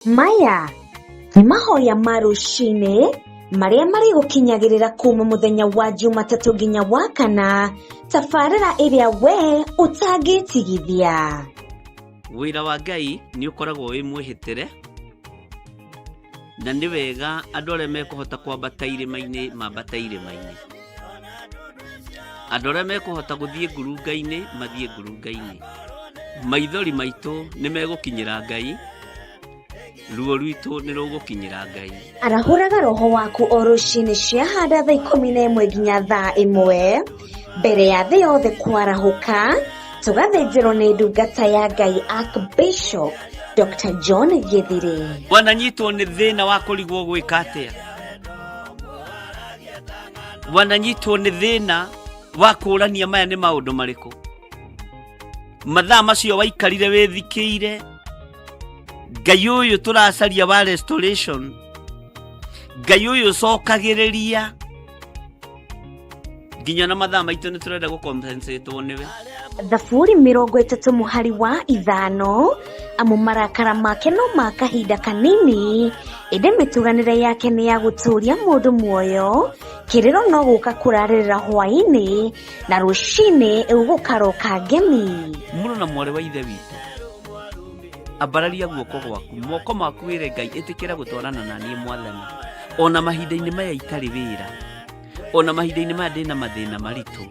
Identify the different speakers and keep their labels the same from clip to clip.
Speaker 1: Maya nĩ mahoya ma rũcinĩ marĩa marĩgũkinyagĩrĩra kuma mũthenya wa Jumatatũ nginya wa kana, tabarĩra ĩrĩa we ũtangĩtigithia.
Speaker 2: Wĩra wa Ngai nĩ ũkoragwo wĩ mwĩhĩtĩre, na nĩ wega andũ arĩa mekũhota kwambata irĩma-inĩ mambate irĩma-inĩ, andũ arĩa mekũhota gũthiĩ ngurunga-inĩ mathiĩ ngurunga-inĩ. Maithori maitũ nĩ megũkinyĩra Ngai, ruo rwitũ nĩ rũgũkinyĩra Ngai.
Speaker 1: Arahũraga roho waku o rũcinĩ ciahanda thaa 11 nginya thaa 1 mbere ya thĩ yothe kwarahũka, tũgathĩnjĩrwo nĩ ndungata ya Ngai Archbishop Dr. John Gĩthirĩ.
Speaker 2: Wananyitwo nĩ thĩna wa kũrigwo gwĩka atĩa, wananyitwo nĩ thĩna wa kũũrania maya nĩ maũndũ marĩkũ, mathaa macio waikarire wĩthikĩire Ngai ũyũ tũracaria wa restoration, Ngai ũyũ ũcokagĩrĩria nginya na mathaa maitũ nĩ tũrenda gũcompensatwo nĩwe.
Speaker 1: Thaburi 30 mũhari wa 5, amu marakara make no ma kahinda kanini, ĩndĩ mĩtuganĩre yake nĩ ya gũtũũria mũndũ muoyo. Kĩrĩro no gũka kũrarĩrĩra hwaĩ-inĩ, na rũcinĩ gũkaroka ngemi.
Speaker 2: Mũrũ na mwarĩ wa ithe witũ, ambararia guoko gwaku, moko maku, wĩre Ngai, ĩtĩkĩra gũtwarana na niĩ Mwathani, ona mahinda-inĩ maya itarĩ wĩra, ona mahinda-inĩ maya ndĩna mathĩna maritũ,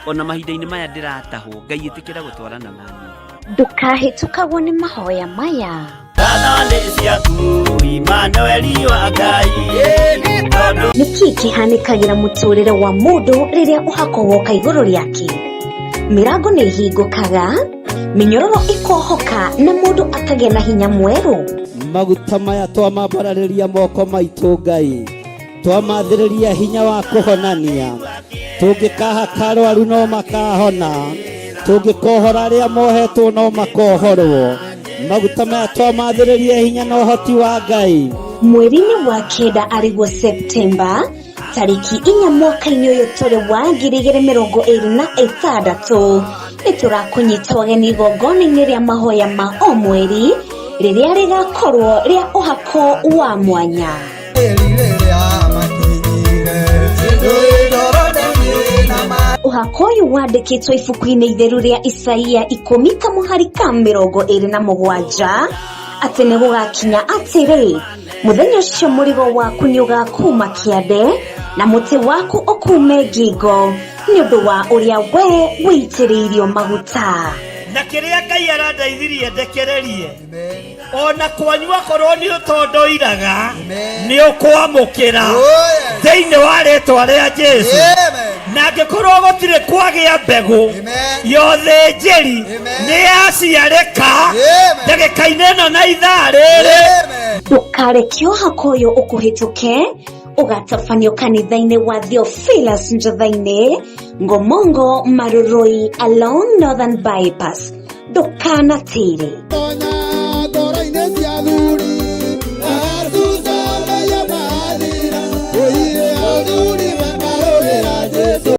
Speaker 2: ona mahinda-inĩ maya ndĩratahwo, Ngai ĩtĩkĩra gũtwarana na niĩ.
Speaker 1: Ndũkahĩtũkagwo nĩ mahoya maya.
Speaker 2: Ngatho nĩ ciaku Imanueli wa Ngai.
Speaker 1: Nĩ kĩĩ kĩhanĩkagĩra mũtũrĩre wa mũndũ rĩrĩa ũhako woka igũrũ rĩake? Mĩrango nĩ ĩhingũkaga, mĩnyororo ĩkohoka, na mũndũ akagĩa na hinya mwerũ.
Speaker 3: Maguta maya twamambararĩria moko maitũ, Ngai, twamathĩrĩria hinya wa kũhonania. Tũngĩkahaka arwaru no makahona, tũngĩkohora arĩa mohetwo no makohorwo. Maguta maya twamathĩrĩria hinya na ũhoti wa Ngai.
Speaker 1: Mweri-inĩ wa kenda, arĩguo Septemba tarĩki 4 mwaka-inĩ ũyũ tũrĩ wa 2026, nĩ tũrakũnyita ũgeni igongona-inĩ rĩa mahoya ma o mweri rĩrĩa rĩgakorwo rĩa ũhako wa mwanya. Ũhako ũyũ wandĩkĩtwo ibuku-inĩ itheru rĩa Isaia 10 kamũhari ka 27, atĩ nĩ gũgakinya atĩrĩ, mũthenya ũcio mũrigo waku nĩ ũgakuma kĩande na mũtĩ waku ũkume ngingo, nĩ ũndũ wa ũrĩa we wĩitĩrĩirio maguta.
Speaker 2: Na kĩrĩa Ngai arandeithirie ndekererie, ona kwanyu akorwo nĩ ũtondoiraga, nĩ ũkwamũkĩra thĩinĩ wa rĩtwa rĩa Jesu. Na angĩkorwo gũtirĩ kwagĩa mbegũ ya ũthĩnjĩri, nĩ yaciarĩka ndagĩka-inĩ ĩno na ithaa rĩrĩ.
Speaker 1: Ndũkareke ũhako ũyũ ũkũhĩtũke. Ũgatabanio kanitha-inĩ wa Theophilus Njotha-inĩ, Ngomongo, Marurui, along Northern Bypass. Ndũkanatĩre.
Speaker 4: Tonya ngoro-inĩ cia athuri, acuca mathira, oire athuri makarũĩra Jesu.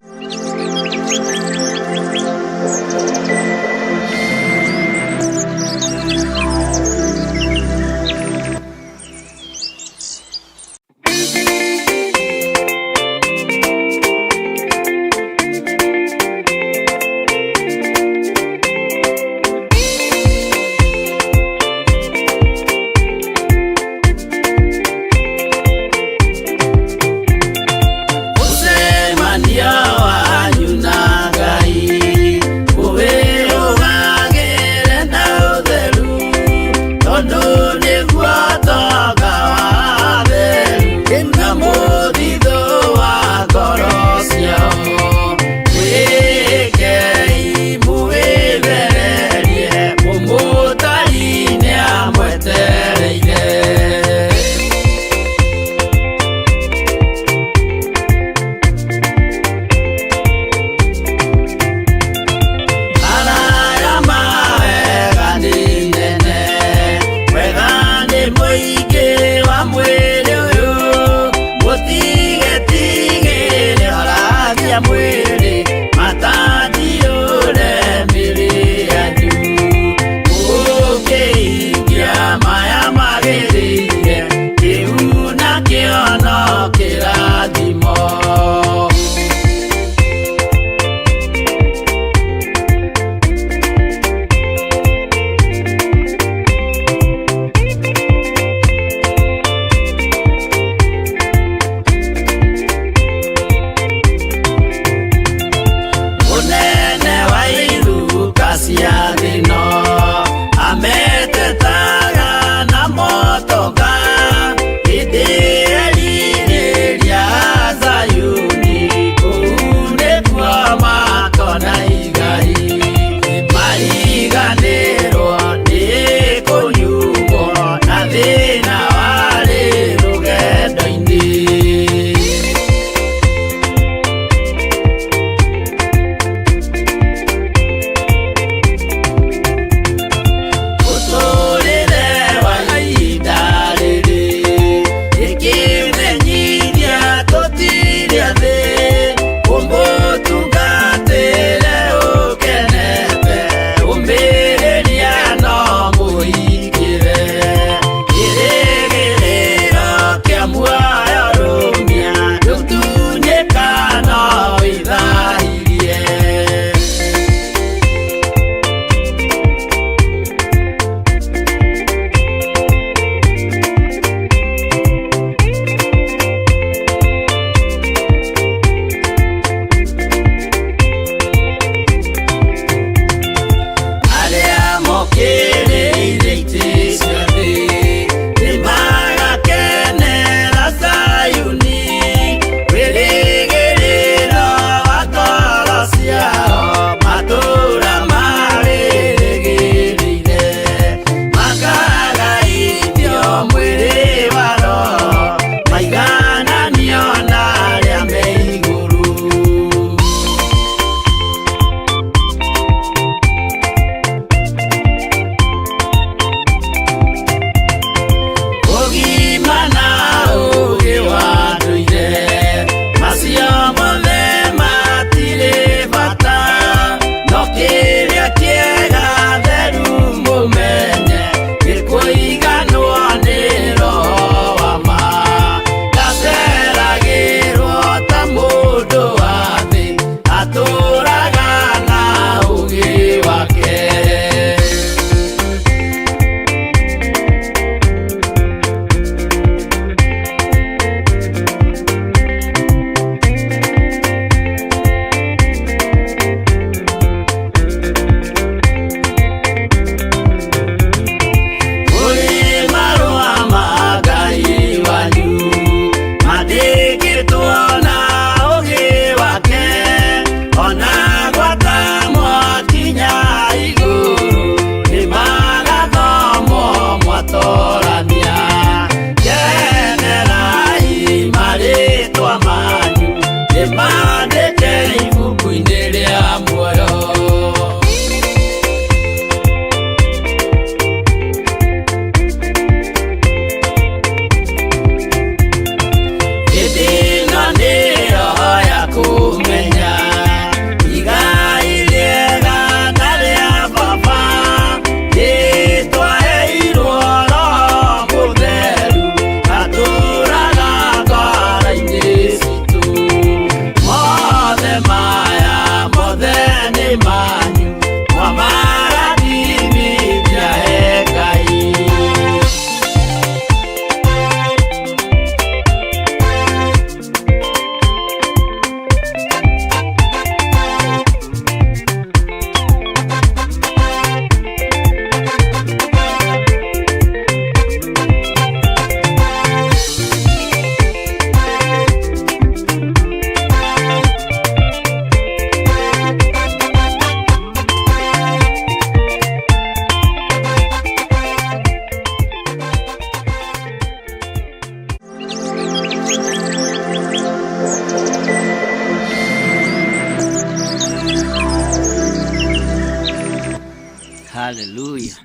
Speaker 3: Haleluya.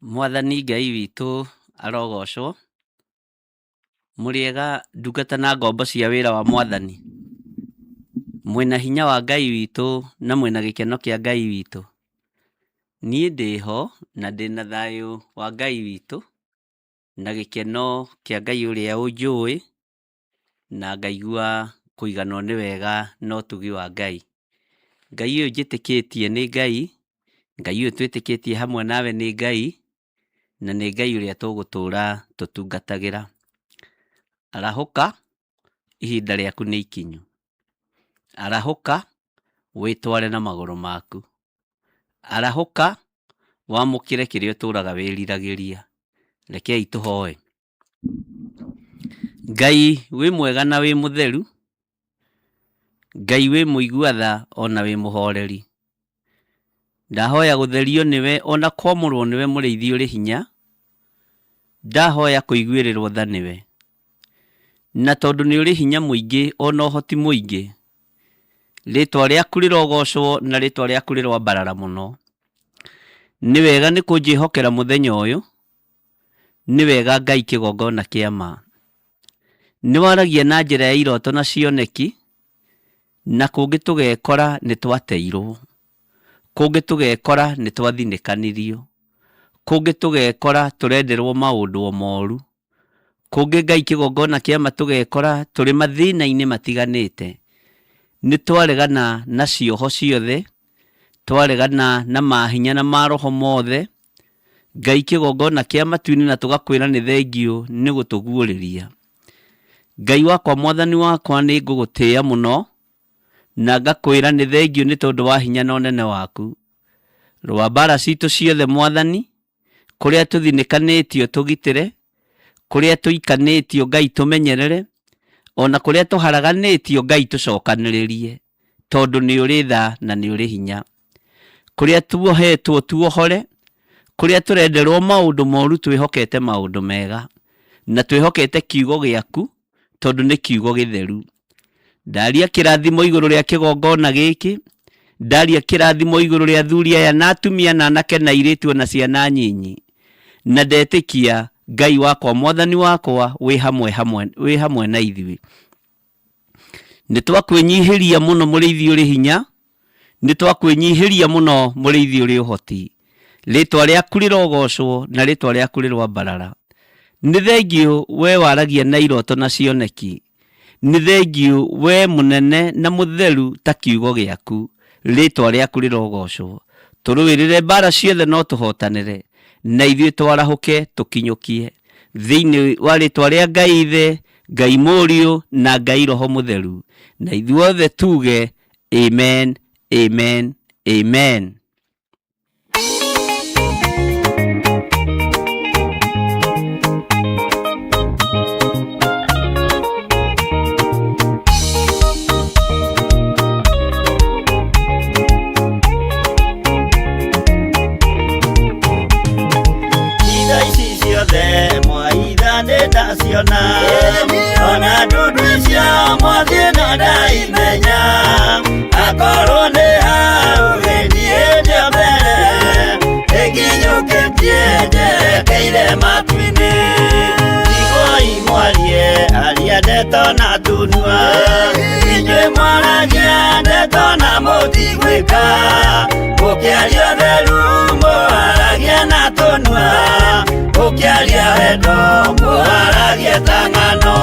Speaker 3: Mwathani Ngai witũ arogocwo. Mũrĩega ndungata na ngombo cia wĩra wa Mwathani. Mwĩna hinya wa Ngai witũ na mwĩna gĩkeno kĩa Ngai witũ. Niĩ ndĩho na ndĩna thayũ wa Ngai witũ na gĩkeno kĩa Ngai ũrĩa ũnjũĩ na ngaigua kũiganwo nĩ wega na ũtugi wa Ngai. Ngai ũyũ njĩtĩkĩtie nĩ Ngai, Ngai ũyũ twĩtĩkĩtie hamwe nawe nĩ Ngai, na nĩ Ngai ũrĩa tũgũtũra tũtungatagĩra. Arahũka, ihinda rĩaku nĩ ikinyu. Arahũka, wĩtware na magũrũ maku. Arahũka, wamũkĩre kĩrĩa ũtũraga wĩriragĩria. Rekei tũhoe. Ngai wĩ mwega na wĩ mũtheru, Ngai wĩ mũigua tha ona wĩ mũhoreri. Ndahoya gũtherio nĩwe ona kwamũrwo nĩwe mũrĩithi ũrĩ hinya. Ndahoya kũiguĩrĩrwo tha nĩwe. Na tondũ nĩ ũrĩ hinya mũingĩ ona ũhoti mũingĩ, rĩtwa rĩaku rĩrogocwo na rĩtwa rĩaku rĩroambarara mũno. Nĩ wega nĩ kũnjĩhokera mũthenya ũyũ, nĩ wega Ngai kĩgongona kĩa ma. Nĩ waragia na njĩra ya iroto na cioneki, na kũngĩ tũgekora nĩ twateirwo, kũngĩ tũgekora nĩ twathinĩkanirio, kũngĩ tũgekora tũrenderwo maũndũ o moru, kũngĩ Ngai kĩgongona kĩa ma tũgekora tũrĩ mathĩna-inĩ matiganĩte. Nĩ twaregana na cioho ciothe, twaregana na mahinya na maroho mothe, Ngai kĩgongona kĩa matu-inĩ na tũgakwĩra nĩ thengiũ nĩ gũtũguũrĩria. Ngai wakwa mwathani wakwa nĩ ngũgũtĩĩa mũno na ngakwĩra nĩ thengiũ nĩ tondũ wa hinya na ũnene waku. Rũa mbara citũ ciothe mwathani, kũrĩa tũthinĩkanĩtio tũgitĩre, kũrĩa tũikanĩtio Ngai tũmenyerere, ona kũrĩa tũharaganĩtio Ngai tũcokanĩrĩrie, tondũ nĩ ũrĩ tha na nĩ ũrĩ hinya. Kũrĩa tuohetwo tuohore, kũrĩa tũrenderwo maũndũ moru twĩhokete maũndũ mega, na twĩhokete kiugo gĩaku tondũ nĩ kiugo gĩtheru. Ndaria kĩrathimo igũrũ rĩa kĩgongona gĩkĩ, ndaria kĩrathimo igũrũ rĩa athuri aya na atumia na anake na airĩtu ona ciana nyinyi, na ndetĩkia Ngai wakwa mwathani wakwa wĩ hamwe hamwe wĩ hamwe na ithuĩ. Nĩ twakwĩnyihĩria mũno mũrĩithi ũrĩ hinya, nĩ twakwĩnyihĩria mũno mũrĩithi ũrĩ ũhoti. Rĩtwa rĩaku rĩrogocwo na rĩtwa rĩaku rĩroambarara. Nĩ thengiũ we waragia na iroto na cioneki. Nĩ thengiũ we mũnene na mũtheru ta kiugo gĩaku. Rĩtwa rĩaku rĩrogocwo. Tũrũĩrĩre mbara ciothe no tũhotanĩre, na ithuĩ twarahũke tũkinyũkie. Thĩinĩ wa rĩtwa rĩa Ngai Ithe, Ngai Mũriũ na Ngai Roho Mũtheru. Na ithuothe tuge amen, amen, amen.
Speaker 2: Itha ici ciothe mwaitha nĩ ndaciona ona ndundu icio mwathiĩ na ndaimenya akorwo nĩ hau niĩ ndĩ mbere ĩnginyũkĩtie njerekeire matu-inĩ iguai mwarie aria ndeto na tunua inyuĩ mwaragia ndeto na mũtigwĩka mũkĩaria ũtheru mũharagia na tũnua mũkĩaria wendo mũharagia ta ng'ano.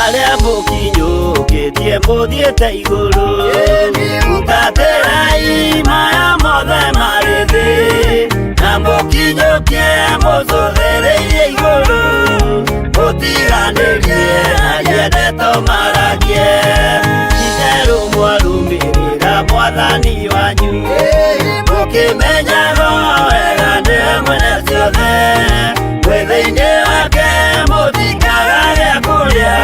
Speaker 2: Arĩa mũkinyũkĩtie mũthiĩte igũrũ Tungatĩrai maya mothe marĩ thĩ na mũkinyũkie mũcũthĩrĩirie igũrũ mũtiganĩrie aria ndeto maragie itherũ mwarũmĩrĩra mwathani wanyu mũkĩmenyaga wega nĩwe mwene ciothe. Mwĩ thĩinĩ wake mũtikaga gĩa kũrĩa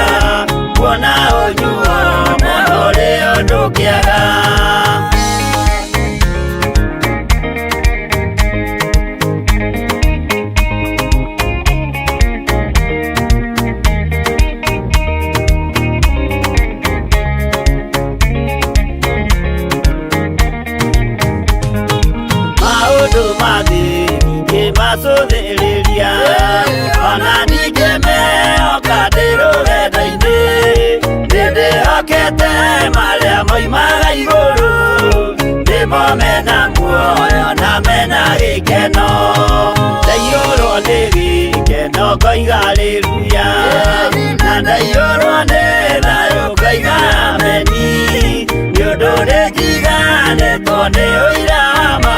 Speaker 2: kuona ũnyuo na ũrĩ ũndũ kĩaga. Maũndũ mathĩ ngĩmacũthĩrĩria ona ningĩ mehoka ndĩ rũgendo-inĩ nĩndĩhokete marĩa moimaga igũrũ nĩmo mena muoyo na mena gĩkeno ndaiyũrwo nĩ gĩkeno ngoiga haleluya na ndaiyũrwo nĩ thayũ ngoiga ameni nĩ ũndũ nĩnjiganĩtwo nĩ ũira wa ma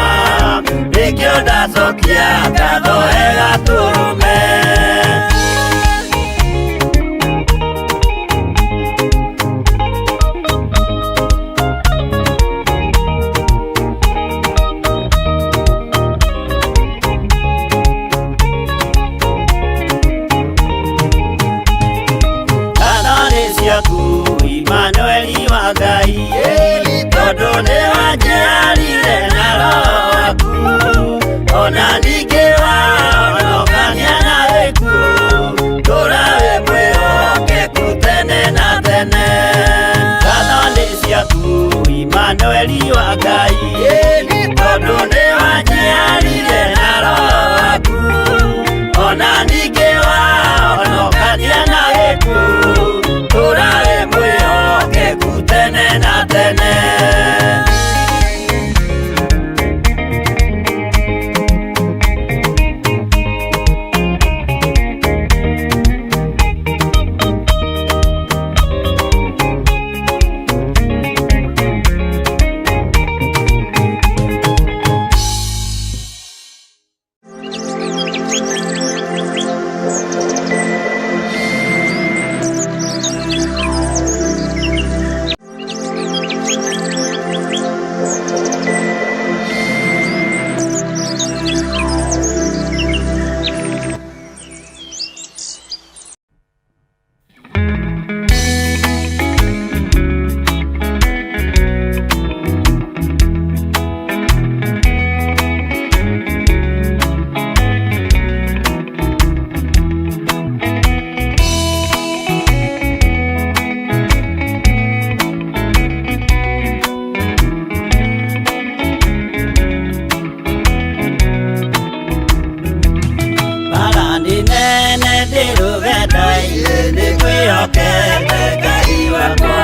Speaker 2: nĩkĩo ndacokia ngatho wega tũrũme. Ngatho nĩ ciaku Imanueli wa Ngai tondũ nĩ wanjiarire na roho waku ona ningĩ wahonokania na gĩkuũ tũra wĩ mwĩhokeku tene na tene. Ngatho nĩ ciaku Imanueli wa Ngai tondũ nĩ wanjiarire na roho waku ona ningĩ wahonokania na gĩkuũ tũra wĩ mwĩhokeku tene na tene. Bara nĩ nene ndĩ rũgendo-inĩ nĩngwĩhokete Ngai wakwa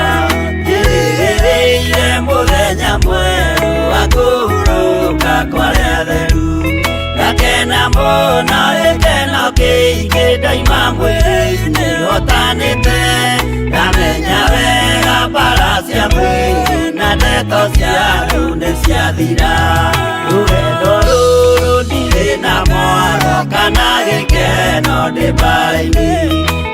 Speaker 2: njĩrĩgĩrĩire mũthenya mwerũ wa kũhurũka kwa arĩa atheru ngakena mũno gĩkeno kĩingĩ ndoima mwĩrĩ-inĩ hotanĩte ngamenya wega mbara cia mwĩrĩ na ndeto cia andũ nĩ ciathira rũgendo rũrũ ndirĩ na mwaro kana gĩkeno ndĩ mbara-inĩ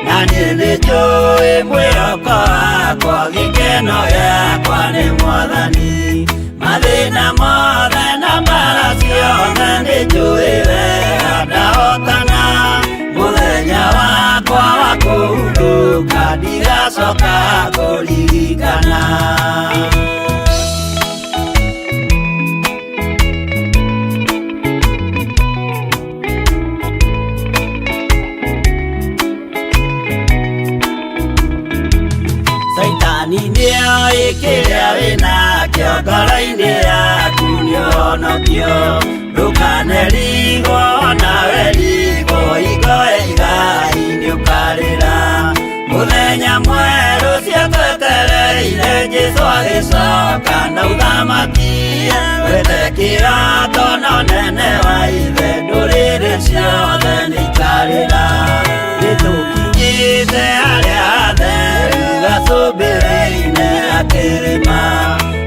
Speaker 2: na niĩ nĩnjũĩ mwĩhoko wakwa gĩkeno gĩakwa nĩ mwathani mathĩna mothe na mbara ciothe nĩnjũĩ wega ndahotana mũthenya wakwa wa kũhurũka ndigacoka kũririkana. Saitani nĩoĩ kĩrĩa wĩnakĩo ngoro-inĩ yaku nĩũhonokio ndũkanerigwo nawe rigwo hingo igai nĩũkarĩra mũthenya mwerũ ciatwetereire Jesũ agĩcoka na ũthamaki wethe kĩrato na ũnene wa ithe ndũrĩrĩ ciothe nĩikarĩra nĩtũkinyĩte harĩa hatheru gacũmbĩrĩ-inĩ ga kĩrĩma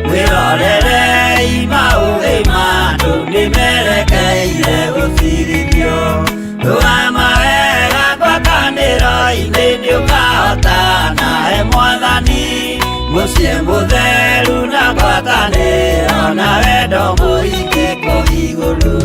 Speaker 2: mwĩrorerei maũthĩ ma andũ nĩmerekeire gũcirithio rũgama wega ngwatanĩro-inĩ nĩũkahotana he mwathani mũciĩ mũtheru na ngwatanĩro na wendo mũingĩ kũu igũrũ.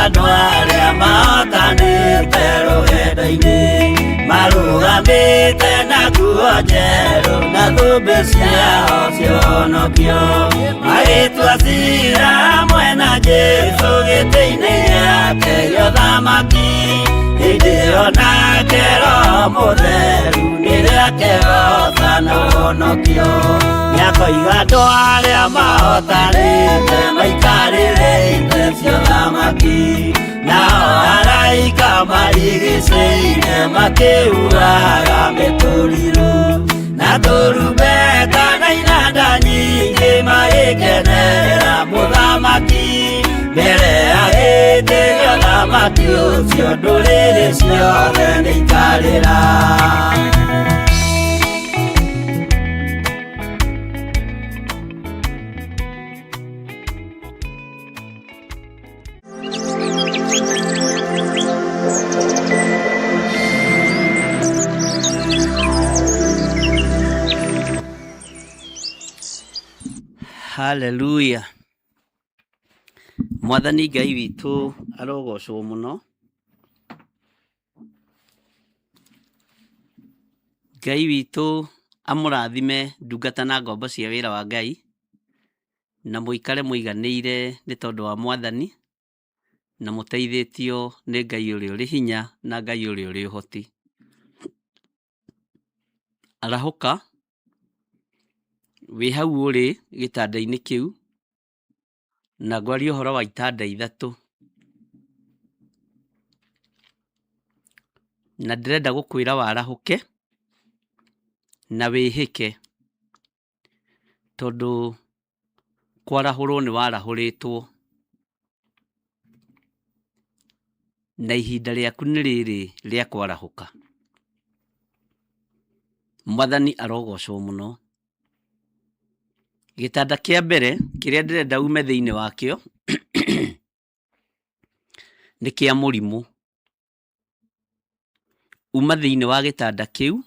Speaker 2: Andũ arĩa mahotanĩte rũgendo-inĩ marũgamĩte na nguo njerũ na thũmbĩ ciao cionokio magĩtua cira hamwe na Jesũ gĩtĩ-inĩ gĩake gĩa ũthamaki hĩndĩ ĩyo nake Roho Mũtheru nĩrĩakehoca na ũhonokio nĩakoiga andũ arĩa mahotanĩte maikarĩre itĩ cia ũthamaki nao araika marigicĩire makĩhuhaga mĩtũrirũ na tũrumbeta na inanda nyingĩ magĩkenera mũthamaki mbere ya gĩtĩ gĩa ũthamaki ũcio ndũrĩrĩ ciothe nĩikarĩra.
Speaker 3: Haleluya. Mwathani Ngai witũ arogocwo mũno. Ngai witũ amũrathime ndungata na ngombo cia wĩra wa Ngai, na mũikare mũiganĩire nĩ tondũ wa Mwathani, na mũteithĩtio nĩ Ngai ũrĩa ũrĩ hinya na Ngai ũrĩa ũrĩ ũhoti. Arahũka wĩ hau ũrĩ gĩtanda-inĩ kĩu, na ngwaria ũhoro wa itanda ithatũ. Na ndĩrenda gũkwĩra warahũke na wĩhĩke, tondũ kwarahũrwo nĩ warahũrĩtwo, na ihinda rĩaku nĩ rĩrĩ rĩa kwarahũka. Mwathani arogocwo mũno. Gĩtanda kĩa mbere kĩrĩa ndĩrenda ume thĩinĩ wakĩo nĩ kĩa mũrimũ. Uma thĩinĩ wa gĩtanda kĩu,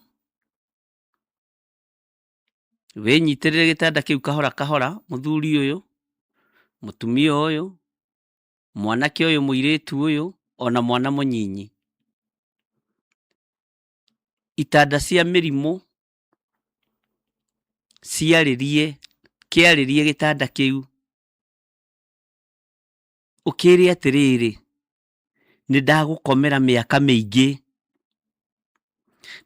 Speaker 3: wĩnyitĩrĩre gĩtanda kĩu kahora kahora, mũthuri ũyũ, mũtumia ũyũ, mwanake ũyũ, mũirĩtu ũyũ, ona mwana mũnyinyi. Itanda cia mĩrimũ ciarĩrie, kĩarĩrie gĩtanda kĩu, ũkĩre atĩrĩrĩ, nĩ ndagũkomera mĩaka mĩingĩ,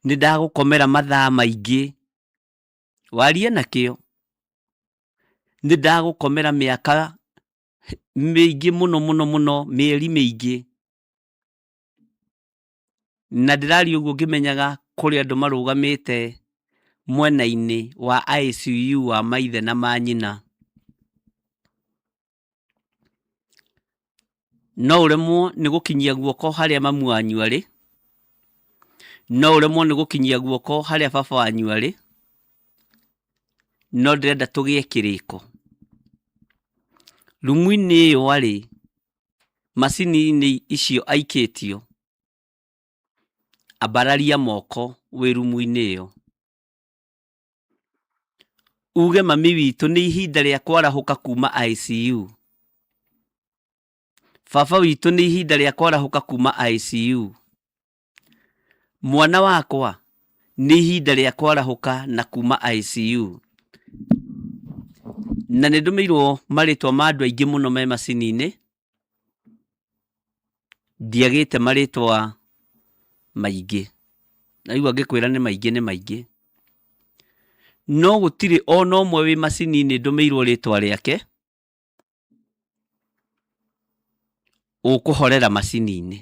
Speaker 3: nĩ ndagũkomera mathaa maingĩ, warie nakĩo, nĩ ndagũkomera mĩaka mĩingĩ mũno mũno mũno, mĩeri mĩingĩ. Na ndĩraria ũguo ngĩmenyaga kũrĩ andũ marũgamĩte mwena-inĩ wa ICU wa maithe na manyina. No ũremwo nĩ gũkinyia guoko harĩa mamu wanyu arĩ, no ũremwo nĩ gũkinyia guoko harĩa baba wanyu arĩ, no ndĩrenda tũgĩe kĩrĩko. Rumu-inĩ ĩyo arĩ, macini-inĩ icio aikĩtio, ambararia moko wĩ rumu-inĩ ĩyo. Uge mami witũ nĩ ihinda rĩa kwarahũka kuma ICU. Baba witũ nĩ ihinda rĩa kwarahũka kuma ICU. Mwana wakwa nĩ ihinda rĩa kwarahũka na kuma ICU. Na nĩ ndũmĩirwo marĩtwa ma andũ aingĩ mũno me macini-inĩ, ndiagĩte marĩtwa maingĩ. Ndaigua ngĩkwĩra nĩ maingĩ nĩ maingĩ. No gũtirĩ ona ũmwe wĩ macini-inĩ ndũmĩirwo rĩtwa rĩake ũkũhorera macini-inĩ,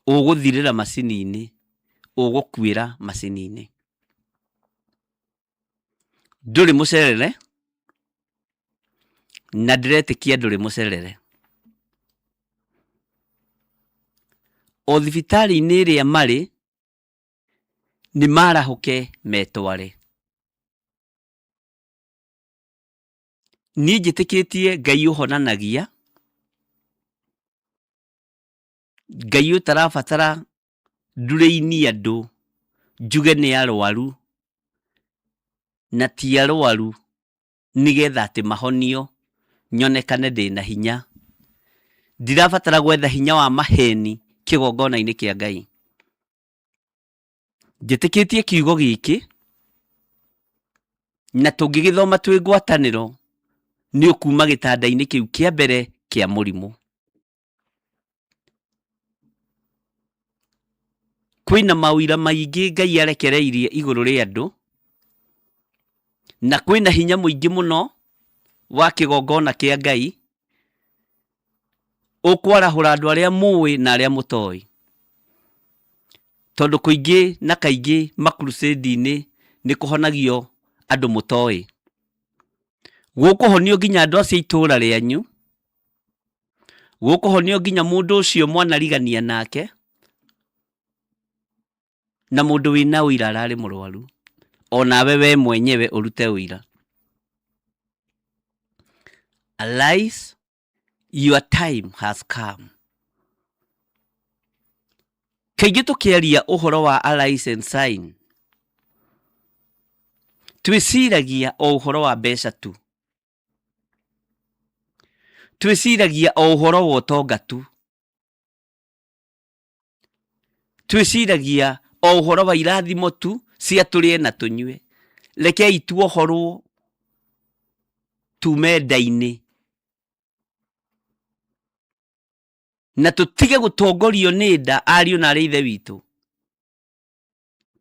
Speaker 3: ũgũthirĩra macini-inĩ, ũgũkuĩra macini-inĩ. Ndũrĩ mũcerere na ndĩretĩkia ndũrĩ mũcerere. O thibitarĩ-inĩ ĩrĩa marĩ nĩ marahũke metware. Niĩ njĩtĩkĩtie Ngai ũhonanagia, Ngai ũtarabatara ndurĩini andũ njuge nĩ arwaru na ti arwaru nĩgetha atĩ mahonio nyonekane ndĩna hinya. Ndirabatara gwetha hinya wa maheni kĩgongona-inĩ kĩa Ngai. Njĩtĩkĩtie kiugo gĩkĩ na tũngĩgĩthoma twĩ ngwatanĩro nĩ ũkuma gĩtanda-inĩ kĩu kĩa mbere kĩa mũrimũ. Kwĩna maũira maingĩ Ngai arekereirie igũrũ rĩa andũ, na kwĩna hinya mũingĩ mũno wa kĩgongona kĩa Ngai ũkwarahũra andũ arĩa mũĩ na arĩa mũtoĩ. Tondũ kũingĩ na kaingĩ makrusedi-inĩ nĩ kũhonagio andũ mũtoĩ. Gũkũhonio nginya andũ acio a itũũra rĩanyu, gũkũhonio nginya mũndũ ũcio mwanarigania nake, na mũndũ wĩna ũira ararĩ mũrwaru, onawe we mwenyewe ũrute ũira. Arise, your time has come. Kaingĩ tũkĩaria ũhoro wa arise and shine, twĩciragia o ũhoro wa mbeca tu. Twĩciragia o ũhoro wa ũtonga tu. Twĩciragia o ũhoro wa irathimo tu cia tũrĩe na tũnyue. Rekei tuohorwo tume nda-inĩ na tũtige gũtongorio nĩ nda ariũ na arĩ ithe witũ.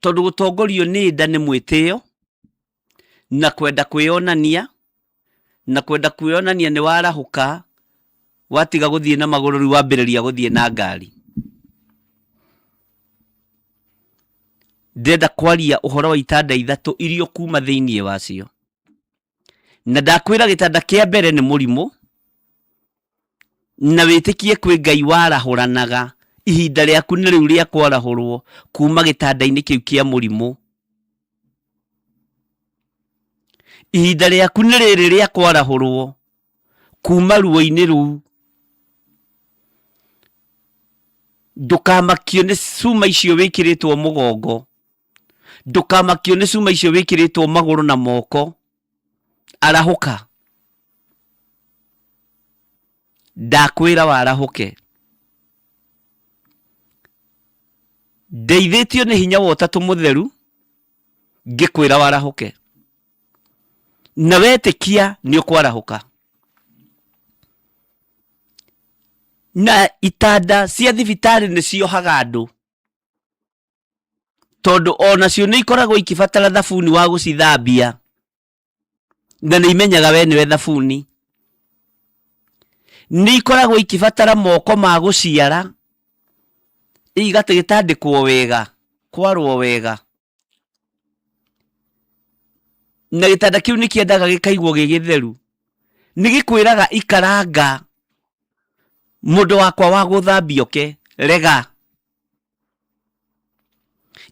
Speaker 3: Tondũ gũtongorio nĩ nda nĩ mwĩtĩo na kwenda kwĩyonania, na kwenda kwĩyonania nĩ warahũka watiga gũthiĩ na magũrũ rĩu wambĩrĩria gũthiĩ na ngari. Ndĩrenda kwaria ũhoro wa itanda ithatũ iria ũkuma thĩinĩ wacio. Na ndakwĩra gĩtanda kĩa mbere nĩ mũrimũ, na wĩtĩkie kwĩ Ngai warahũranaga, ihinda rĩaku nĩ rĩu rĩa kwarahũrwo kuma gĩtanda-inĩ kĩu kĩa mũrimũ. Ihinda rĩaku nĩ rĩrĩ rĩa kwarahũrwo kuma ruo-inĩ rũu. Ndũkamakio nĩ cuma icio wĩkĩrĩtwo mũgongo. Ndũkamakio nĩ cuma icio wĩkĩrĩtwo magũrũ na moko. Arahũka. Ndakwĩra warahũke. Ndeithĩtio nĩ hinya wa Ũtatũ Mũtheru ngĩkwĩra warahũke. Na wetĩkia nĩ ũkwarahũka. Na itanda cia thibitarĩ nĩ ciohaga andũ. Tondũ onacio nĩ ikoragwo ikĩbatara thabuni wa gũcithambia. Na nĩ imenyaga we nĩwe thabuni. Nĩ ikoragwo ikĩbatara moko ma gũciara, igagĩtandĩkwo wega, kwarwo wega. Na gĩtanda kĩu nĩ kĩendaga gĩkaigwo gĩ gĩtheru. Nĩ gĩkwĩraga ikaranga mũndũ wakwa wa gũthambia oke, rega.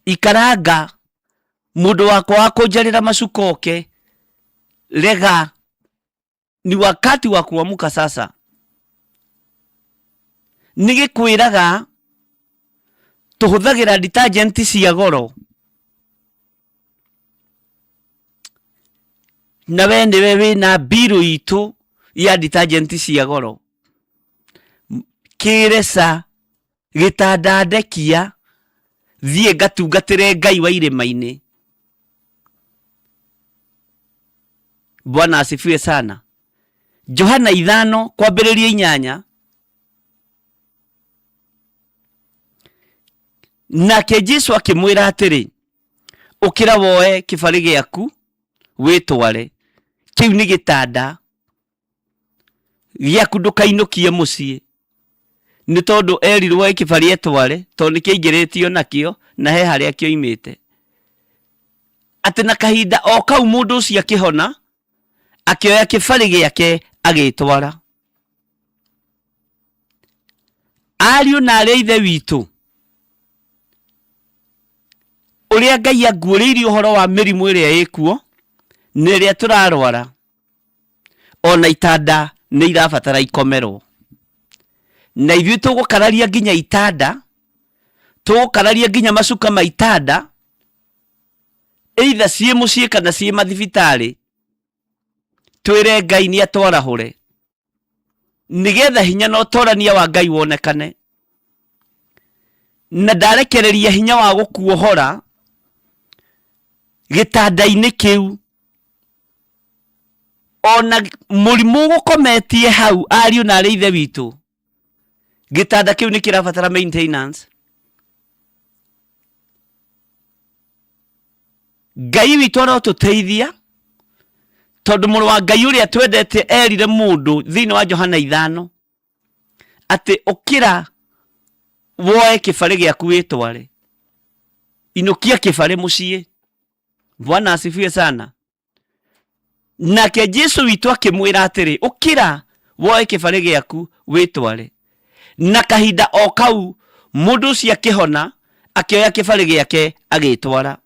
Speaker 3: Ikaranga mũndũ wakwa wa kũnjarĩra macuka oke, rega. Ni wakati wa kuamka sasa. Nĩ gĩkwĩraga tũhũthagĩra detergent cia goro na we nĩwe wĩna mbirũ itũ ya detergent cia goro. Kĩreca Gĩtanda ndekia, thiĩ ngatungatĩre Ngai wa irĩma-inĩ. Bwana asifiwe sana. Johana 5 kwambĩrĩria 8. Nake Jesu akĩmwĩra atĩrĩ, ũkĩra woe kĩbarĩ gĩaku wĩtware. Kĩu nĩ gĩtanda gĩaku ndũkainũkie mũciĩ. Nĩ tondũ erirwo oe kĩbarĩ etware tondũ nĩ kĩaingĩrĩtio nakĩo na he harĩa kĩoimĩte. Atĩ na kahinda o kau mũndũ ũcio akĩhona, akĩoya kĩbarĩ gĩake agĩtwara. Ariũ na arĩ a ithe witũ, ũrĩa Ngai anguũrĩirie ũhoro wa mĩrimũ ĩrĩa ĩkuo na ĩrĩa tũrarwara, ona itanda nĩ irabatara ikomerwo. Na ithuĩ tũgũkararia nginya itanda, tũgũkararia nginya macuka ma itanda, either ciĩ mũciĩ kana ciĩ mathibitarĩ, twĩre Ngai nĩ atwarahũre. Nĩgetha hinya na ũtorania wa Ngai wonekane. Na ndarekereria hinya wa gũkuohora gĩtanda-inĩ kĩu. Ona mũrimũ ũgũkometie hau ariũ na arĩ ithe witũ, gĩtanda kĩu nĩ kĩrabatara maintenance. Ngai witũ arotũteithia tondũ mũrũ wa Ngai ũrĩa twendete erire mũndũ thĩinĩ wa Johana 5 atĩ ũkĩra woe kĩbarĩ gĩaku wĩtware, inũkia kĩbarĩ mũciĩ. Bwana asifiwe sana. Nake Jesu witũ akĩmwĩra atĩrĩ, ũkĩra woe kĩbarĩ gĩaku wĩtware. Na kahinda o kau mũndũ ũcio akĩhona, akĩoya kĩbarĩ gĩake agĩtwara.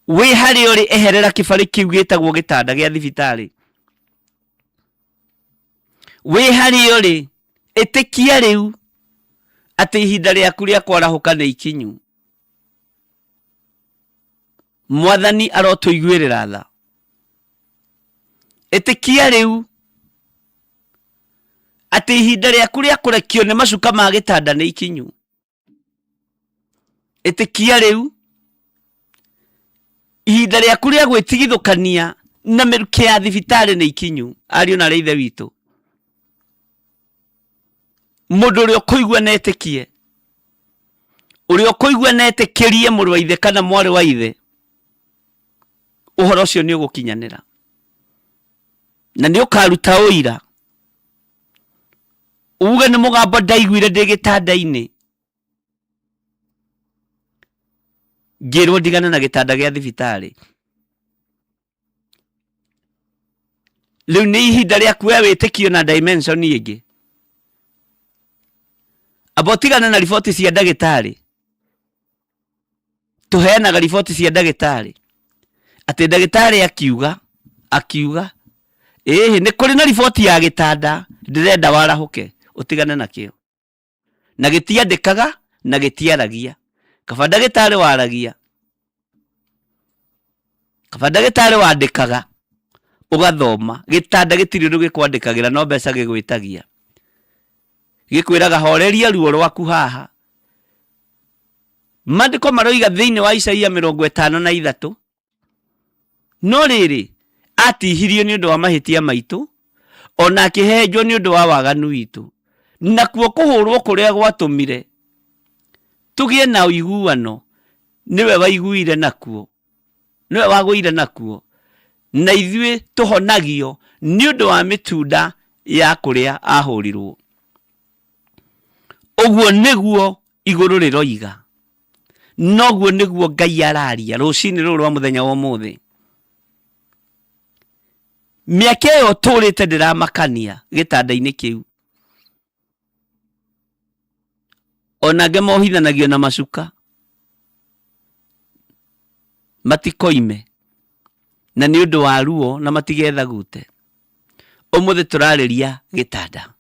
Speaker 3: Wĩ harĩa ũrĩ, eherera kĩbarĩ kĩu gĩtagwo gĩtanda gĩa thibitarĩ. Wĩ harĩa ũrĩ, ĩtĩkia rĩu atĩ ihinda rĩaku rĩa kwarahũka nĩ ikinyu. Mwathani arotũiguĩrĩra tha. Ĩtĩkia rĩu atĩ ihinda rĩaku rĩa kũrekio nĩ macuka ma gĩtanda nĩ ikinyu. Ĩtĩkia rĩu ihinda rĩaku rĩa gwĩtigithũkania na mĩrukĩ ya thibitarĩ nĩ ikinyu. Ariũ na arĩ ithe witũ, Mũndũ ũrĩa ũkũigua na etĩkie, ũrĩa ũkũigua na etĩkĩrie mũrũ wa ithe kana mwarĩ wa ithe, ũhoro ũcio nĩ ũgũkinyanĩra na nĩ ũkaruta ũira uge nĩ mũgambo ndaiguire ndĩ gĩtanda-inĩ ngĩrwo ndigane na gĩtanda gĩa thibitarĩ. Rĩu nĩ ihinda rĩa kuoya wĩtĩkio na dimension ĩngĩ. Amba ũtigane na riboti cia ndagĩtarĩ. Tũheanaga riboti cia ndagĩtarĩ atĩ ndagĩtarĩ akiuga, akiuga ĩhĩ nĩ kũrĩ na riboti ya gĩtanda ndĩrenda warahũke ũtigane nakĩo. Na gĩtiandĩkaga na gĩtiaragia. Kaba ndagĩtarĩ waragia, kaba ndagĩtarĩ wandĩkaga ũgathoma. Gĩtanda gĩtirĩ ũndũ gĩkwandĩkagĩra no mbeca gĩgwĩtagia. Gĩkwĩraga horeria ruo rwaku haha. Maandĩko maroiga thĩinĩ wa Isaia 53 No rĩrĩ, aatiihirio nĩ ũndũ wa mahĩtia maitũ, o na akĩhehenjwo nĩ ũndũ wa waganu witũ. Nakuo kũhũrũo kũrĩa gwatũmire tũgĩe na ũiguano, nĩwe waiguire nakuo, nĩwe wagũire nakuo, na ithuĩ tũhonagio nĩ ũndũ wa mĩtunda ya kũrĩa aahũrirũo. Ũguo nĩguo igũrũ rĩroiga. Noguo nĩguo Ngai araria rũcinĩ rũrũ rwa mũthenya wa ũmũthĩ. Mĩaka ĩyo ũtũrĩte ndĩramakania gĩtanda-inĩ kĩu. Ona angĩ mohithanagio na macuka matikoime na nĩ ũndũ wa ruo na matigethagute. Ũmũthĩ tũrarĩria gĩtanda.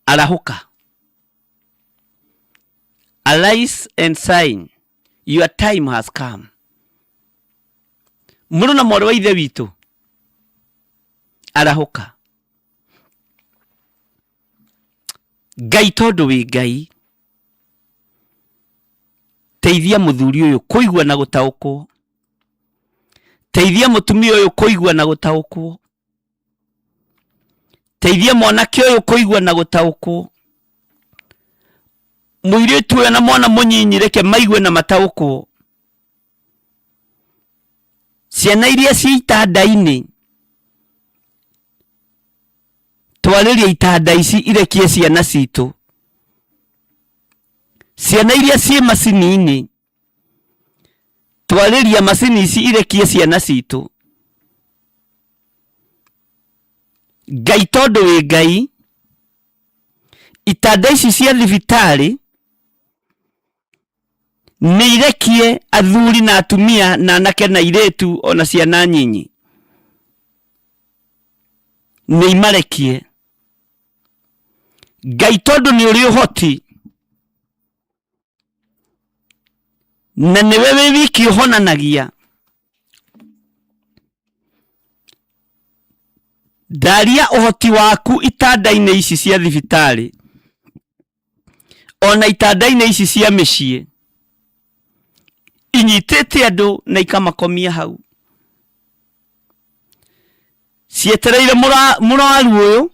Speaker 3: Arahũka. Arise and shine, your time has come. Mũrũ na mwarĩ wa ithe witũ, arahũka. Ngai tondũ wĩ Ngai, teithia mũthuri ũyũ kũigua na gũtaũkwo. Teithia mũtumia ũyũ kũigua na gũtaũkwo. Teithia mwanake ũyũ kũigua na gũtaũkwo. Mũirĩtu ũyũ na mwana mũnyinyi reke maigue na mataũkwo. Ciana iria ciĩ itanda-inĩ, twarĩria itanda ici irekie ciana citũ. Ciana iria ciĩ macini-inĩ, twarĩria macini ici irekie ciana citũ. Ngai tondũ wĩ Ngai, itanda ici cia thibitarĩ nĩ irekie athuri na atumia na anake na airĩtu ona ciana nyinyi, nĩ imarekie. Ngai tondũ nĩ ũrĩ ũhoti na nĩwe wĩ wiki ũhonanagia. Ndaria ũhoti waku itanda-inĩ ici cia thibitarĩ ona itanda-inĩ ici cia mĩciĩ inyitĩte andũ na ikamakomia hau cietereire mũrwaru ũyũ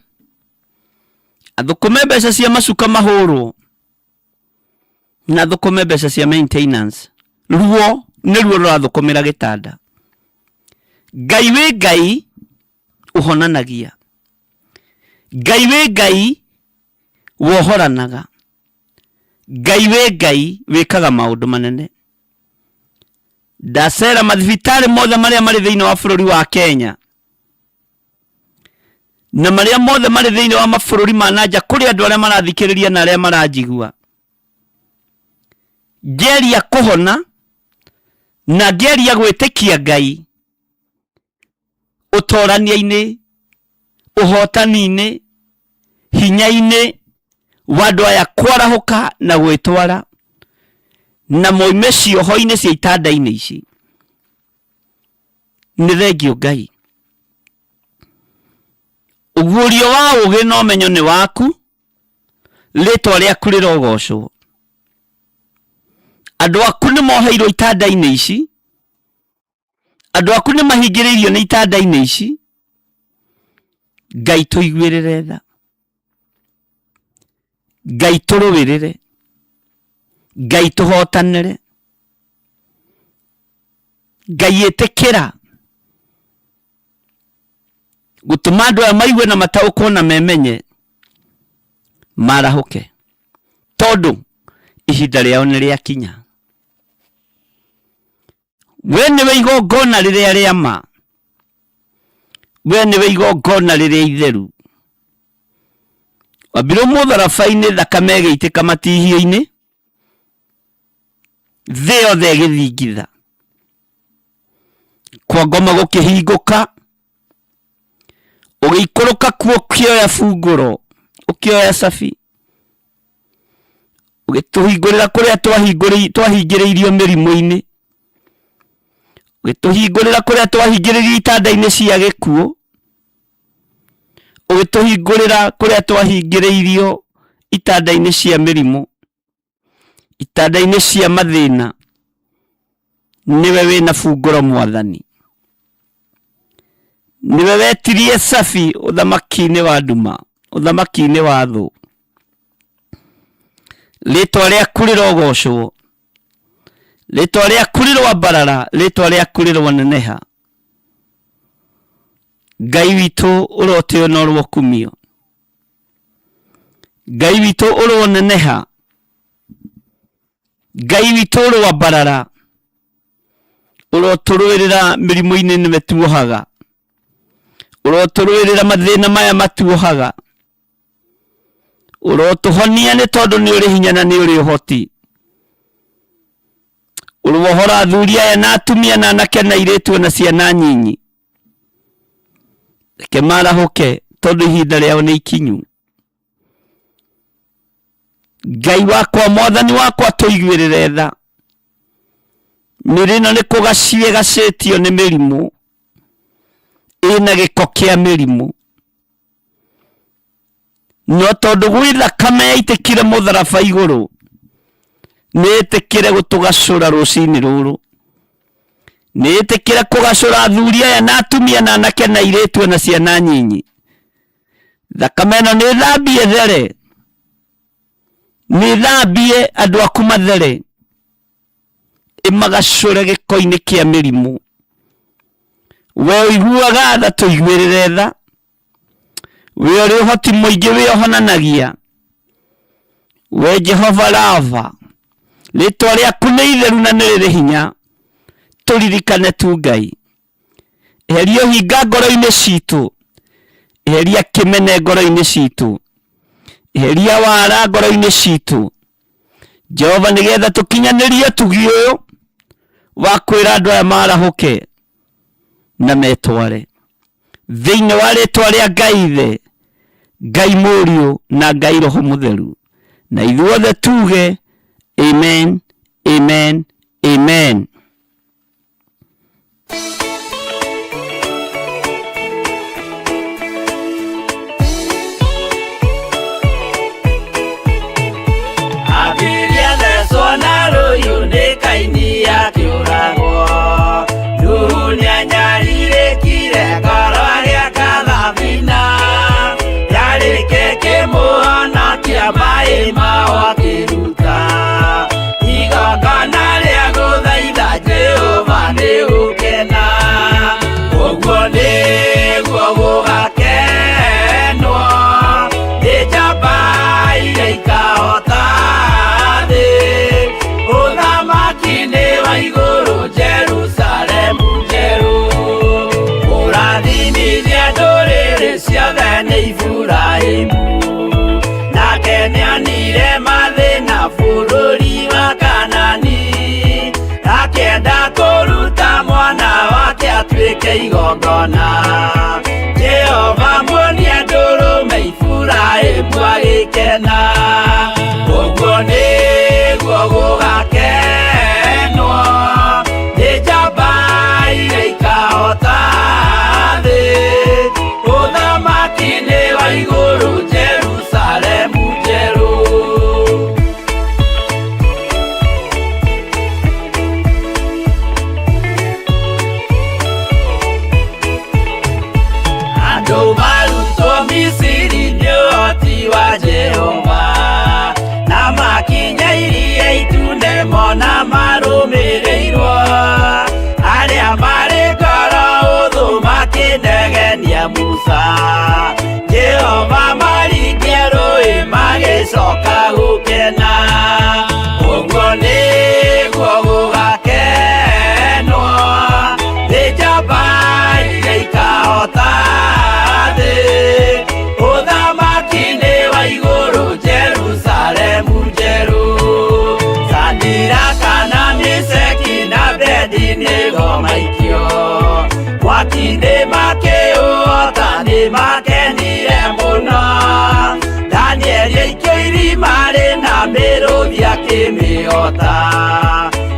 Speaker 3: athũkũme mbeca cia macuka mahũrwo na athũkũme mbeca cia maintenance. Ruo nĩruo rũrathũkũmĩra gĩtanda. Ngai wĩ Ngai ũhonanagia, Ngai wĩ Ngai wohoranaga, Ngai wĩ Ngai wĩkaga maũndũ manene. Ndacera mathibitarĩ mothe marĩa marĩ thĩinĩ wa bũrũri wa Kenya na marĩa mothe marĩ thĩinĩ wa mabũrũri ma na nja kũrĩ andũ arĩa marathikĩrĩria na arĩa maranjigua, ngĩaria kũhona na ngĩaria gwĩtĩkia Ngai ũtorania-inĩ, ũhotani-inĩ, hinya-inĩ wa andũ aya kwarahũka na gwĩtwara na moime cioho-inĩ cia itanda-inĩ ici. Nĩ thengio Ngai. Ũguũrio wa ũũgĩ na ũmenyo nĩ waku, rĩtwa rĩaku rĩrogocwo. Andũ aku nĩ moheirwo itanda-inĩ ici, andũ aku nĩ mahingĩrĩirio nĩ itanda-inĩ ici. Ngai tũiguĩrĩre tha, Ngai tũrũĩrĩre, Ngai tũhotanĩre, Ngai ĩtĩkĩra gũtũma andũ aya maigue na mataũkwo na memenye marahũke, tondũ ihinda rĩao nĩ rĩakinya. We nĩwe igongona rĩrĩa rĩa ma, we nĩwe igongona rĩrĩa itheru. Wambirwo mũtharaba-inĩ, thakame ĩgĩitĩka matihio-inĩ, thĩ yothe ĩgĩthingitha, kwa ngoma gũkĩhingũka, ũgĩikũrũka kuo ũkĩoya bungũro, ũkĩoya cabi, ũgĩtũhingũrĩra kũrĩa twahingĩrĩirio mĩrimũ-inĩ, ũgĩtũhingũrĩra kũrĩa twahingĩrĩirio itanda-inĩ cia gĩkuũ, ũgĩtũhingũrĩra kũrĩa twahingĩrĩirio itanda-inĩ cia mĩrimũ, itanda-inĩ cia mathĩna. Nĩwe wĩna bungũro Mwathani, nĩwe wetirie cabi ũthamaki-inĩ wa nduma, ũthamaki-inĩ wa thũ. Rĩtwa rĩaku rĩrogocwo, rĩtwa rĩaku rĩroambarara, rĩtwa rĩaku rĩroneneha. Ngai witũ ũrotĩo na ũrokumio, Ngai witũ ũroneneha, Ngai witũ ũroambarara, ũrotũrũĩrĩra mĩrimũ-inĩ nĩwe tuohaga, ũrotũrũĩrĩra mathĩna maya matuohaga, ũrotũhonia nĩ tondũ nĩ ũrĩ hinya na nĩ ũrĩ ũhoti. Ũrohora athuri aya na atumia na anake na airĩtu na ciana nyinyi, reke marahũke tondũ ihinda rĩao nĩ ikinyu. Ngai wakwa, Mwathani wakwa, tũiguĩrĩre tha. Mĩĩrĩ ĩno nĩ kũgacie ĩgacĩtio nĩ mĩrimũ, ĩna gĩko kĩa mĩrimũ, no tondũ gwĩ thakame yaitĩkire mũtharaba igũrũ, nĩ ĩtĩkĩre gũtũgacũra rũcinĩ rũrũ, nĩ ĩtĩkĩre kũgacũra athuri aya na atumia na anake na airĩtu na ciana nyinyi. Thakame ĩno nĩ ĩthambie there, nĩ ĩthambie andũ aku mathere, ĩmagacũre gĩko-inĩ kĩa mĩrimũ. We ũiguaga tha, tũiguĩrĩre tha. We ũrĩ ũhoti mũingĩ, we ũhonanagia. We Jehova Rava, rĩtwa rĩaku nĩ itheru na nĩ rĩrĩ hinya. Tũririkane tu Ngai. Eheria ũhinga ngoro-inĩ citũ, eheria kĩmene ngoro-inĩ citũ, eheria wara ngoro-inĩ citũ Jehova, nĩgetha tũkinyanĩrie ũtugi ũyũ wa kwĩra andũ aya marahũke na metware thĩinĩ wa rĩtwa rĩa Ngai Ithe, Ngai Mũriũ na Ngai Roho Mũtheru, na ithuothe tuge amen, amen, amen.
Speaker 2: maĩ mao akĩruta igongona rĩa gũthaitha Jehova nĩ gũkena ũguo nĩguo gũgakenwo nĩ njamba iria ikahota thĩ ũthamaki nĩ wa igũrũ Jerusalemu njerũ kũrathimithia ndũrĩrĩ ciothe nĩ Iburahĩmu nake nĩonire mathĩna bũrũri wa Kanani akĩenda kũruta mwana wake atuĩke igongona Jehova muonie ndũrũme Iburahĩmu agĩkena ũguo nĩguo gũgakenwo nĩ njamba iria ikahota thĩ ũthamaki nĩ wa igũrũ Jerusalemu njerũ. Andũ marutwo Misiri nĩ ũhoti wa Jehova na makinya iria itune mona marũmĩrĩirwo arĩa marĩ ngoro ũthũ makĩnegenia Musa Jehova maringie rũĩ magĩcoka gũkena ũguo nĩguo gũgakenwo nĩ njamba iria ikahota thĩ ũthamaki nĩ wa igũrũ Jerusalemu njerũ Sadiraka na Meshaki na Abednego maikio mwaki-inĩ makĩũhota nĩ makenire mũno Danieli aikio irima rĩna mĩrũthi akĩmĩhota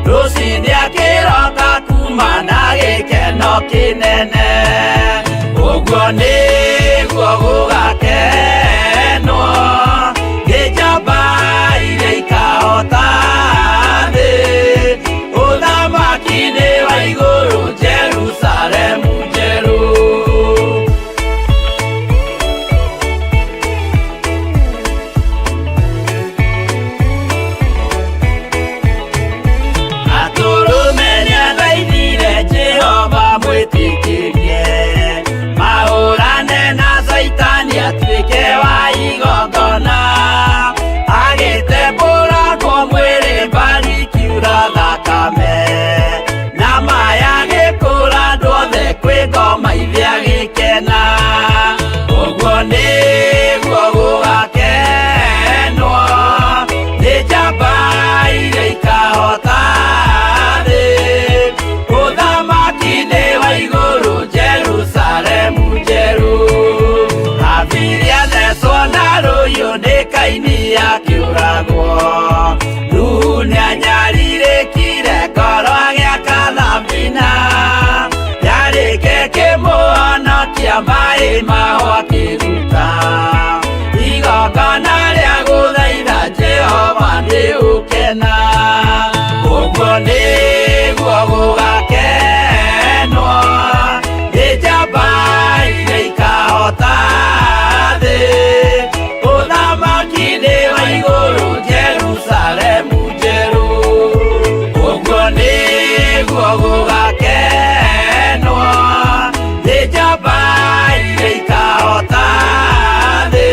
Speaker 2: rũcinĩ akĩroka kuma na gĩkeno kĩnene ũguo nĩguo gũgakenwo nĩ njamba iria ikahota thĩ ũthamaki nĩ wa igũrũ Jerusalemu njerũ. Atũrũme nĩathaithire Jehova mwĩtĩkĩrie mahũrane na Caitani atuĩke wa igongona agĩtembũrangwo mwĩrĩ mbari kiura thakame na maya gĩkũra andũ othe kwĩ ngoma ithe agĩkena ũguo nĩguo gũgakenwo nĩ njamba iria ikahota thĩ ũthamaki nĩ wa igũrũ Jerusalemu njerũ Habili athecwo na rũhiũ nĩ Kaini akĩũragwo Nuhu nĩanyarirĩkire ngoro agĩaka thabina yarĩke kĩmũhonokia maĩ maho akĩruta igongona rĩa gũthaitha Jehova nĩ ũkena ũguo nĩguo gũgakenwo nĩ njamba iria ikahota thĩ ũthamaki nĩ wa igũrũ Jerusalemu njerũ ũguo nĩguo gũgakenwo nĩ njamba iria ikahota thĩ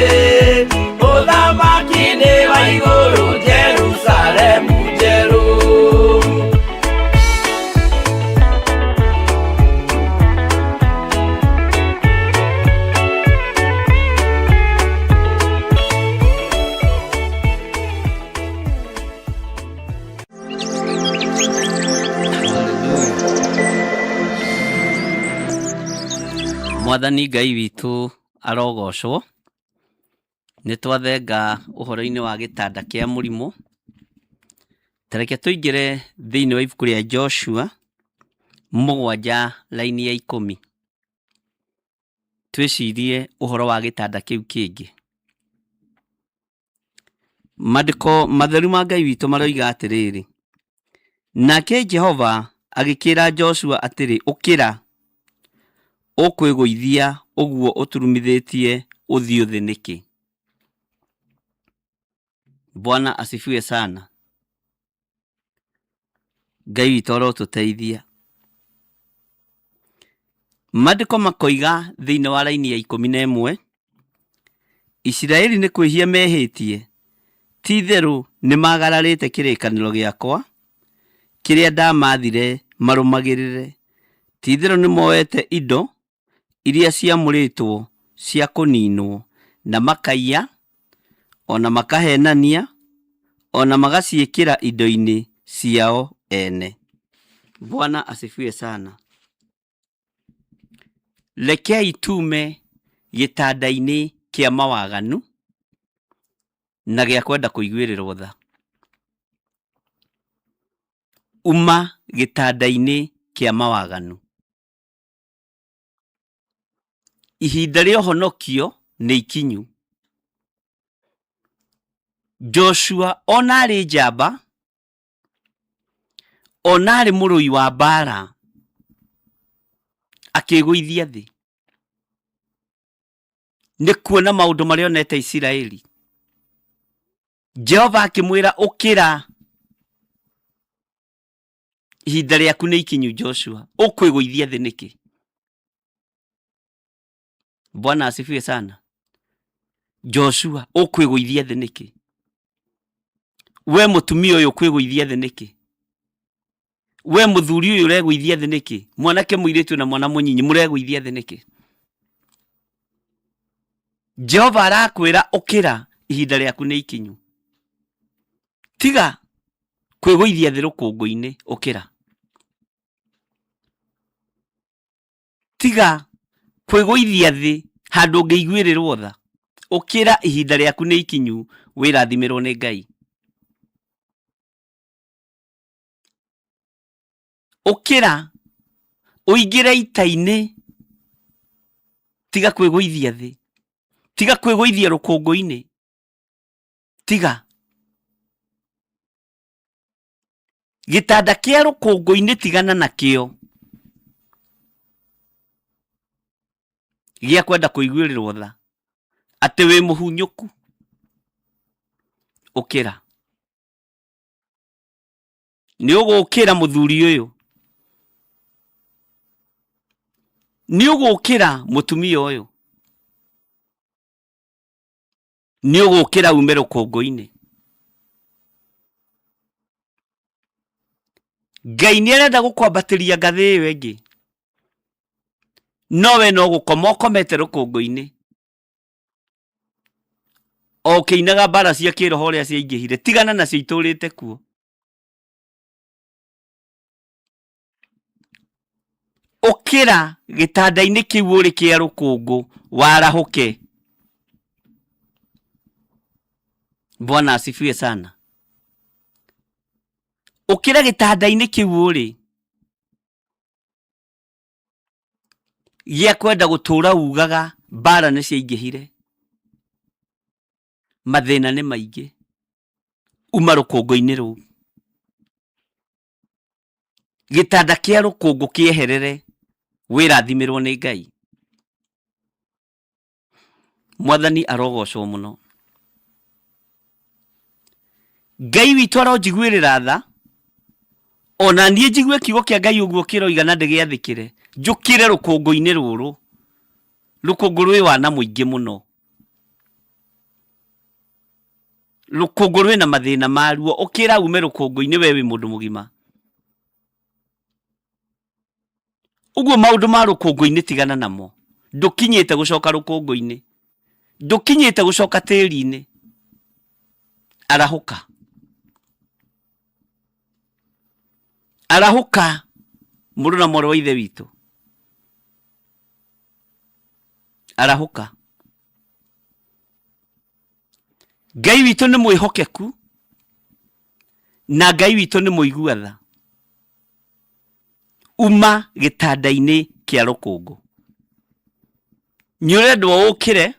Speaker 2: ũthamaki nĩ wa igũrũ Jerusalemu njerũ.
Speaker 5: Mwathani Ngai witũ arogocwo nĩ twathenga ũhoro-inĩ wa gĩtanda kĩa mũrimũ ta reke tũingĩre thĩinĩ wa ibuku rĩa Joshua 7 raini ya 10 twĩcirie ũhoro wa gĩtanda kĩu kĩngĩ. Maandĩko matheru ma Ngai witũ maroiga atĩrĩrĩ, nake Jehova agĩkĩra Joshua atĩrĩ, ũkĩra ũkwĩgũithia ũguo ũturumithĩtie ũthiũ thĩ nĩkĩ? Bwana asifiwe sana. Ngai witũ arotũteithia. Maandĩko makoiga thĩinĩ wa raini ya 11, Isiraeli nĩ kwĩhia mehĩtie, ti-itherũ nĩmagararĩte kĩrĩkanĩro gĩakwa kĩrĩa ndamathire marũmagĩrĩre, ti-itherũ nĩmoete indo iria ciamũrĩtwo cia kũninwo, na makaiya, o na makaheenania, o na magaciĩkĩra indo-inĩ ciao ene. Bwana asifiwe sana. Rekei tume gĩtanda-inĩ kĩa mawaganu na gĩa kwenda kũiguĩrĩrwo tha. Uma gĩtanda-inĩ kĩa mawaganu. Ihinda rĩa ũhonokio nĩ ikinyu. Joshua ona arĩ njamba, ona arĩ mũrũi wa mbara, akĩgũithia thĩ nĩ kuona maũndũ marĩa onete Isiraeli. Jehova akĩmwĩra ũkĩra, ihinda rĩaku nĩ ikinyu Joshua, ũkwĩgũithia thĩ nĩkĩ? Bwana asifiwe sana. Joshua, ũkwĩgũithia thĩ nĩkĩ? We mũtumia ũyũ ũkwĩgũithia thĩ nĩkĩ? We mũthuri ũyũ ũregũithia thĩ nĩkĩ? Mwanake mũirĩtu na mwana mũnyinyi mũregũithia thĩ nĩkĩ? Jehova arakwĩra ũkĩra, ihinda rĩaku nĩ ikinyu. Tiga kwĩgũithia thĩ rũkũngũ-inĩ, ũkĩra. Tiga kwĩgũithia thĩ handũ ũngĩiguĩrĩrwo tha, ũkĩra, ihinda rĩaku nĩ ikinyu, wĩrathimĩrwo nĩ Ngai. Ũkĩra ũingĩre ita-inĩ, tiga kwĩgũithia thĩ, tiga kwĩgũithia rũkũngũ-inĩ, tiga. Gĩtanda kĩa rũkũngũ-inĩ tigana nakĩo, gĩa kwenda kũiguĩrĩrwo tha, atĩ wĩ mũhunyũku, ũkĩra. Nĩ ũgũkĩra mũthuri ũyũ, nĩ ũgũkĩra mũtumia ũyũ, nĩ ũgũkĩra ume rũkũngũ-inĩ. Ngai nĩ arenda gũkwambatĩria ngathĩ ĩyo ĩngĩ, no we no gũkoma ũkomete rũkũngũ-inĩ, o ũkĩinaga mbara cia kĩroho ũrĩa ciaingĩhire. Tigana nacio, itũrĩte kuo. Ũkĩra gĩtanda-inĩ kĩu ũrĩ kĩa rũkũngũ, warahũke. Bwana asifiwe sana. Ũkĩra gĩtanda-inĩ kĩu ũrĩ gĩa kwenda gũtũra ugaga mbara nĩ ciaingĩhire, mathĩna nĩ maingĩ, uma rũkũngũ-inĩ rũu. Gĩtanda kĩa rũkũngũ kĩeherere, wĩrathimĩrwo nĩ Ngai. Mwathani arogocwo mũno. Ngai witũ aronjiguĩrĩra tha, ona niĩ njigue kiugo kĩa Ngai ũguo kĩroiga na ndĩgĩathĩkĩre, njũkĩre rũkũngũ-inĩ rũrũ. Rũkũngũ rwĩ wana mũingĩ mũno. Rũkũngũ rwĩna mathĩna maruo. Ũkĩra ume rũkũngũ-inĩ we wĩ mũndũ mũgima. Ũguo maũndũ ma rũkũngũ-inĩ tigana namo. Ndũkinyĩte gũcoka rũkũngũ-inĩ. Ndũkinyĩte gũcoka tĩri-inĩ. Arahũka. Arahũka mũrũ na mwarĩ wa ithe witũ. Arahũka. Ngai witũ nĩ mwĩhokeku na Ngai witũ nĩ mũigua tha. Uma gĩtanda-inĩ kĩa rũkũngũ. Nĩ ũrendwo ũkĩre,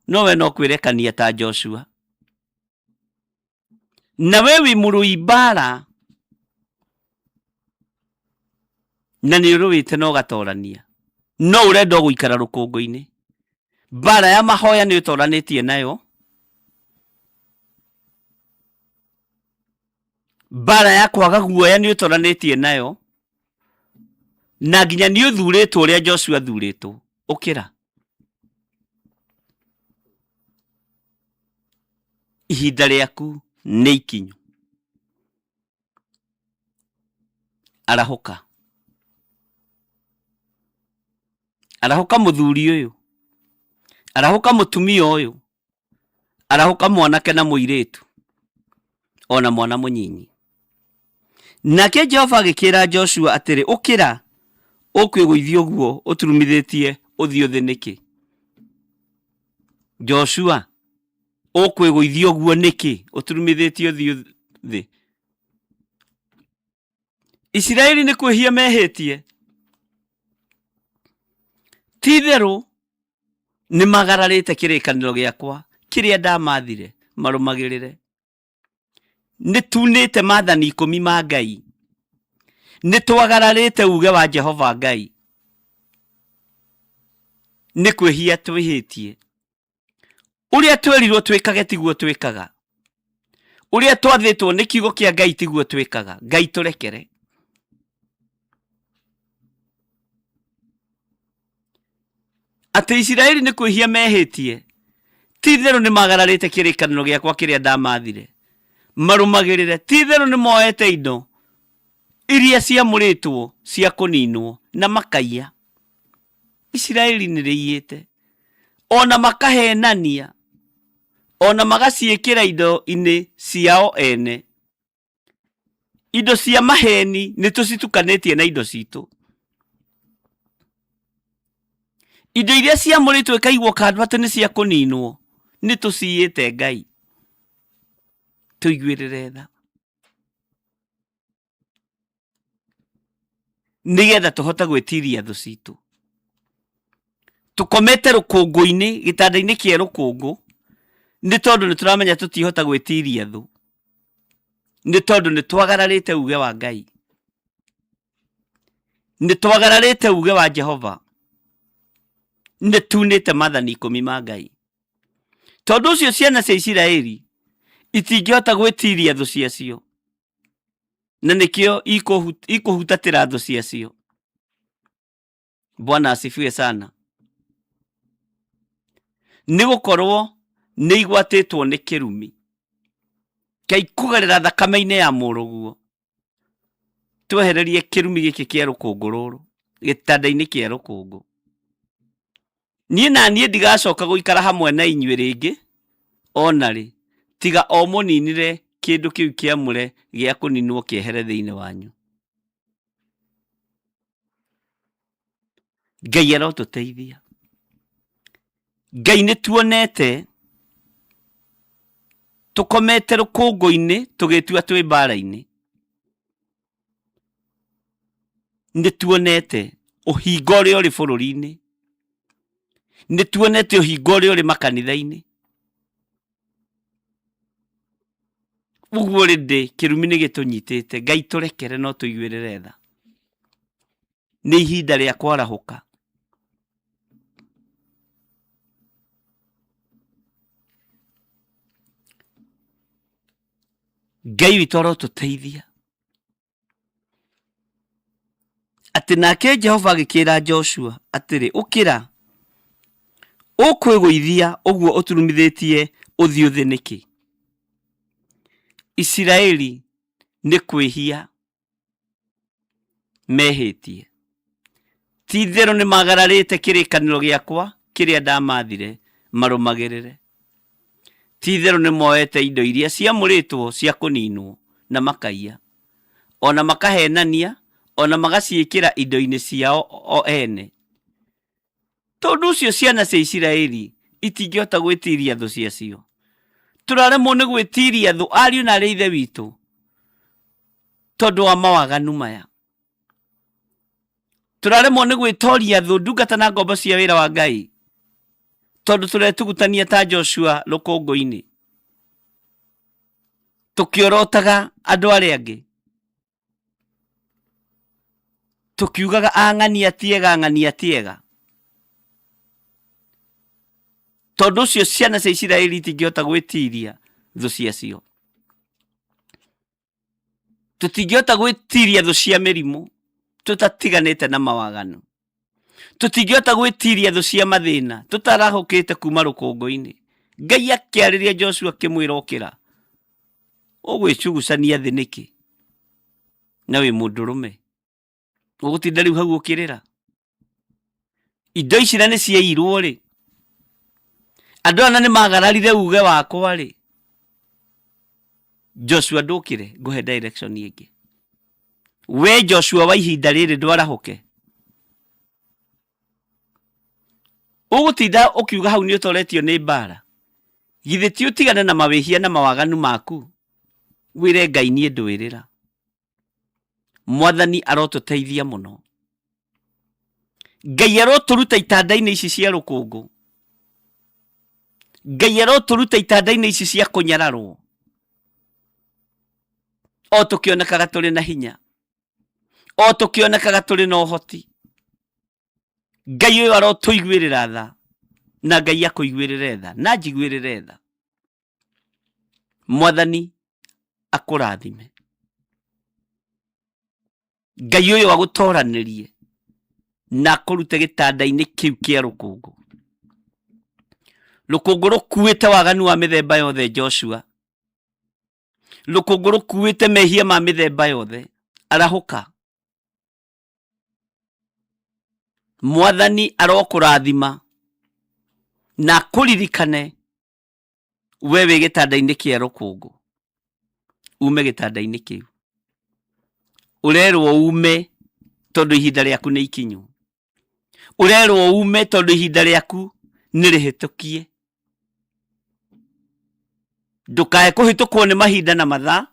Speaker 5: no we no kwĩrekania ta Joshua. Na we wĩ mũrũi mbara na nĩ ũrũĩte na ũgatorania, no ũrenda o gũikara rũkũngũ-inĩ. Mbara ya mahoya nĩ ũtoranĩtie nayo. Mbara ya kwaga guoya nĩ ũtoranĩtie nayo, na nginya nĩ ũthurĩtwo ũrĩa Joshua athurĩtwo. Ũkĩra. Ihinda rĩaku nĩ ikinyu. Arahũka. Arahũka mũthuri ũyũ. Arahũka mũtumia ũyũ. Arahũka mwanake na mũirĩtu. Ona mwana mũnyinyi. Nake Jehova agĩkĩra Joshua atĩrĩ, ũkĩra, ũkwĩgũithia ũguo ũturumithĩtie ũthiũ thĩ nĩkĩ? Joshua, ũkwĩgũithia ũguo nĩkĩ ũturumithĩtie ũthiũ thĩ? Isiraeli nĩ kwĩhia mehĩtie. Ti itherũ nĩ magararĩte kĩrĩkanĩro gĩakwa kĩrĩa ndamathire marũmagĩrĩre. Nĩ tunĩte maathani ikũmi ma Ngai. Nĩ twagararĩte uge wa Jehova Ngai. Nĩ kwĩhia twĩhĩtie. Ũrĩa twerirwo twĩkage tiguo twĩkaga. Ũrĩa twathĩtwo nĩ kiugo kĩa Ngai tiguo twĩkaga. Ngai tũrekere. Atĩ Isiraeli nĩ kwĩhia mehĩtie. Ti itherũ nĩ magararĩte kĩrĩkanĩro gĩakwa kĩrĩa ndamathire marũmagĩrĩre. Ti itherũ nĩ moete indo iria ciamũrĩtwo cia kũninwo na makaiya. Isiraeli nĩ rĩiyĩte. Ona makahenania. Ona magaciĩkĩra indo-inĩ ciao ene. Indo cia maheni nĩ tũcitukanĩtie na indo citũ. Indo iria ciamũrĩtwo ikaigwo kando atĩ nĩ cia kũninwo, nĩ tũciyĩte Ngai. Tũiguĩrĩre tha. Nĩgetha tũhote gwĩtiria thũ citũ. Tũkomete rũkũngũ-inĩ, gĩtanda-inĩ kĩa rũkũngũ, nĩ tondũ nĩ tũramenya tũtihota gwĩtiria thũ. Nĩ tondũ nĩ twagararĩte uge wa Ngai. Nĩ twagararĩte uge wa Jehova. Nĩ tunĩte maathani ikũmi ma Ngai. Tondũ ũcio ciana cia Isiraeli itingĩhota gwĩtiria thũ ciacio. Na nĩkĩo ikũhutatĩra thũ ciacio. Bwana asifiwe sana. Nĩ gũkorwo nĩ igwatĩtwo nĩ kĩrumi. Ngai kũgerera thakame-inĩ ya mũrũguo twehererie kĩrumi gĩkĩ kĩa rũkũngũ rũrũ gĩtanda-inĩ kĩa rũkũngũ. Niĩ na niĩ ndigacoka gũikara hamwe na inyuĩ rĩngĩ o na rĩ, tiga o mũninire kĩndũ kĩu kĩamũre gĩa kũninwo kĩehere thĩinĩ wanyu. Ngai arotũteithia. Ngai nĩ tuonete tũkomete rũkũngũ-inĩ tũgĩtua twĩ mbara-inĩ. Nĩ tuonete ũhinga ũrĩa ũrĩ bũrũri-inĩ. Nĩ tuonete ũhinga ũrĩa ũrĩ makanitha-inĩ. Ũguo rĩndĩ kĩrumi nĩ gĩtũnyitĩte. Ngai tũrekere no tũiguĩrĩre tha. Nĩ ihinda rĩa kwarahũka. Ngai witũ arotũteithia. Atĩ nake Jehova agĩkĩra Joshua atĩrĩ, ũkĩra, ũkwĩgũithia ũguo ũturumithĩtie ũthiũ thĩ nĩkĩ? Isiraeli nĩ kwĩhia mehĩtie. Ti itherũ nĩ magararĩte kĩrĩkanĩro gĩakwa kĩrĩa ndamathire marũmagĩrĩre. Ti itherũ nĩ moete indo iria ciamũrĩtwo cia kũninwo na makaiya, o na makahenania, o na magaciĩkĩra indo-inĩ ciao o ene. Tondũ ũcio ciana cia Isiraeli itingĩhota gwĩtiria thũ ciacio. Tũraremwo nĩ gwĩtiria thũ ariũ na arĩ ithe witũ tondũ wa mawaganu maya. Tũraremwo nĩ gwĩtoria thũ ndungata na ngombo cia wĩra wa Ngai tondũ tũretugutania ta Joshua rũkũngũ-inĩ tũkĩorotaga andũ arĩa angĩ tũkiugaga ang'ania tiega ang'ania tiega tondũ ũcio ciana cia Isiraeli itingĩhota gwĩtiria thũ ciacio. Tũtingĩhota gwĩtiria thũ cia mĩrimũ tũtatiganĩte na mawaganu. Tũtingĩhota gwĩtiria thũ cia mathĩna tũtarahũkĩte kuma rũkũngũ-inĩ. Ngai akĩarĩria Joshua akĩmwĩra ũkĩra, ũgwĩcugucania thĩ nĩkĩ na wĩ mũndũrũme? Ũgũtinda rĩu hau ũkĩrĩra? Indo ici na nĩ ciairwo rĩ, andũ aya na nĩ magararire uge wakwa rĩ, Joshua ndũkĩre ngũhe direction ĩngĩ. We Joshua wa ihinda rĩrĩ ndwarahũke. Ũgũtinda ũkiuga hau nĩ ũtoretio nĩ mbara. Githĩ ti ũtigane na mawĩhia na mawaganu maku wĩre Ngai niĩ ndwĩrĩra. Mwathani arotũteithia mũno. Ngai arotũruta itanda-inĩ ici cia rũkũngũ. Ngai arotũruta itanda-inĩ ici cia kũnyararwo o tũkĩonekaga tũrĩ na hinya, o tũkĩonekaga tũrĩ na ũhoti. Ngai ũyũ arotũiguĩrĩra tha, na Ngai akũiguĩrĩre tha, na njiguĩrĩre tha. Mwathani akũrathime. Ngai ũyũ agũtoranĩrie na akũrute gĩtanda-inĩ kĩu kĩa rũkũngũ. Rũkũngũ rũkuĩte waganu wa mĩthemba yothe Joshua. Rũkũngũ rũkuĩte mehia ma mĩthemba yothe. Arahũka. Mwathani arokũrathima na akũririkane we wĩ gĩtanda-inĩ kĩa rũkũngũ. Ume gĩtanda-inĩ kĩu. Ũrerwo ume tondũ ihinda rĩaku nĩ ikinyu. Ũrerwo ume tondũ ihinda rĩaku nĩ rĩhĩtũkie. Ndũkae kũhĩtũkwo nĩ mahinda na mathaa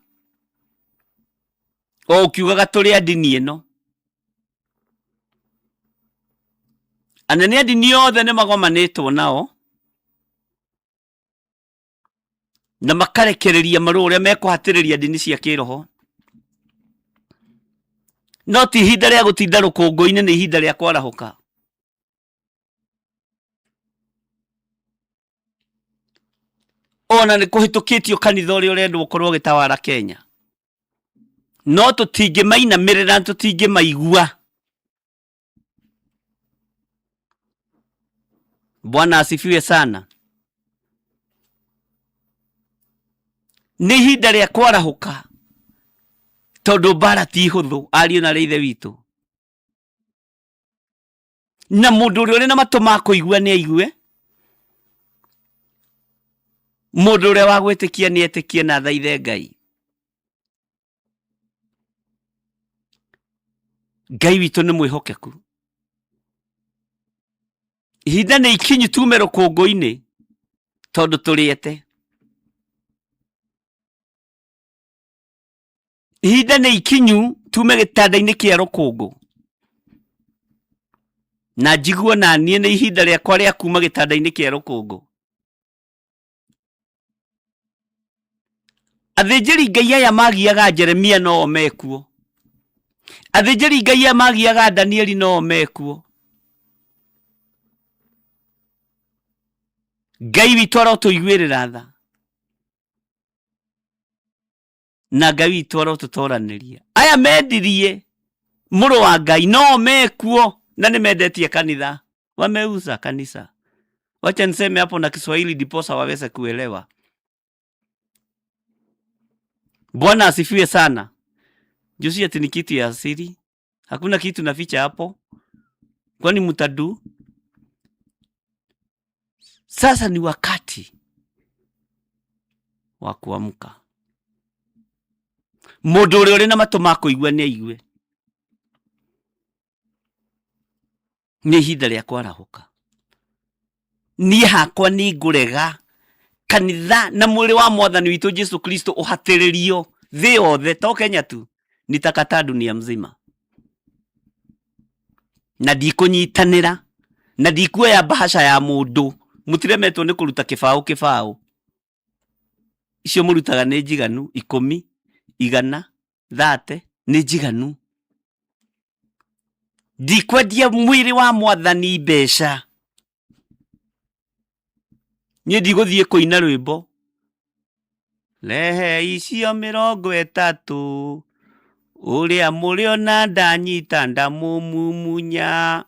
Speaker 5: o ũkiugaga tũrĩ a ndini ĩno. Anene a ndini othe nĩ magomanĩtwo nao na makarekereria marũa ũrĩa mekũhatĩrĩria ndini cia kĩroho. No ti ihinda rĩa gũtinda rũkũngũ-inĩ, nĩ ihinda rĩa kwarahũka. Ona nĩ kũhĩtũkĩtio kanitha ũrĩa ũrendwo ũkorwo ũgĩtawara Kenya, no tũtingĩmainamĩrĩra, tũtingĩmaigua. Bwana asifiwe sana. Nĩ ihinda rĩa kwarahũka tondũ mbara ti hũthũ, ariũ na arĩ ithe witũ. Na mũndũ ũrĩa ũrĩ na matũ ma kũigua nĩ aigue, mũndũ ũrĩa wa gwĩtĩkia nĩ etĩkie na athaithe Ngai. Ngai witũ nĩ mwĩhokeku. Ihinda nĩ ikinyu tume rũkũngũ-inĩ tondũ tũrĩete. Ihinda nĩ ikinyu tume gĩtanda-inĩ kĩa rũkũngũ. Na njiguo na niĩ nĩ ihinda rĩakwa rĩa kuma gĩtanda-inĩ kĩa rũkũngũ. Athĩnjĩri Ngai aya magiaga Jeremia no o mekuo. Athĩnjĩri Ngai aya magiaga Danieli no o mekuo. Ngai witũ arotũiguĩrĩra tha. Na Ngai witũ arotũtoranĩria. Aya mendirie mũrũ wa Ngai no mekuo na nĩ mendetie kanitha. Wameuza kanisa. Wacha niseme hapo na Kiswahili ndiposa waweze kuelewa. Bwana asifiwe sana. Josia ati ni kitu ya asili. Hakuna kitu naficha hapo. Kwani mtadu? Sasa ni wakati wa kuamka. Mũndũ ũrĩa ũrĩ na matũ ma kũigua nĩ aigue. Nĩ ihinda rĩa kwarahũka. Niĩ hakwa nĩ ngũrega kanitha na mwĩrĩ wa mwathani witũ Jesu Kristo ũhatĩrĩrio thĩ yothe, to Kenya tu, nitakataa dunia mzima. Na ndikũnyitanĩra na ndikuoya bahasha ya mũndũ. Mũtiremetwo nĩ kũruta kĩbaũ kĩbaũ. Icio mũrutaga nĩ njiganu, 10, 100, 30, nĩ njiganu. Ndikwendia mwĩrĩ wa mwathani mbeca. Niĩ ndigũthiĩ kũina rwĩmbo rehe icio 30. Ũrĩa mũrĩona ndanyita ndamũmumunya,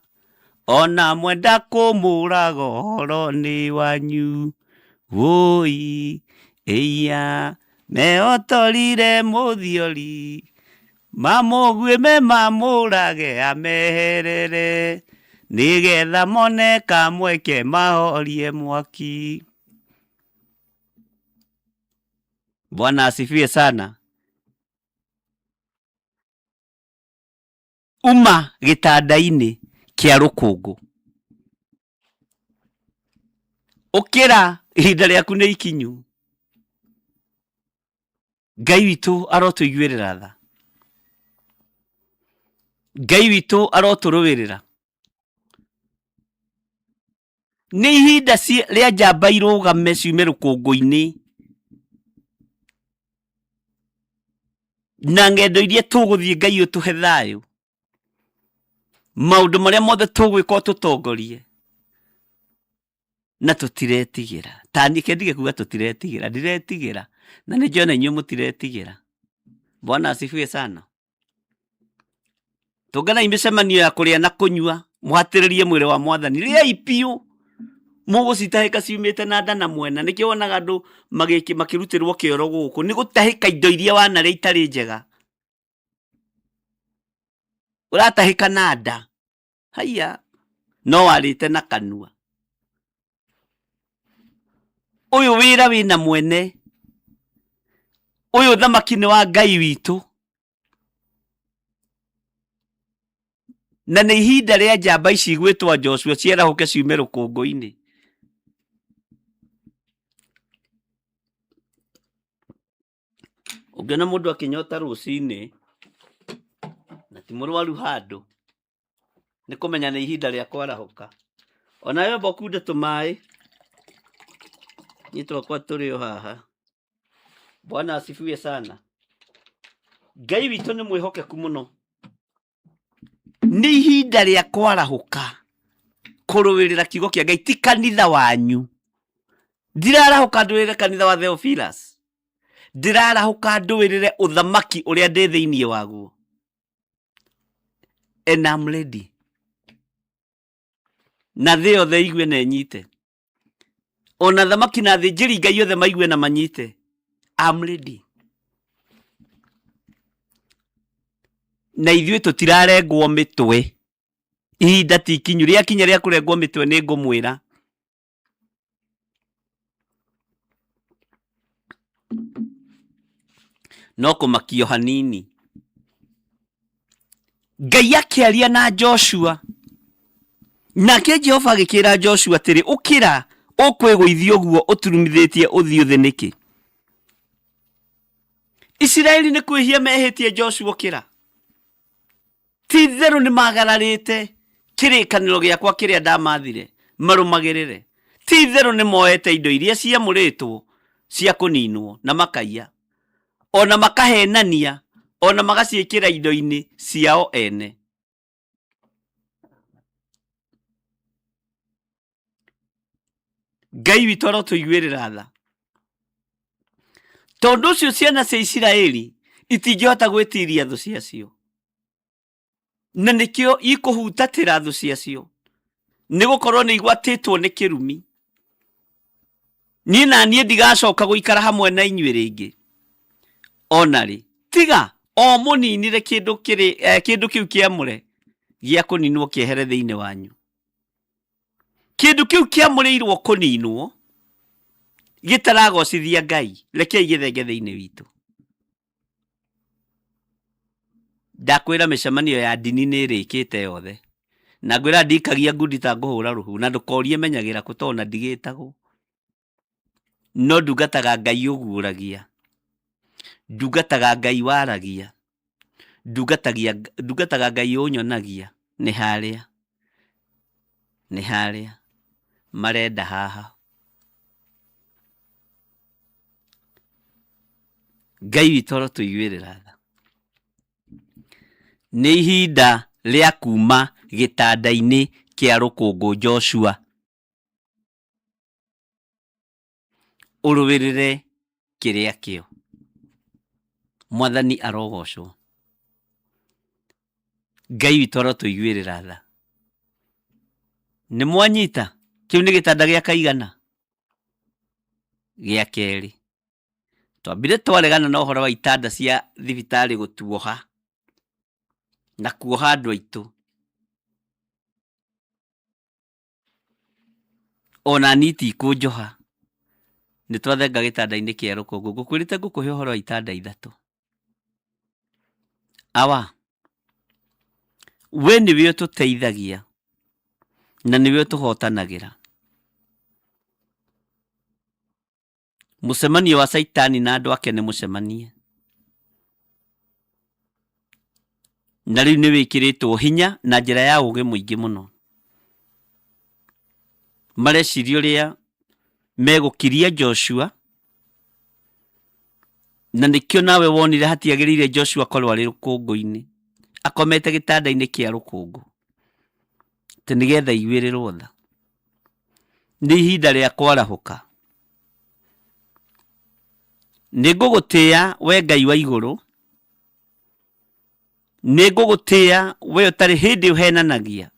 Speaker 5: ona mwenda kũmũraga ũhoro nĩ wanyu. Wũi ĩiya mehotorire mũthiori, mamũguĩme mamũrage ameherere, nĩgetha mone kamweke mahorie mwaki. Bwana asifiwe sana. Uma gĩtanda-inĩ kĩa rũkũngũ, ũkĩra, ihinda rĩaku nĩ ikinyu. Ngai witũ arotũiguĩrĩra tha, Ngai witũ arotũrũĩrĩra. Nĩ ihinda rĩa njamba irũgame ciume rũkũngũ-inĩ na ng'endo iria tũgũthiĩ. Ngai ũtũhe thayũ, maũndũ marĩa mothe tũgwĩka ũtũtongorie, na tũtiretigĩra. Tani kendige kuga tũtiretigĩra, ndiretigĩra, na nĩ njona inyuĩ mũtiretigĩra. Bwana asifiwe sana. Tũnganai mĩcemanio ya kũrĩa na kũnyua, mũhatĩrĩrie mwĩrĩ wa Mwathani. Rĩai piũ, mũgũcitahĩka ciumĩte na nda na mwena. Nĩkĩo wonaga andũ makĩrutĩrwo kĩoro gũkũ, nĩ gũtahĩka indo iria wanarĩa itarĩ njega. Ũratahĩka na nda, haiya, no warĩte na kanua. Ũyũ wĩra wĩna mwene, ũyũ thamaki nĩ wa Ngai witũ, na nĩ ihinda rĩa njamba ici igwĩtwo Joshua ciarahũke ciume rũkũngũ-inĩ. Ũngĩona mũndũ akĩnyota rũcinĩ na ti mũrwaru handũ, nĩ kũmenya nĩ ihinda rĩa kwarahũka. Onawe amba ũkunde tũmaĩ, niĩ twakwa tũrĩ o haha. Bwana asifiwe sana. Ngai witũ nĩ mwĩhokeku mũno. Nĩ ihinda rĩa kwarahũka kũrũĩrĩra kiugo kĩa Ngai, ti kanitha wanyu. Ndirarahũka ndũĩrĩre kanitha wa Theophilus, ndĩrarahũka ndũĩrĩre ũthamaki ũrĩa ndĩ thĩinĩ waguo. And I'm ready. Na thĩ yothe igue na ĩnyite, ona thamaki na thĩnjĩri Ngai othe maigue na manyite. I'm ready. Na ithuĩ tũtirarengwo mĩtwe, ihinda ti ikinyu. Rĩakinya rĩa kũrengwo mĩtwe nĩ ngũmwĩra. No kũmakio hanini. Ngai akĩaria na Joshua, nake Jehova agĩkĩra Joshua atĩrĩ, ũkĩra, ũkwĩgũithia ũguo ũturumithĩtie ũthiũ thĩ nĩkĩ? Isiraeli nĩ kwĩhia mehĩtie. Joshua, ũkĩra. Ti itherũ nĩ magararĩte kĩrĩkanĩro gĩakwa kĩrĩa ndamathire marũmagĩrĩre. Ti itherũ nĩ moete indo iria ciamũrĩtwo cia kũninwo na makaiya, o na makaheenania, o na magaciĩkĩra indo-inĩ ciao ene. Ngai witũ arotũiguĩrĩra tha. Tondũ ũcio ciana cia Isiraeli itingĩhota gwĩtiria thũ ciacio, na nĩkĩo ikũhutatĩra thũ ciacio, nĩ gũkorwo nĩ igwatĩtwo nĩ kĩrumi. Niĩ na niĩ ndigacoka gũikara hamwe na inyuĩ rĩngĩ ona rĩ, tiga o mũninire kĩndũ kĩrĩ, kĩndũ kĩu kĩamũre gĩa kũninwo kĩehere thĩinĩ wanyu. Kĩndũ kĩu kĩamũrĩirwo kũninwo gĩtaragocithia Ngai, rekei gĩthenge thĩinĩ witũ. Ndakwĩra mĩcemanio ya ndini nĩ ĩrĩkĩte yothe, na ngwĩra ndikagia ngundi ta ngũhũra rũhu, na ndũkorie menyagĩra kũ tondũ na ndigĩtagwo. No ndungataga Ngai ũguũragia, ndungataga Ngai waragia, ndungatagia ndungataga Ngai ũnyonagia nĩ harĩa, nĩ harĩa marenda haha. Ngai witũ arotũiguĩrĩra tha. Nĩ ihinda rĩa kuma gĩtanda-inĩ kĩa rũkũngũ, Joshua. Ũrũĩrĩre kĩrĩa kĩo. Mwathani arogocwo. Ngai witũ arotũiguĩrĩra tha. Nĩ mwanyita? Kĩu nĩ gĩtanda gĩa kaigana? Gĩa kerĩ. Twambire twaregana na ũhoro wa itanda cia thibitarĩ gũtuoha na kuoha andũ aitũ. Ona niĩ itikũnjoha. Nĩ twathenga gĩtanda-inĩ kĩa rũkũngũ. Ngũkwĩrĩte ngũkũhe ũhoro wa itanda ithatũ. Awa, we nĩwe ũtũteithagia na nĩwe ũtũhotanagĩra. Mũcemanio wa Caitani na andũ ake nĩ mũcemanie. Na rĩu nĩ wĩkĩrĩtwo hinya na njĩra ya ũgĩ mũingĩ mũno. Mareciria ũrĩa megũkiria Joshua, na nĩkĩo nawe wonire hatiagĩrĩire Joshua akorwo arĩ rũkũngũ-inĩ, akomete gĩtanda-inĩ kĩa rũkũngũ, atĩ nĩgetha aiguĩrĩrwo tha. Nĩ ihinda rĩa kwarahũka. Nĩ ngũgũtĩa we Ngai wa igũrũ, nĩ ngũgũtĩa we ũtarĩ hĩndĩ ũhenanagia,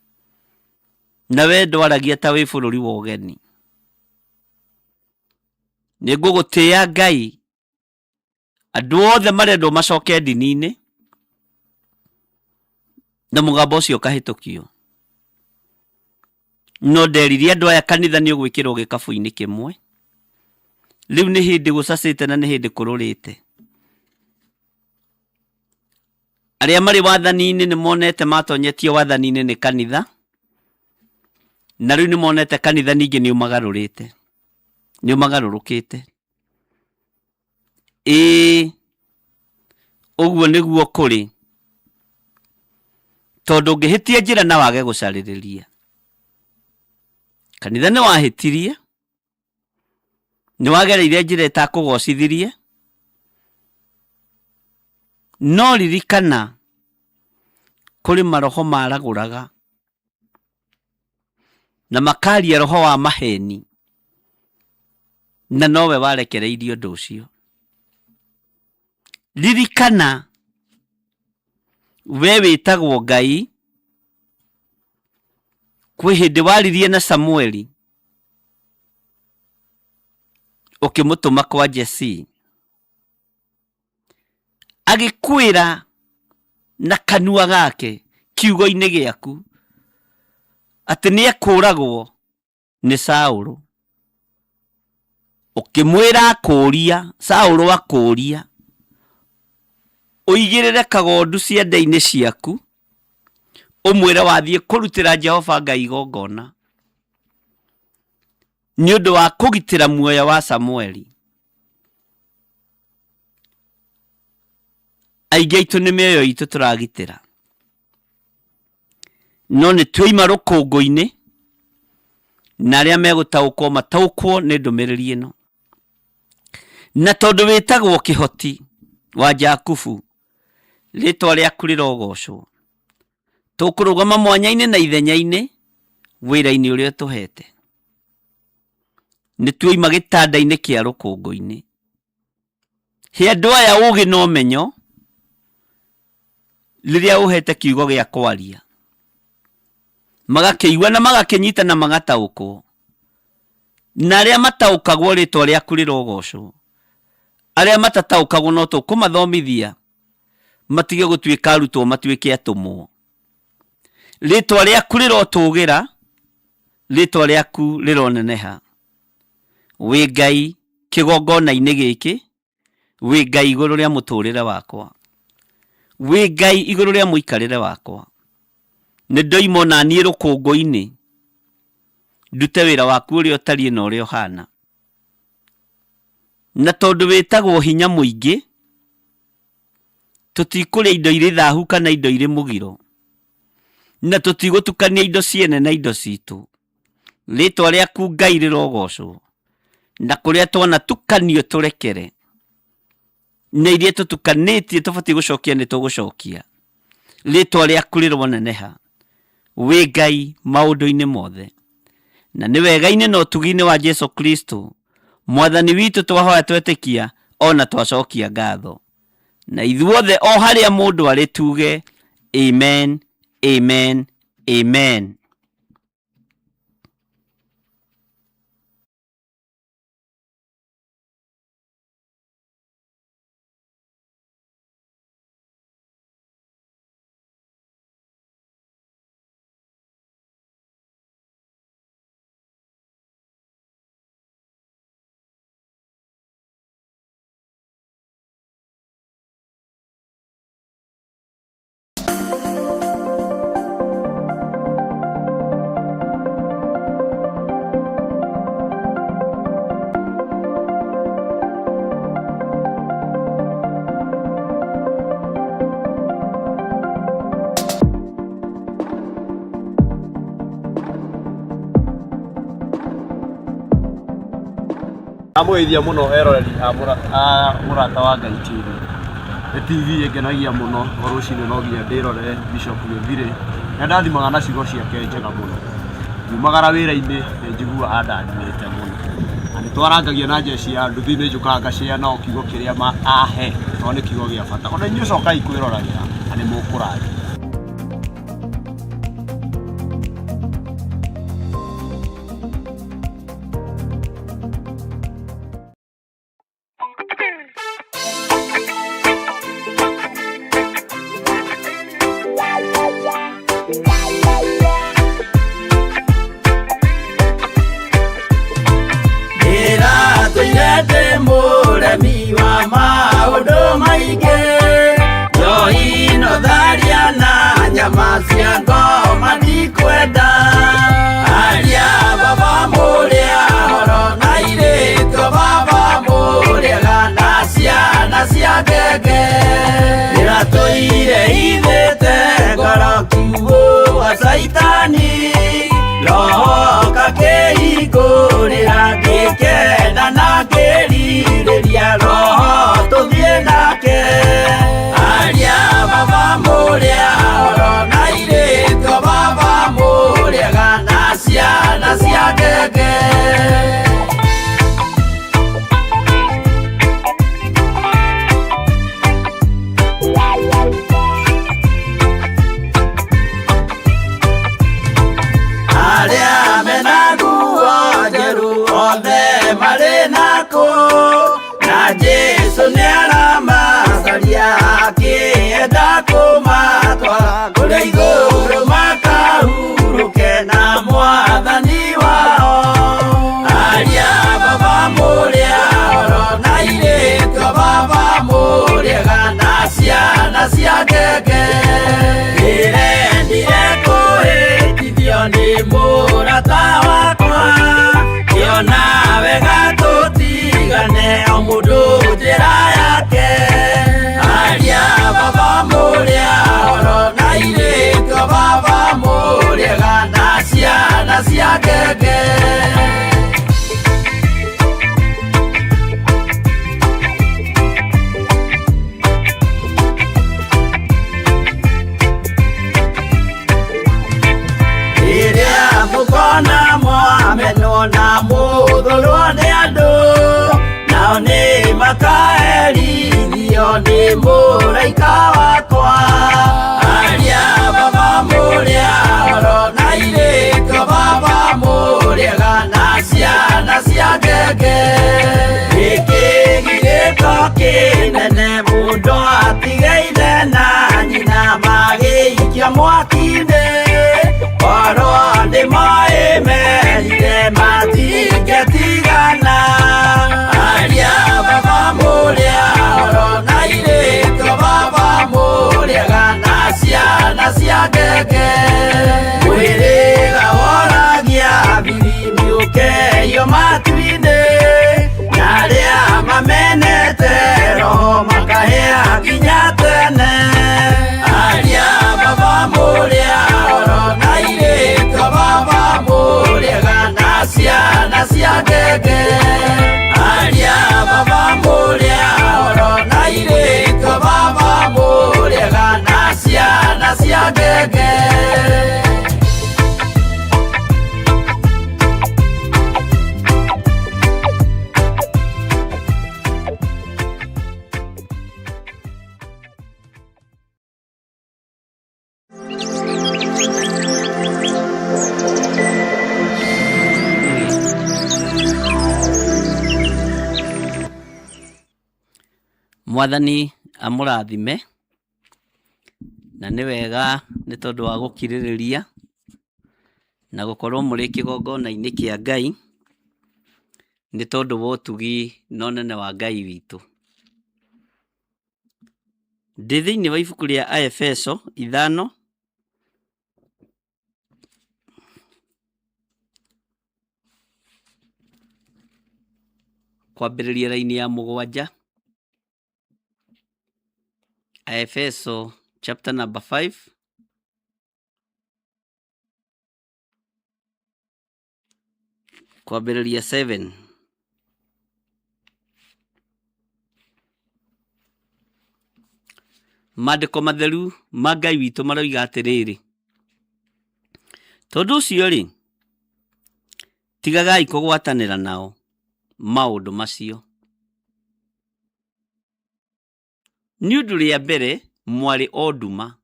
Speaker 5: na we ndwaragia ta wĩ bũrũri wa ũgeni. Nĩ ngũgũtĩa Ngai Andũ othe marendwo macoke ndini-inĩ na mũgambo ũcio ũkahĩtũkio. No nderirie andũ aya kanitha nĩ ũgwĩkĩrwo gĩkabũ-inĩ kĩmwe. Rĩu nĩ hĩndĩ gũcacĩte na nĩ hĩndĩ kũrũrĩte. Arĩa marĩ wathani-inĩ nĩ monete matonyetio wathani-inĩ nĩ kanitha, na rĩu nĩ monete kanitha ningĩ nĩ ũmagarũrĩte, nĩ ũmagarũrũkĩte. Ĩĩ, ũguo nĩguo kũrĩ, tondũ ũngĩhĩtia njĩra na wage gũcarĩrĩria. Kanitha nĩ wahĩtirie, nĩ wagereire njĩra ĩtakũgocithirie, no ririkana kũrĩ maroho maragũraga na makaria roho wa maheni na nowe warekereirie ũndũ ũcio. Ririkana we wĩtagwo Ngai, kwĩ hĩndĩ waririe na Samueli ũkĩmũtũma kwa Jesii. Agĩkwĩra na kanua gake kiugo-inĩ gĩaku atĩ nĩ ekũragwo nĩ Saũlũ. Ũkĩmwĩra akũũria, Saũlũ akũũria, ũigĩrĩre kagondu ciande-inĩ ciaku, ũmwĩre wathiĩ kũrutĩra Jehova Ngai igongona nĩ ũndũ wa kũgitĩra muoyo wa Samueli. Aingĩ aitũ nĩ mĩoyo itũ tũragitĩra, no nĩ tuoima rũkũngũ-inĩ, na arĩa megũtaũkwo mataũkwo nĩ ndũmĩrĩri ĩno. Na tondũ wĩtagwo kĩhoti wa Jakubu, rĩtwa rĩaku rĩrogocwo. Tũkũrũgama mwanya-inĩ na ithenya-inĩ wĩra-inĩ ũrĩa ũtũhete. Nĩ tuoima gĩtanda-inĩ kĩa rũkũngũ-inĩ. He andũ aya ũgĩ na ũmenyo rĩrĩa ũhete kiugo gĩa kwaria. Magakĩigua na magakĩnyita na magataũkwo. Na arĩa mataũkagwo rĩtwa rĩaku rĩrogocwo. Arĩa matataũkagwo no tũkũmathomithia matige gũtuĩka arutwo matuĩke atũmwo. Rĩtwa rĩaku rĩrotũgĩra, rĩtwa rĩaku rĩroneneha. Wĩ Ngai kĩgongona-inĩ gĩkĩ, wĩ Ngai igũrũ rĩa mũtũrĩre wakwa, wĩ Ngai igũrũ rĩa mũikarĩre wakwa. Nĩ ndoima ona niĩ rũkũngũ-inĩ, ndute wĩra waku ũrĩa ũtariĩ na ũrĩa ũhana. Na tondũ wĩtagwo hinya mũingĩ, tũtikũrĩa indo irĩ thahu kana indo irĩ mũgiro, na tũtigũtukania indo ciene na indo citũ. Rĩtwa rĩaku Ngai rĩrogocwo, na kũrĩa twanatukanio tũrekere, na iria tũtukanĩtie tũbatiĩ gũcokia nĩ tũgũcokia. Rĩtwa rĩaku rĩroneneha, wĩ Ngai maũndũ-inĩ mothe, na nĩ wega-inĩ na ũtugi-inĩ wa Jesu Kristo Mwathani witũ twahoya twetĩkia ona twacokia ngatho. Na ithuothe o harĩa mũndũ arĩ tuge amen, Amen, amen.
Speaker 6: Ndamũgeithia mũno eroreri a Mũrata wa Ngai TV. Nĩ TV ĩngenagia mũno o rũcinĩ no nginya ndĩrorere Bishop Gĩthirĩ. Nĩ andathimaga na ciugo ciake njega mũno. Ngiumagara wĩra-inĩ nĩ njiguaga andathimĩte mũno. Na nĩ twarangagia na jeshi ya nduthi nĩ njũkaga ngacĩa nao kiugo kĩrĩa ahe tondũ nĩ kiugo gĩa bata. Ona inyuĩ cokai kwĩroragĩra na nĩ mũkũrathimwo.
Speaker 7: Ndĩratũire ndĩ mũremi wa maũndũ maingĩ njohi no tharia na nyama cia ngoma ndikwenda aria baba mũrĩa horo na irĩtwo baba mũrĩaga na ciana cia ngenge ndĩratũire ithĩte ngoro kiugũ wa caitani roho kakĩhingũrĩra ngĩkena na ngĩrirĩria roho tũthiĩ nake aria baba mũrĩa horo na irĩtwo baba mũrĩaga na ciana cia ngenge. Arĩa mena nguo njerũ othe marĩ nakũ na Jesũ nĩaramacaria akĩenda kũmatwara kũrĩa igũrũ makahurũke na mwathani wao. Aria baba mũrĩa horo na irĩtwo baba mũrĩaga na ciana cia ngenge ndĩrendire kũhĩtithio nĩ mũrata wakwa kĩona wega tũtigane o mũndũ njĩra yake. Aria baba mũrĩa horo na irĩtwo baba mũrĩaga na ciana cia ngenge. Rĩrĩa mũkona mwamenwo na mũthũrwo nĩ andũ nao nĩ makaherithio nĩ mũraika wakwa. Aria baba mũrĩa horo na irĩtwo baba mũrĩaga na ciana cia ngenge gĩkĩgirĩko kĩnene mũndũ atige ithe na nyina magĩikia mwaki-inĩ oro nĩ moĩ merire matingĩtigana. Aria baba mũrĩa horo na irĩtwo baba mũrĩaga na ciana cia ngenge mwĩrĩga woragia biribiri ũkeio matu-inĩ na arĩa mamenete roho makahĩa nginya tene. Aria baba mũrĩa horo na irĩtwo baba mũrĩaga na ciana cia ngenge. Aria baba mũrĩa horo na irĩtwo baba mũrĩaga na ciana cia ngenge.
Speaker 5: Mwathani amũrathime, na nĩ wega nĩ tondũ wa gũkirĩrĩria na gũkorwo mũrĩ kĩgongona-inĩ kĩa Ngai, nĩ tondũ wa ũtugi na ũnene wa Ngai witũ. Ndĩ thĩinĩ wa ibuku rĩa Aefeso 5 kwambĩrĩria raini ya 7. Aefeso chapter number 5 kwambĩrĩria 7. Maandĩko matheru ma Ngai witũ maroiga atĩrĩrĩ, tondũ ũcio-rĩ, tigagai kũgwatanĩra nao maũndũ macio. Nĩ ũndũ rĩa mbere mwarĩ o nduma,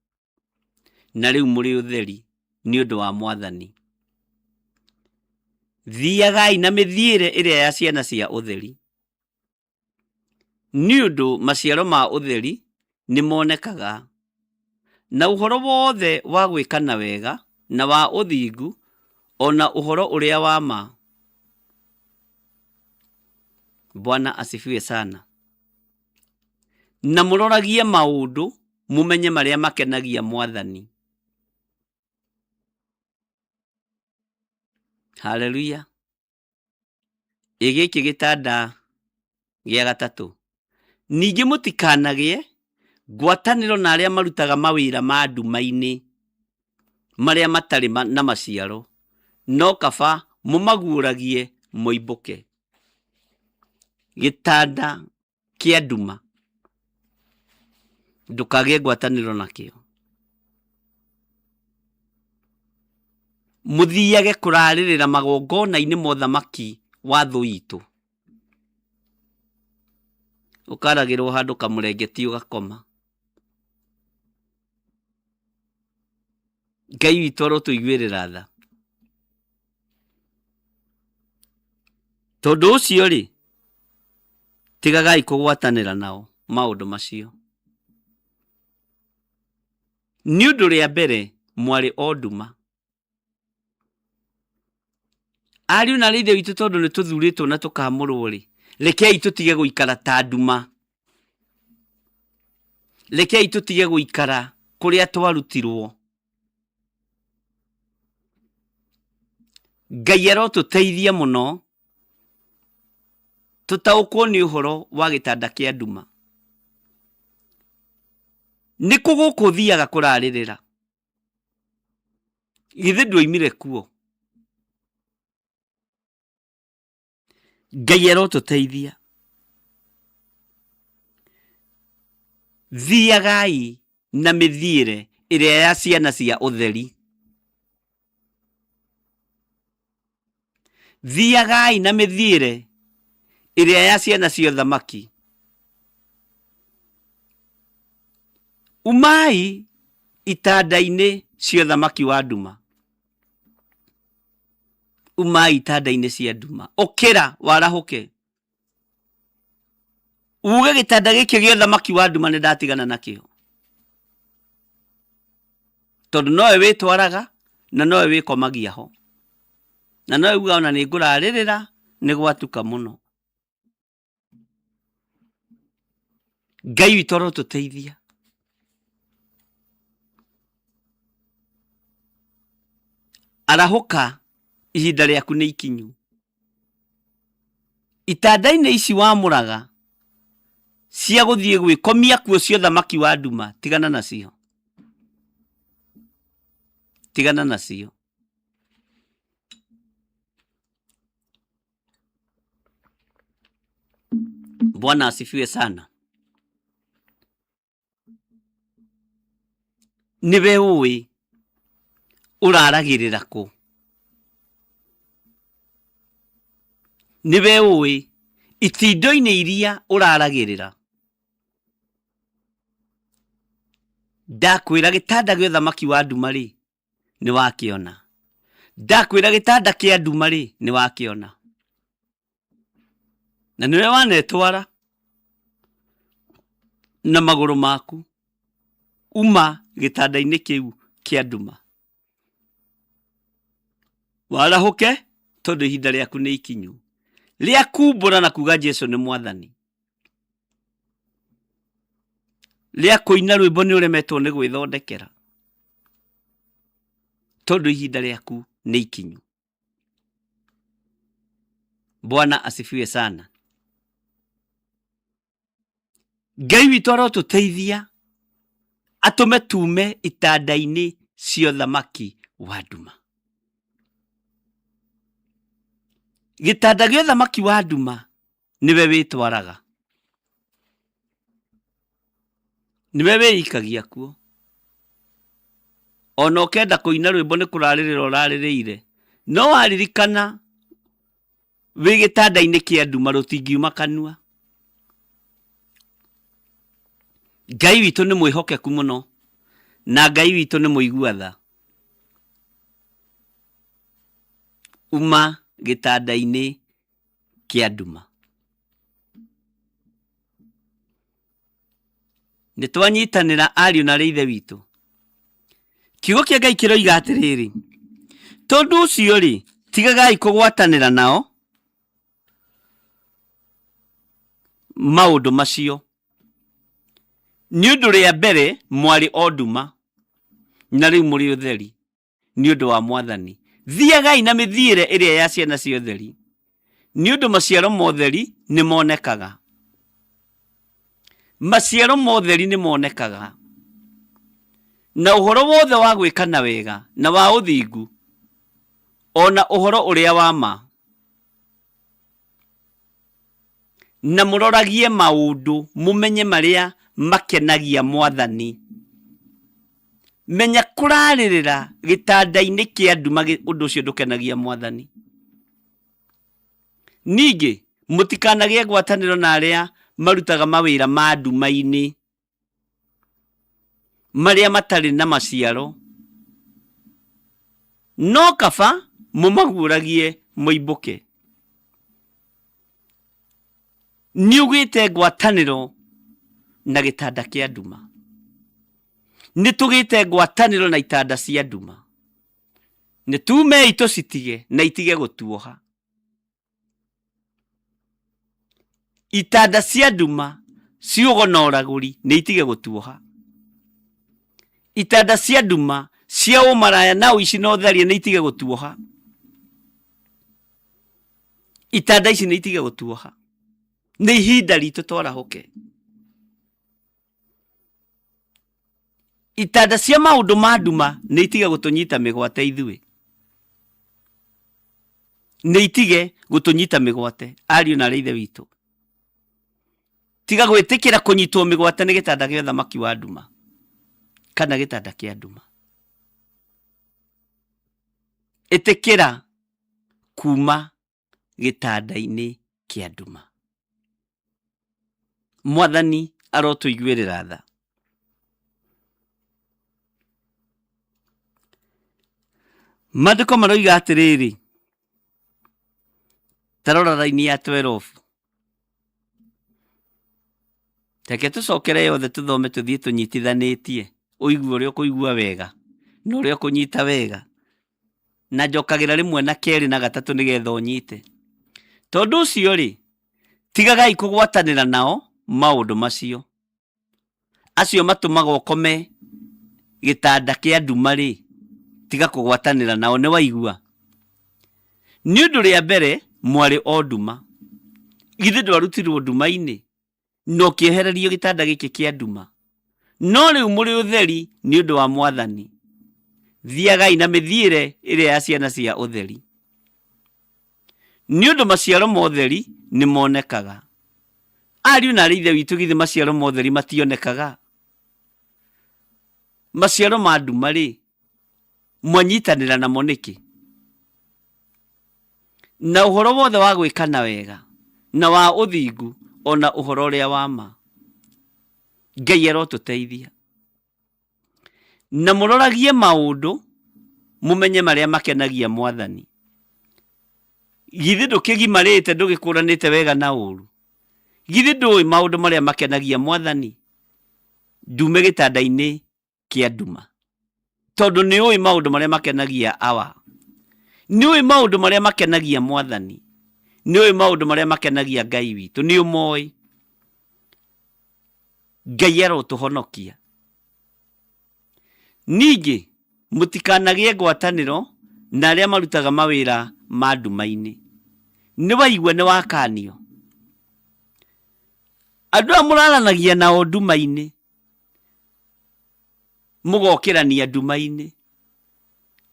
Speaker 5: na rĩu mũrĩ ũtheri nĩ ũndũ wa Mwathani. Thiagai na mĩthiĩre ĩrĩa ya ciana cia ũtheri, nĩ ũndũ maciaro ma ũtheri nĩ monekaga, na ũhoro wothe wa gwĩkana wega na wa ũthingu, o na ũhoro ũrĩa wa ma. Bwana asifiwe sana. Na mũroragie maũndũ mũmenye marĩa makenagia Mwathani. Haleluya. Ĩ gĩkĩ gĩtanda gĩa gatatũ. Ningĩ mũtikanagĩe ngwatanĩro na arĩa marutaga mawĩra ma nduma-inĩ marĩa matarĩ na maciaro, no kaba mũmaguũragie moimbũke. Gĩtanda kĩa nduma ndũkagĩe ngwatanĩro nakĩo. Mũthiage kũrarĩrĩra magongona-inĩ ma ũthamaki wa thũ itũ. Ũkaragĩrwo handũ kamũrengeti ũgakoma. Ngai witũ arotũiguĩrĩra tha. Tondũ ũcio rĩ, tigagai kũgwatanĩra nao maũndũ macio. Nĩ ũndũ rĩa mbere mwarĩ o nduma. Ariũ na aarĩ a Ithe witũ, tondũ nĩ tũthurĩtwo na tũkamũrwo rĩ, rekei tũtige gũikara ta nduma. Rekei tũtige gũikara kũrĩa twarutirwo. Ngai arotũteithia mũno tũtaũkwo nĩ ũhoro wa gĩtanda kĩa nduma. Nĩ kũ gũkũ ũthiaga kũrarĩrĩra? Githĩ ndwoimire kuo? Ngai arotũteithia. Thiagai na mĩthiĩre ĩrĩa ya ciana cia ũtheri. Thiagai na mĩthiĩre ĩrĩa ya ciana cia ũthamaki. Umai itanda-inĩ cia ũthamaki wa nduma. Umai itanda-inĩ cia nduma. Ũkĩra warahũke. Uge gĩtanda gĩkĩ gĩa ũthamaki wa nduma nĩ ndatigana nakĩo. Tondũ nowe wĩtwaraga na nowe wĩkomagia ho. Na nowe ugaga ona nĩ ngũrarĩrĩra nĩ gwatuka mũno. Ngai witũ arotũteithia. Arahũka ihinda rĩaku nĩ ikinyu. Itanda-inĩ ici wamũraga cia gũthiĩ gwĩkomia kuo cia ũthamaki wa nduma, tigana nacio. Tigana nacio. Bwana asifiwe sana. Nĩwe ũĩ ũraragĩrĩra kũ. Nĩwe ũĩ itindo-inĩ iria ũraragĩrĩra. Ndakwĩra gĩtanda gĩa ũthamaki wa nduma rĩ, Nĩ wakĩona. Ndakwĩra gĩtanda kĩa nduma rĩ, nĩ wakĩona. Na nĩwe wanetwara na magũrũ maku uma gĩtanda-inĩ kĩu kĩa nduma. Warahũke tondũ ihinda rĩaku nĩ ikinyu rĩa kumbũra na kuga Jesu nĩ mwathani. Rĩa kũina rwĩmbo nĩ ũremetwo nĩ gwĩthondekera tondũ ihinda rĩaku nĩ ikinyu. Bwana asifiwe sana. Ngai witũ arotũteithia atũme tume itanda-inĩ cia ũthamaki wa nduma. Gĩtanda gĩa ũthamaki wa nduma nĩwe wĩtwaraga, nĩwe wĩikagia kuo. Ona ũkenda kũina rwĩmbo nĩ kũrarĩrĩra ũrarĩrĩire, no waririkana wĩ gĩtanda-inĩ kĩa nduma rũtingiuma kanua. Ngai witũ nĩ mwĩhokeku mũno na Ngai witũ nĩ mũigua tha. Uma gĩtanda-inĩ kĩa nduma. Nĩ twanyitanĩra ariũ na arĩ ithe witũ. Kiugo kĩa Ngai kĩroiga atĩrĩrĩ, tondũ ũcio rĩ, tigagai kũgwatanĩra nao maũndũ macio, nĩ ũndũ rĩa mbere mwarĩ o nduma, na rĩu mũrĩ ũtheri. nĩ ũndũ wa Mwathani. Thiagai na mĩthiĩre ĩrĩa ya ciana cia ũtheri, nĩ ũndũ maciaro ma ũtheri nĩ monekaga. Maciaro ma ũtheri nĩ monekaga. Na ũhoro wothe wa gwĩkana wega na wa ũthingu, o na ũhoro ũrĩa wa ma. Na mũroragie maũndũ mũmenye marĩa makenagia Mwathani. Menya kũrarĩrĩra gĩtanda-inĩ kĩa nduma ũndũ ũcio ndũkenagia Mwathani. Ningĩ mũtikanagĩe ngwatanĩro na arĩa marutaga mawĩra ma nduma-inĩ. marĩa matarĩ na maciaro, no kaba mũmaguũragie moimbũke. Nĩ ũgĩte ngwatanĩro na gĩtanda kĩa nduma. Nĩ tũgĩte ngwatanĩro na itanda cia nduma. Nĩ tumei tũcitige na itige gũtuoha. Itanda cia nduma ciũgo na ũragũri nĩ itige gũtuoha. Itanda cia nduma cia ũmaraya na ũici na ũtharia nĩ itige gũtuoha. Itanda ici nĩ itige gũtuoha. Nĩ ihinda ritũ twarahũke. Itanda cia maũndũ ma nduma nĩ itige gũtũnyita mĩgwate ithuĩ. Nĩ itige gũtũnyita mĩgwate ariũ na arĩ ithe witũ. Tiga gwĩtĩkĩra kũnyitwo mĩgwate nĩ gĩtanda gĩa ũthamaki wa nduma kana gĩtanda kĩa nduma. Ĩtĩkĩra kuma gĩtanda-inĩ kĩa nduma. Mwathani arotũiguĩrĩra tha. Maandĩko maroiga atĩrĩrĩ, ta rora raini ya 12. Reke tũcokere yothe tũthome tũthiĩ tũnyitithanĩtie, ũigue ũrĩa ũkũigua wega na ũrĩa ũkũnyita wega. Na njokagĩra rĩmwe na kerĩ na gatatũ nĩgetha ũnyite. Tondũ ũcio-rĩ, tigagai kũgwatanĩra nao maũndũ macio. Acio matũmaga ũkome gĩtanda kĩa nduma-rĩ, tiga kũgwatanĩra nao, nĩ waigua? Nĩ ũndũ rĩa mbere mwarĩ o nduma. Githĩ ndwarutirwo nduma-inĩ? Na ũkĩehererio gĩtanda gĩkĩ kĩa nduma? No rĩu mũrĩ ũtheri nĩ ũndũ wa Mwathani. Thiagai na mĩthiĩre ĩrĩa ya ciana cia ũtheri. Nĩ ũndũ maciaro ma ũtheri nĩ monekaga. Ariũ na aarĩ ithe witũ githĩ maciaro ma ũtheri mationekaga? Maciaro ma nduma-rĩ, mwanyitanĩra namo nĩkĩ? Na ũhoro wothe wa gwĩkana wega, na wa ũthingu, o na ũhoro ũrĩa wa ma. Ngai arotũteithia. Na mũroragie maũndũ, Mũmenye marĩa makenagia Mwathani. Githĩ ndũkĩgimarĩte ndũgĩkũranĩte wega na ũru? Githĩ ndũĩ maũndũ marĩa makenagia Mwathani? Ndume gĩtanda-inĩ kĩa nduma. Tondũ nĩ ũĩ maũndũ marĩa makenagia Awa. Nĩ ũĩ maũndũ marĩa makenagia Mwathani. Nĩ ũĩ maũndũ marĩa makenagia Ngai witũ. Nĩ ũmoĩ. Ngai arotũhonokia. Ningĩ mũtikanagĩe ngwatanĩro na arĩa marutaga mawĩra ma nduma-inĩ. Nĩ waigua nĩ wakanio? Andũ aya mũraranagia nao nduma-inĩ, mũgokĩrania nduma-inĩ.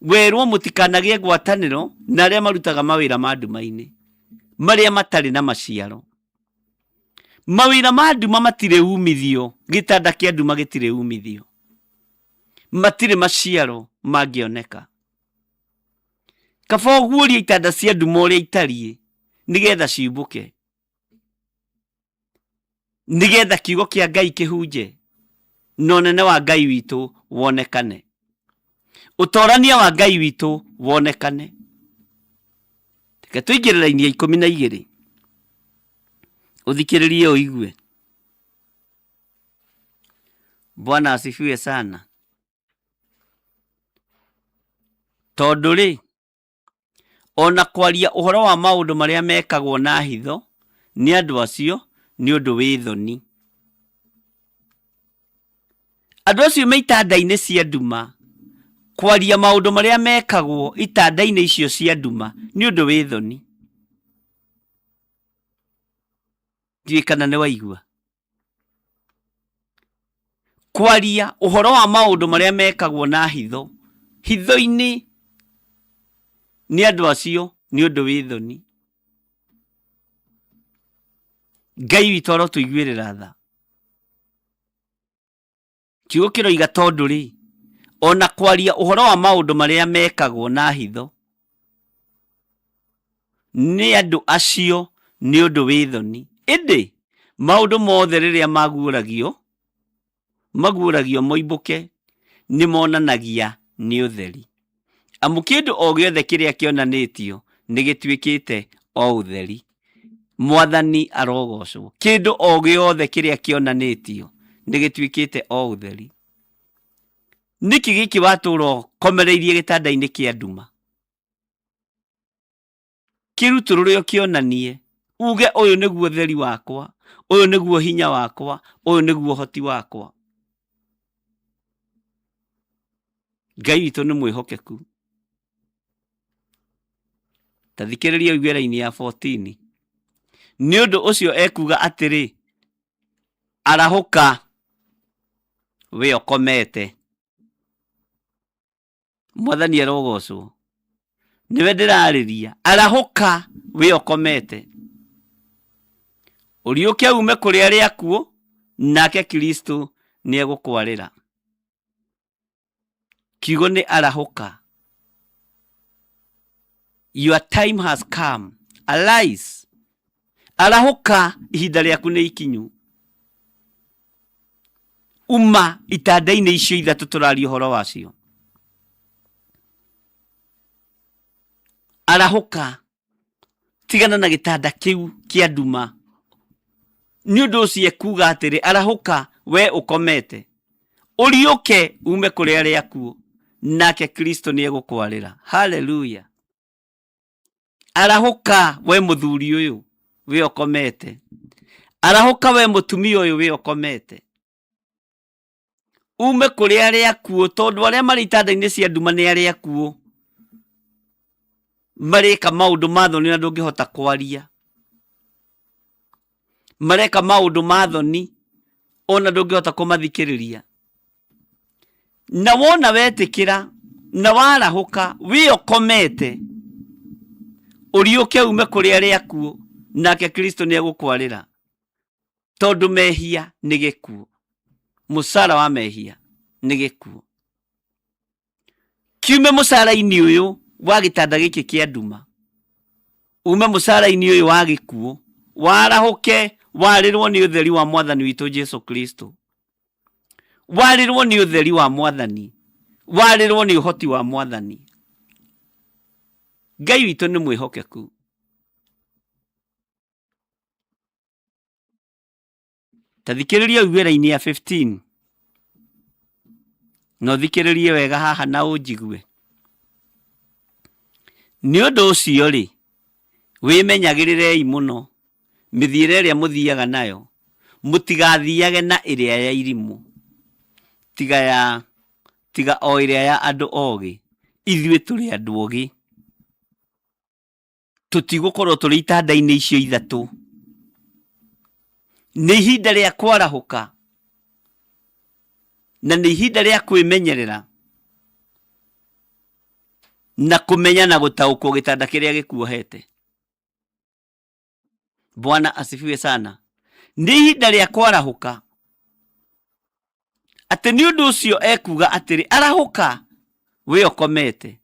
Speaker 5: Werwo mũtikanagĩe ngwatanĩro na arĩa marutaga mawĩra ma nduma-inĩ, marĩa matarĩ na maciaro. Mawĩra ma nduma matirĩ umithio, gĩtanda kĩa nduma gĩtirĩ umithio, matirĩ maciaro mangĩoneka. Kaba ũguũrie itanda cia nduma ũrĩa itariĩ nĩgetha ciumbũke, nĩgetha kiugo kĩa Ngai kĩhunje na ũnene wa Ngai witũ wonekane, ũtorania wa Ngai witũ wonekane. Reke tũingĩre raini ya 12 ũthikĩrĩrie ũigue. Bwana asifiwe sana. Tondũ rĩ, o na kwaria ũhoro wa maũndũ marĩa mekagwo na hitho nĩ andũ acio nĩ ũndũ wĩ thoni. Andũ acio me itanda-inĩ cia nduma, kwaria maũndũ marĩa mekagwo itanda-inĩ icio cia nduma nĩ ũndũ wĩ thoni. Ndiũĩ kana nĩ waigua. Kwaria ũhoro wa maũndũ marĩa mekagwo na hitho, hitho-inĩ nĩ andũ acio nĩ ũndũ wĩ thoni. Ngai witũ arotũiguĩrĩra tha. Kiugo kĩroiga tondũ rĩ, ona kwaria ũhoro wa maũndũ marĩa mekagwo na hitho nĩ andũ acio nĩ ũndũ wĩ thoni. Ĩndĩ maũndũ mothe rĩrĩa maguũragio, maguũragio moimbũke, nĩ monanagia nĩ ũtheri. Amu kĩndũ o gĩothe kĩrĩa kĩonanĩtio nĩ gĩtuĩkĩte o ũtheri. Mwathani arogocwo. Kĩndũ o gĩothe kĩrĩa kĩonanĩtio nĩ gĩtuĩkĩte o ũtheri. Nĩkĩ gĩkĩ watũra ũkomereirie gĩtanda-inĩ kĩa nduma? Kĩrutũrũre ũkĩonanie, uge ũyũ nĩguo ũtheri wakwa, ũyũ nĩguo hinya wakwa, ũyũ nĩguo ũhoti wakwa. Ngai witũ nĩ mwĩhokeku. Ta thikĩrĩria ũigue raini ya 14. Nĩ ũndũ ũcio ekuga atĩrĩ, arahũka we ũkomete. Mwathani arogocwo. Nĩwe ndĩrarĩria. Arahũka we ũkomete. Ũriũke ume kũrĩ arĩa akuũ, nake Kristo nĩ egũkwarĩra. Kiugo nĩ arahũka. Your time has come. Arise. Arahũka, ihinda rĩaku nĩ ikinyu. Uma itanda-inĩ icio ithatũ tũraria ũhoro wacio. Arahũka, tigana na gĩtanda kĩu kĩa nduma. Nĩ ũndũ ũcio ekuga atĩrĩ, arahũka we ũkomete, ũriũke ume kũrĩ arĩa akuũ, nake Kristo nĩ egũkwarĩra. Haleluya! Arahũka we mũthuri ũyũ we ũkomete, arahũka we mũtumia ũyũ we ũkomete, ume kũrĩ arĩa akuũ, tondũ arĩa marĩ itanda-inĩ cia nduma nĩ arĩa akuũ, mareka maũndũ ma thoni na ndũngĩhota kwaria, mareka maũndũ ma thoni ona ndũngĩhota kũmathikĩrĩria. Na wona wetĩkĩra na warahũka wĩokomete, ũriũke ume kũrĩ arĩa akuũ, nake Kristo nĩ egũkwarĩra, tondũ mehia nĩ gĩkuũ, mũcara wa mehia nĩ gĩkuũ. Kiume mũcara-inĩ ũyũ wa gĩtanda gĩkĩ kĩa nduma, ume mũcara-inĩ ũyũ wa gĩkuũ, warahũke warĩrwo nĩ ũtheri wa Mwathani witũ Jesu Kristo. Warĩrwo nĩ ũtheri wa Mwathani, warĩrwo nĩ ũhoti wa Mwathani. Ngai witũ nĩ mwĩhokeku. Ta thikĩrĩria ũigue raini ya 15 na ũthikĩrĩrie wega haha na ũnjigue. Nĩ ũndũ ũcio-rĩ, wĩmenyagĩrĩrei mũno mĩthiĩre ĩrĩa mũthiaga nayo, mũtigathiage na ĩrĩa ya irimũ, tiga ya tiga o ĩrĩa ya andũ ogĩ. Ithuĩ tũrĩ andũ ogĩ. Tũtigũkorwo tũrĩ itanda-inĩ icio ithatũ. Nĩ ihinda rĩa kwarahũka na nĩ ihinda rĩa kwĩmenyerera na kũmenya na gũtaũkwo gĩtanda kĩrĩa gĩkuohete. Bwana asifiwe sana. Nĩ ihinda rĩa kwarahũka atĩ nĩ ũndũ ũcio ekuga atĩrĩ, arahũka wĩ ũkomete,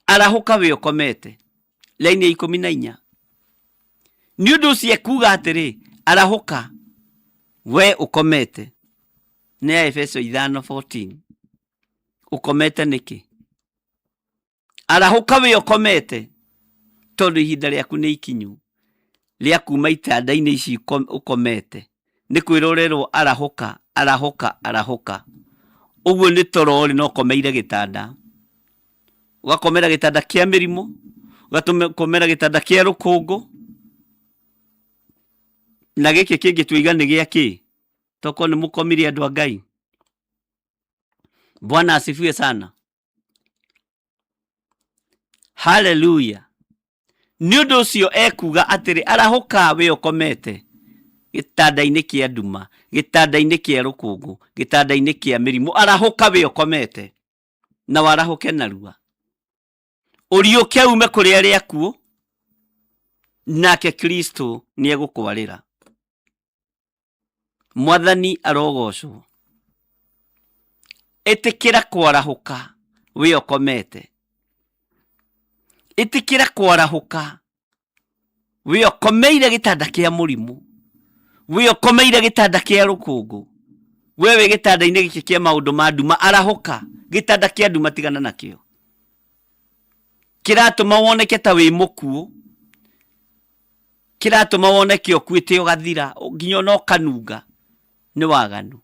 Speaker 5: arahũka wĩ ũkomete. Laini ya 14. Nĩ ũndũ ũcio ekuga atĩrĩ, arahũka we ũkomete. Nĩ ya Efeso 5:14. Ũkomete nĩkĩ? Arahũka wĩ ũkomete, tondũ ihinda rĩaku nĩ ikinyu rĩa kuma itanda-inĩ ici ũkomete. Nĩ kwĩrwo ũrerwo arahũka, arahũka, arahũka. Ũguo nĩ toro ũrĩ na ũkomeire gĩtanda. Ũgakomera gĩtanda kĩa mĩrimũ, ũgakomera gĩtanda kĩa rũkũngũ, na gĩkĩ kĩngĩ tuoiga nĩ gĩa kĩ? Tokorwo nĩ mũkomire andũ a Ngai. Bwana asifiwe sana. Haleluya. Nĩ ũndũ ũcio ekuga atĩrĩ, arahũka wĩ ũkomete gĩtanda-inĩ kĩa nduma, gĩtanda-inĩ kĩa rũkũngũ, gĩtanda-inĩ kĩa mĩrimũ, arahũka wĩ ũkomete, na warahũke narua, ũriũke ume kũrĩ arĩa akuũ, nake Kristo nĩ egũkwarĩra. Mwathani arogocwo. Ĩtĩkĩra kwarahũka wĩ ũkomete. Ĩtĩkĩra kwarahũka wĩ ũkomeire gĩtanda kĩa mũrimũ, wĩ ũkomeire gĩtanda kĩa rũkũngũ, we wĩ gĩtanda-inĩ gĩkĩ kĩa maũndũ ma nduma, arahũka. Gĩtanda kĩa nduma tigana nakĩo, kĩratũma woneke ta wĩ mũkuũ, kĩratũma woneke ũkuĩte ũgathira nginya ona ũkanunga nĩ waganu.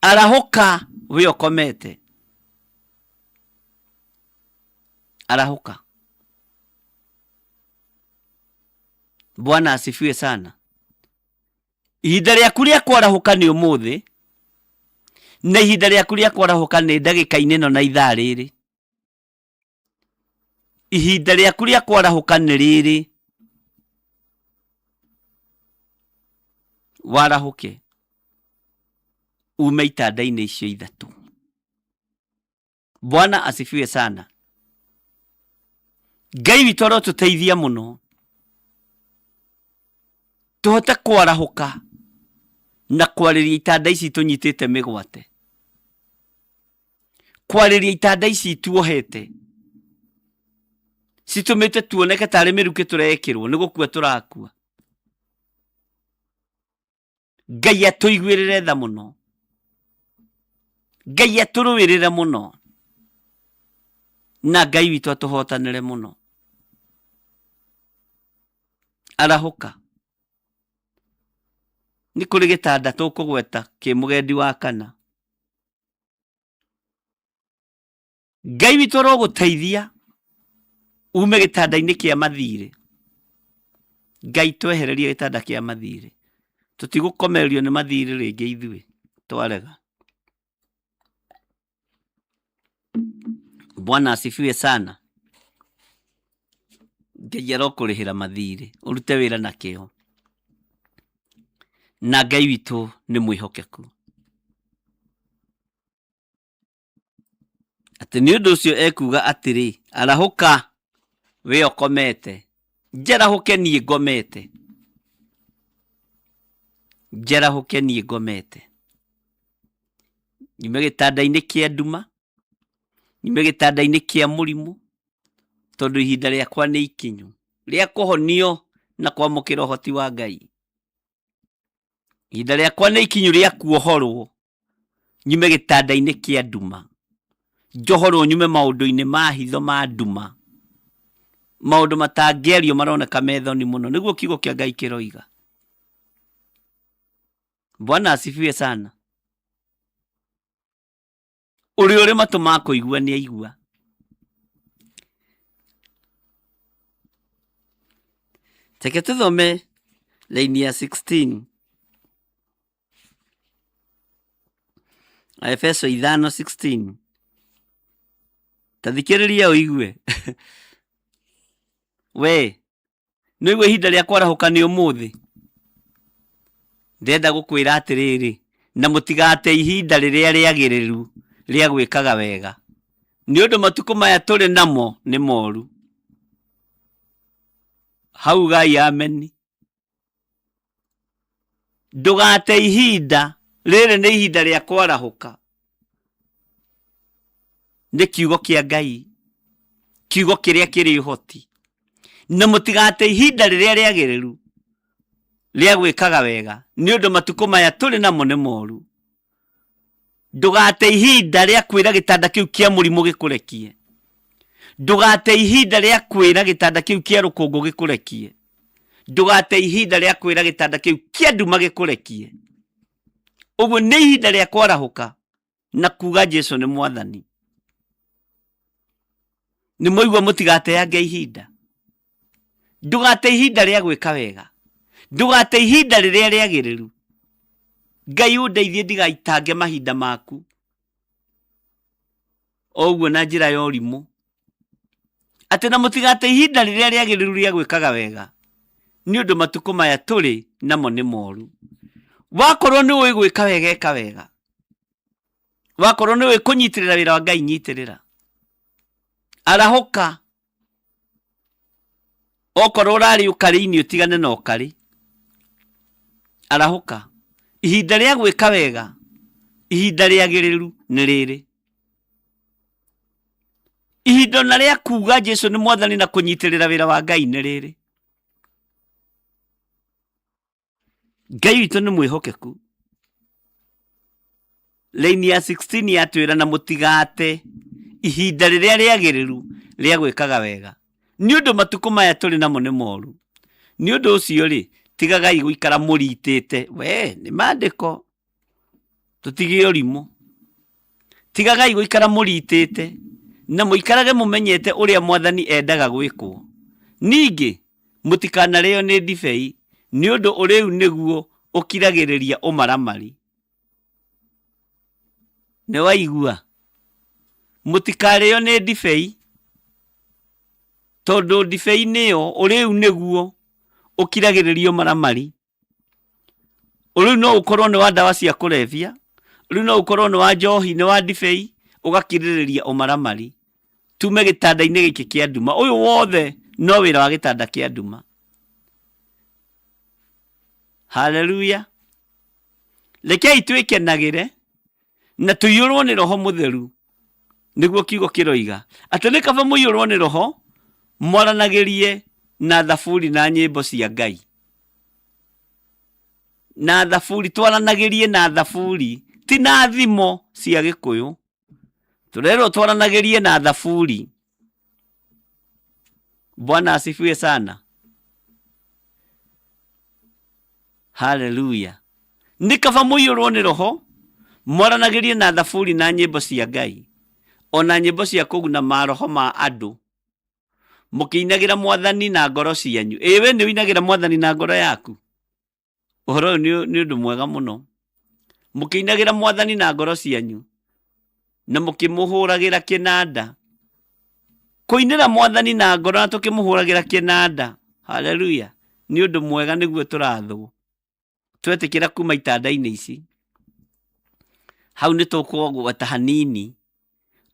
Speaker 5: Arahũka wĩ ũkomete, arahũka. Bwana asifiwe sana. Ihinda rĩaku rĩa kwarahũka nĩ ũmũthĩ, na ihinda rĩaku rĩa kwarahũka nĩ ndagĩka-inĩ ĩno na ithaa rĩrĩ. Ihinda rĩaku rĩa kwarahũka nĩ rĩrĩ, warahũke ume itanda-inĩ icio ithatũ. Bwana asifiwe sana. Ngai witũ arotũteithia mũno tũhote kwarahũka na kwarĩria itanda ici tũnyitĩte mĩgwate, kwarĩria itanda ici tuohete citũmĩte tuoneke tarĩ mĩrukĩ tũrekĩrwo nĩ gũkua tũrakua. Ngai atũiguĩrĩre tha mũno, Ngai atũrũĩrĩre mũno, na Ngai witũ atũhotanĩre mũno. Arahũka. Nĩ kũrĩ gĩtanda tũkũgweta kĩ mũgendi wa kana. Ngai witũ arogũteithia ume gĩtanda-inĩ kĩa mathirĩ. Ngai twehererie gĩtanda kĩa mathirĩ. Tũtigũkomererio nĩ mathirĩ rĩngĩ ithuĩ twarega. Bwana asifiwe sana. Ngai arokũrĩhĩra mathirĩ ũrute wĩra na kĩo, na Ngai witũ nĩ mwĩhokeku. Atĩ nĩ ũndũ ũcio ekuga atĩrĩ, arahũka we ũkomete, njarahũke niĩ ngomete, njarahũke niĩ ngomete, nyume gĩtanda-inĩ kĩa nduma, nyume gĩtanda-inĩ kĩa mũrimũ, tondũ ihinda rĩakwa nĩ ikinyu rĩa kũhonio na kwamũkĩra ũhoti wa Ngai. Ihinda rĩakwa nĩ ikinyu rĩa kuohorwo nyume gĩtanda-inĩ kĩa nduma, Njohorwo nyume maũndũ-inĩ ma hitho ma nduma. Maũndũ matangĩario maroneka me thoni mũno. Nĩguo kiugo kĩa Ngai kĩroiga. Bwana asifiwe sana. Ũrĩa ũrĩ matũ ma kũigua nĩ aigua. Reke tũthome raini ya 16. Aefeso 5:16. Ta thikĩrĩria ũigue. We, nĩũigua ihinda rĩa kwarahũka nĩ ũmũthĩ? Ndĩrenda gũkwĩra atĩrĩrĩ, na mũtigate ihinda rĩrĩa rĩagĩrĩru rĩa gwĩkaga wega, nĩ ũndũ matukũ maya tũrĩ namo nĩ moru. Hau ugai ameni. Ndũgate ihinda, rĩrĩ nĩ ihinda rĩa kwarahũka. Nĩ kiugo kĩa Ngai, kiugo kĩrĩa kĩrĩ ũhoti. Na mũtigate ihinda rĩrĩa rĩagĩrĩru rĩa gwĩkaga wega, nĩ ũndũ matukũ maya tũrĩ namo nĩ moru. Ndũgate ihinda rĩa kwĩra gĩtanda kĩu kĩa mũrimũ gĩkũrekie. Ndũgate ihinda rĩa kwĩra gĩtanda kĩu kĩa rũkũngũ gĩkũrekie. Ndũgate ihinda rĩa kwĩra gĩtanda kĩu kĩa nduma gĩkũrekie. Ũguo nĩ ihinda rĩa kwarahũka na kuga Jesu nĩ mwathani. Nĩ mwaigua mũtigateange ihinda. Ndũgate ihinda rĩa gwĩka wega. Ndũgate ihinda rĩrĩa rĩagĩrĩru. Ngai ũndeithie ndigaitange mahinda maku. O ũguo na njĩra ya ũrimũ. Atĩ na mũtigate ihinda rĩrĩa rĩagĩrĩru rĩa gwĩkaga wega. Nĩ ũndũ matukũ maya tũrĩ namo nĩ moru. Wakorwo nĩ ũĩ gwĩka wega ĩka wega. Wakorwo nĩ ũĩ kũnyitĩrĩra wĩra wa Ngai nyitĩrĩra. Arahũka. Okorwo ũrarĩ ũkarĩ-inĩ ũtigane na ũkarĩ. Arahũka. Ihinda rĩa gwĩka wega, ihinda rĩagĩrĩru nĩ rĩrĩ. Ihinda ona rĩa kuga Jesu nĩ mwathani na kũnyitĩrĩra wĩra wa Ngai nĩ rĩrĩ. Ngai witũ nĩ mwĩhokeku. Raini ya 16 yatwĩra na mũtigate ihinda rĩrĩa rĩagĩrĩru rĩa gwĩkaga wega, nĩ ũndũ matukũ maya tũrĩ namo nĩ moru. Nĩ ũndũ ũcio rĩ, tigagai gũikara mũritĩte. We, nĩ maandĩko. Tũtige ũrimũ. Tigagai gũikara mũritĩte, na mũikarage mũmenyete ũrĩa Mwathani endaga gwĩkwo. Ningĩ, mũtikanarĩo nĩ ndibei, nĩ ũndũ ũrĩĩu nĩguo ũkiragĩrĩria ũmaramari. Nĩ waigua? Mũtikarĩo nĩ ndibei, tondũ ndibei nĩyo, ũrĩĩu nĩguo ũkiragĩrĩria ũmaramari. Rĩu no ũkorwo nĩ wa ndawa cia kũrebia, rĩu no ũkorwo nĩ wa njohi, nĩ wa ndibei, ũgakirĩrĩria ũmaramari. Tume gĩtanda-inĩ gĩkĩ kĩa nduma. Ũyũ wothe no wĩra wa gĩtanda kĩa nduma. Haleluya. Rekei twĩkenagĩre na tũiyũrwo nĩ Roho Mũtheru. Nĩguo kiugo kĩroiga atĩ nĩ kaba mũiyũrwo nĩ Roho mwaranagĩrie na thaburi na nyĩmbo cia Ngai. Na thaburi, twaranagĩrie na thaburi, ti na thimo cia Gĩkũyũ. Tũrerwo twaranagĩrie na thaburi. Bwana asifiwe sana. Haleluya. Nĩ kaba mũiyũrwo nĩ Roho, mwaranagĩrie na thaburi na nyĩmbo cia Ngai, o na nyĩmbo cia kũguna maroho ma andũ, mũkĩinagĩra Mwathani na ngoro cianyu. Ĩ we nĩ ũinagĩra Mwathani na ngoro yaku? Ũhoro ũyũ nĩ ũndũ mwega mũno. Mũkĩinagĩra Mwathani na ngoro cianyu, na mũkĩmũhũragĩra kĩnanda. Kũinĩra Mwathani na ngoro na tũkĩmũhũragĩra kĩnanda, haleluya, nĩ ũndũ mwega nĩguo tũrathwo. Twetĩkĩra kuma itanda-inĩ ici, hau nĩ tũkũgweta hanini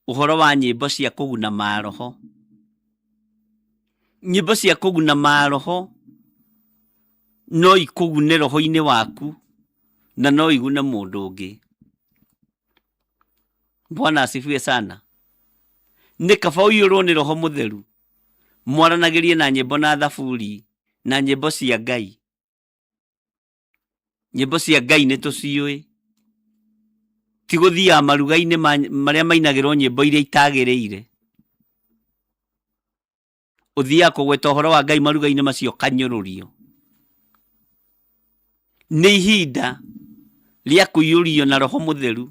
Speaker 5: ũhoro wa nyĩmbo cia kũguna maroho. Nyĩmbo cia kũguna maroho no ikũgune roho-inĩ waku na no igune mũndũ ũngĩ. Bwana asifiwe sana. Nĩ kaba ũiyũrwo nĩ Roho Mũtheru, mwaranagĩrie na nyĩmbo na thaburi na nyĩmbo cia Ngai. Nyĩmbo cia Ngai nĩ tũciũĩ. Ti gũthiaga maruga-inĩ marĩa mainagĩrwo nyĩmbo iria itagĩrĩire. Ũthiaga kũgweta ũhoro wa Ngai maruga-inĩ macio ũkanyũrũrio. Nĩ ihinda rĩa kũiyũrio na Roho Mũtheru,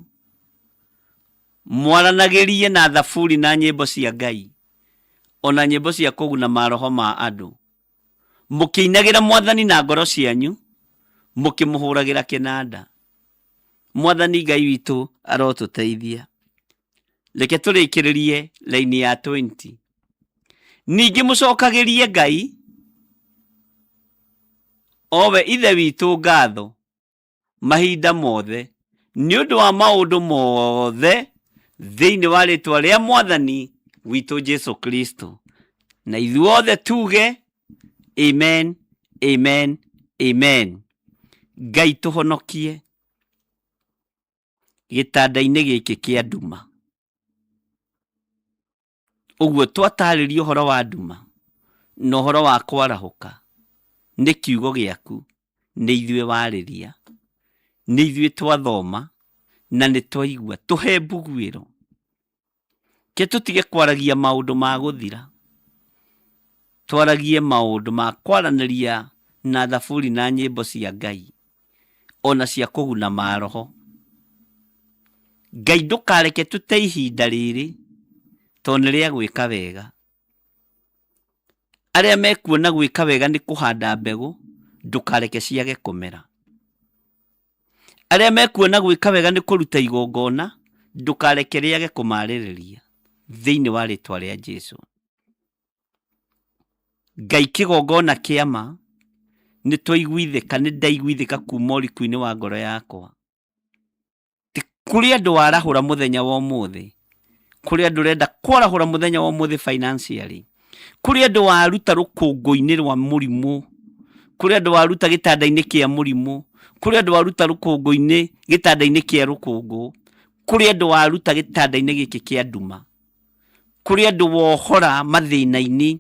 Speaker 5: mwaranagĩrie na thaburi na nyĩmbo cia Ngai, ona nyĩmbo cia kũguna maroho ma andũ, mũkĩinagĩra Mwathani na ngoro cianyu, mũkĩmũhũragĩra kĩnanda. Mwathani Ngai witũ arotũteithia. Reke tũrĩkĩrĩrie raini ya 20. Ningĩ mũcokagĩrie Ngai, o we Ithe witũ ngatho mahinda mothe nĩ ũndũ wa maũndũ mothe thĩinĩ wa rĩtwa rĩa Mwathani witũ Jesu Kristo. Na ithuothe tuge amen, amen, amen. Ngai tũhonokie gĩtanda-inĩ gĩkĩ kĩa nduma. Ũguo twatarĩria ũhoro wa nduma na ũhoro wa kwarahũka nĩ kiugo gĩaku, nĩ ithuĩ warĩria, nĩ ithuĩ twathoma na nĩ twaigua. Tũhe mbuguĩro, ke tũtige kwaragia maũndũ ma gũthira, twaragie maũndũ ma kwaranĩria na thaburi na nyĩmbo cia Ngai ona cia kũguna maroho. Ngai ndũkareke tũte ihinda rĩrĩ tondũ nĩ rĩa gwĩka wega. Arĩa mekuona gwĩka wega nĩ kũhanda mbegũ, ndũkareke ciage kũmera. Arĩa mekuona gwĩka wega nĩ kũruta igongona, ndũkareke rĩage kũmarĩrĩria thĩinĩ wa rĩtwa rĩa Jesu. Ngai kĩgongona kĩa ma, nĩ twaiguithĩka, nĩ ndaiguithĩka kuma ũriku-inĩ wa ngoro yakwa. Ti kũrĩ andũ warahũra mũthenya wa ũmũthĩ, kũrĩ andũ ũrenda kwarahũra mũthenya wa ũmũthĩ financially, kũrĩ andũ waruta rũkũngũ-inĩ rwa mũrimũ, kũrĩ andũ waruta gĩtanda-inĩ kĩa mũrimũ, kũrĩ andũ waruta rũkũngũ-inĩ gĩtanda-inĩ kĩa rũkũngũ, kũrĩ andũ waruta gĩtanda-inĩ gĩkĩ kĩa nduma. Kũrĩ andũ wohora mathĩna-inĩ,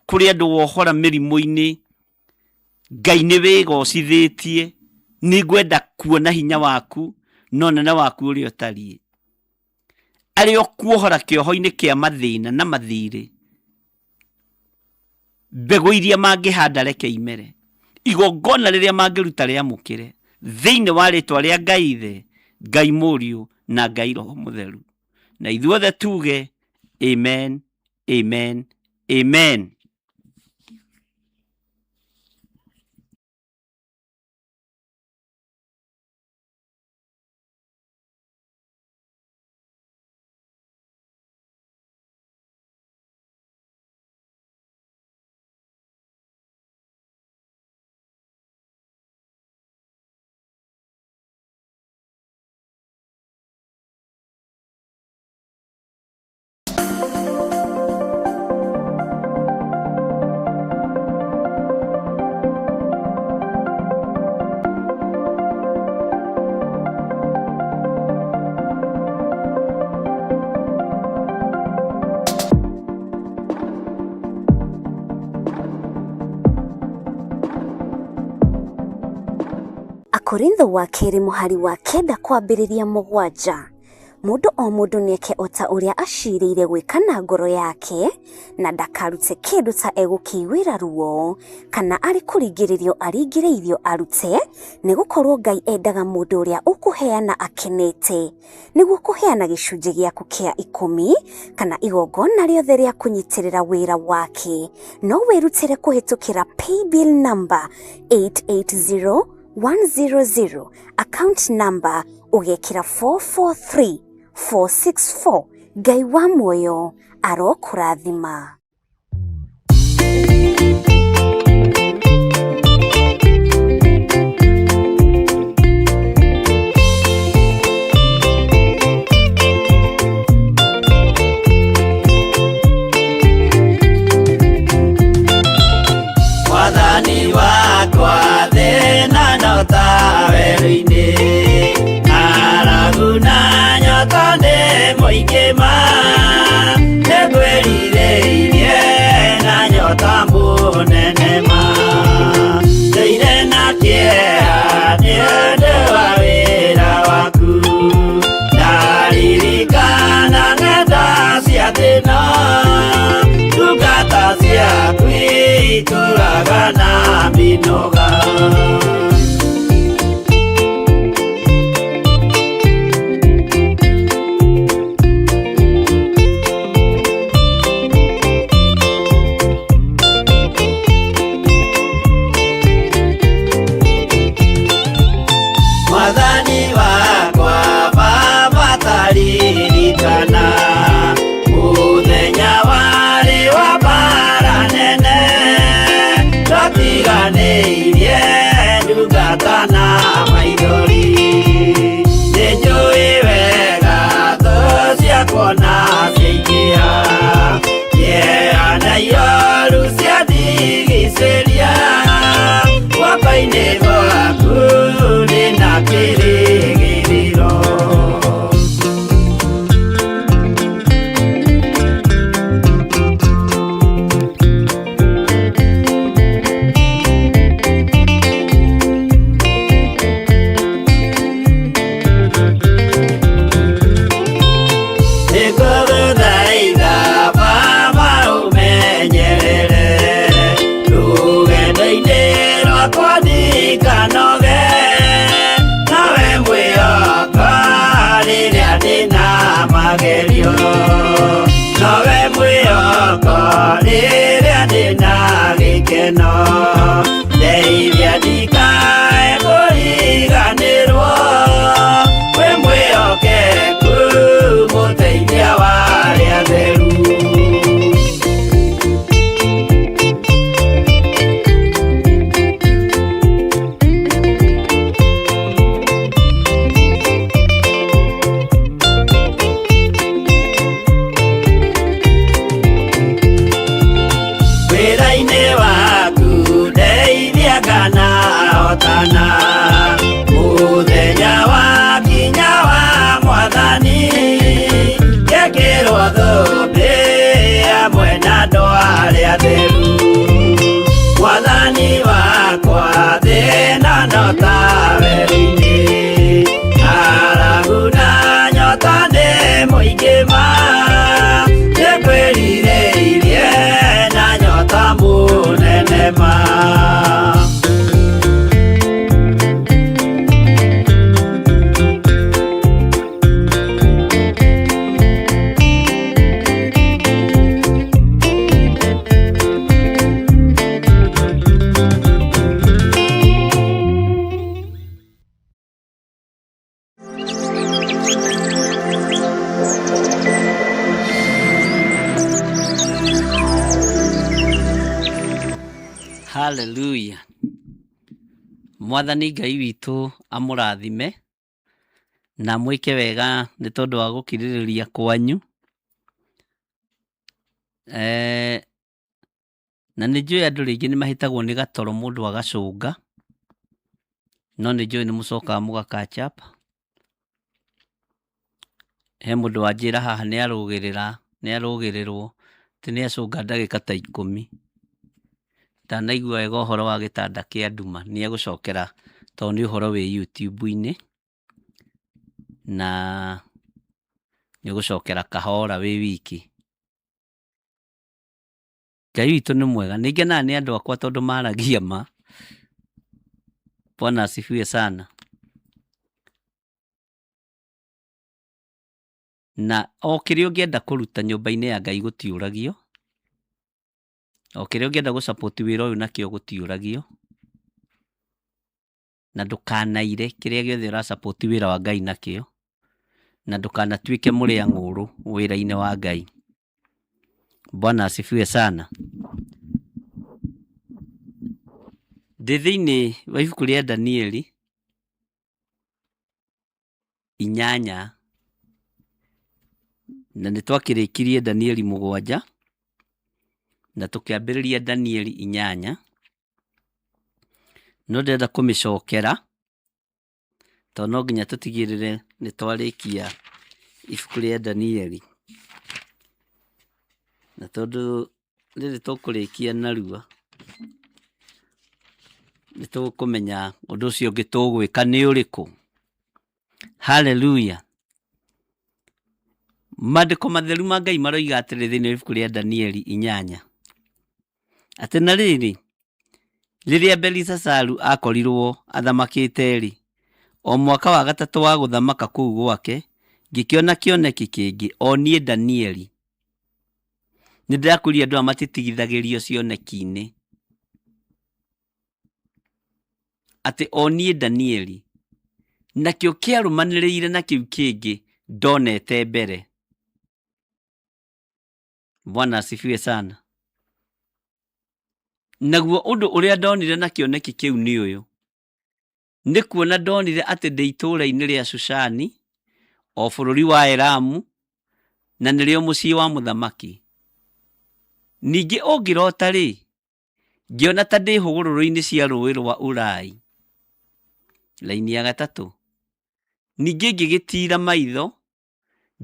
Speaker 5: kũrĩ andũ wohora mĩrimũ-inĩ. Ngai nĩ wĩgocithĩtie, nĩ ngwenda kuona hinya waku na ũnene waku ũrĩa ũtariĩ. Arĩa ũkuohora kĩoho-inĩ kĩa mathĩna na mathirĩ, mbegũ iria mangĩhanda reke imere, igongona rĩrĩa mangĩruta rĩamũkĩre, thĩinĩ wa rĩtwa rĩa Ngai Ithe, Ngai Mũriũ na Ngai Roho Mũtheru. Na ithuothe tuge amen, amen, amen.
Speaker 1: Akorintho wa kerĩ mũhari wa kenda kwambĩrĩria mũgwanja. Mũndũ o mũndũ nĩeke o ta ũrĩa acirĩire gwĩka na ngoro yake, na ndakarute kĩndũ ta egũkĩiguĩra ruo, kana arĩ kũringĩrĩrio aringĩrĩirio arute, nĩ gũkorwo Ngai endaga mũndũ ũrĩa ũkũheana akenete. Nĩguo kũheana gĩcunjĩ gĩaku kĩa ikũmi, kana igongona rĩothe rĩa kũnyitĩrĩra wĩra wake, no wĩrutĩre kũhĩtũkĩra paybill number 880100, account number ũgekĩra 443464. Ngai wa muoyo arokũrathima.
Speaker 7: Mwathani wakwa thĩna no ta werũ-inĩ ng'aragu na nyota nĩ mũingĩ ma nĩngwĩrirĩirie. Itũraga na mĩnoga. Mwathani wakwa Baba taririkana mũthenya warĩ wa mbara nene, twatiganĩirie ndungata na maithori. Nĩnjũĩ wega thũ ciakwa na ciaingĩha, kĩeha na ioru ciandigicĩria, guoko-inĩ gwaku ndĩna kĩrĩgĩrĩro. Nĩngũgũthaitha Baba ũmenyerere rũgendo-inĩ rwakwa ndikanoge, nawe mwĩhoka rĩrĩa ndĩna magerio, nowe mwĩhoko rĩrĩa ndĩna gĩkeno, ndeithia ndikae kũriganĩrwo, wĩ mwĩhokeku mũteithia wa arĩa atheru. Wĩra-inĩ waku ndeithia kana hotana, mũthenya wakinya wa Mwathani, ngekĩrwo thũmbĩ hamwe na andũ arĩa atheru. Mwathani wakwa thĩna no ta werũ-inĩ, ng'aragu na nyota nĩ mũingĩ ma, nĩngwĩrirĩirie na nyota mũnene ma.
Speaker 5: Hallelujah. Mwathani Ngai witũ amũrathime na mwĩke wega nĩ tondũ wa gũkirĩrĩria kwanyu. Na nĩ njũĩ andũ rĩngĩ nĩ mahĩtagwo nĩ gatoro mũndũ agacũnga, no nĩ njũĩ nĩ mũcokaga mũga catch up. He mũndũ wanjĩra haha nĩ arũgĩrĩra, nĩ arũgĩrĩrwo, atĩ nĩ acũnga ndagĩka ta 10. Ndanaigua wega ũhoro wa gĩtanda kĩa nduma, nĩ egũcokera tondũ nĩ ũhoro wĩ YouTube-inĩ, na nĩ ũgũcokera kahora wĩ wiki. Ngai witũ nĩ mwega, nĩ ngenaga nĩ andũ akwa tondũ maragia ma. Bwana asifiwe sana. Na o kĩrĩa ũngĩenda kũruta nyũmba-inĩ ya Ngai gũtiũragio, o kĩrĩa ũngĩenda gũ support wĩra ũyũ nakĩo gũtiũragio, na ndũkanaire kĩrĩa gĩothe ũra support wĩra wa Ngai nakĩo, na ndũkanatuĩke mũrĩa ng'ũrũ wĩra-inĩ wa Ngai. Bwana asifiwe sana. Ndĩ thĩinĩ wa ibuku rĩa Danieli 8, na nĩ twakĩrĩkirie Danieli 7 na tũkĩambĩrĩria Danieli 8, no ndĩrenda kũmĩcokera tondũ no nginya tũtigĩrĩre nĩ twarĩkia ibuku rĩa Danieli, na tondũ rĩrĩ tũkũrĩkia narua nĩ tũkũmenya ũndũ ũcio ũngĩ tũgwĩka nĩ ũrĩkũ. Hallelujah. Maandĩko matheru ma Ngai maroiga atĩrĩ thĩinĩ wa ibuku rĩa Danieli 8, Atĩ na rĩrĩ, rĩrĩa Belishazaru aakorirwo athamakĩte-rĩ, o mwaka wa gatatũ wa gũthamaka kũu gwake, ngĩkĩona kĩoneki kĩngĩ, o niĩ Danieli. Nĩ ndĩrakwĩrire andũ aya matitigithagĩrio cioneki-inĩ. Atĩ o niĩ Danieli, nakĩo kĩarũmanĩrĩire na kĩu kĩngĩ ndonete mbere. Bwana asifiwe sana. Naguo ũndũ ũrĩa ndonire na kĩoneki kĩu nĩ ũyũ, nĩ kuona ndonire atĩ ndĩ itũũra-inĩ rĩa Shushani, o bũrũri wa Elamu, na nĩrĩo mũciĩ wa mũthamaki. Ningĩ ũngĩrota-rĩ, ngĩona ta ndĩ hũgũrũrũ-inĩ cia rũũĩ rwa Ulai. Raini ya gatatũ. Ningĩ ngĩgĩtiira maitho,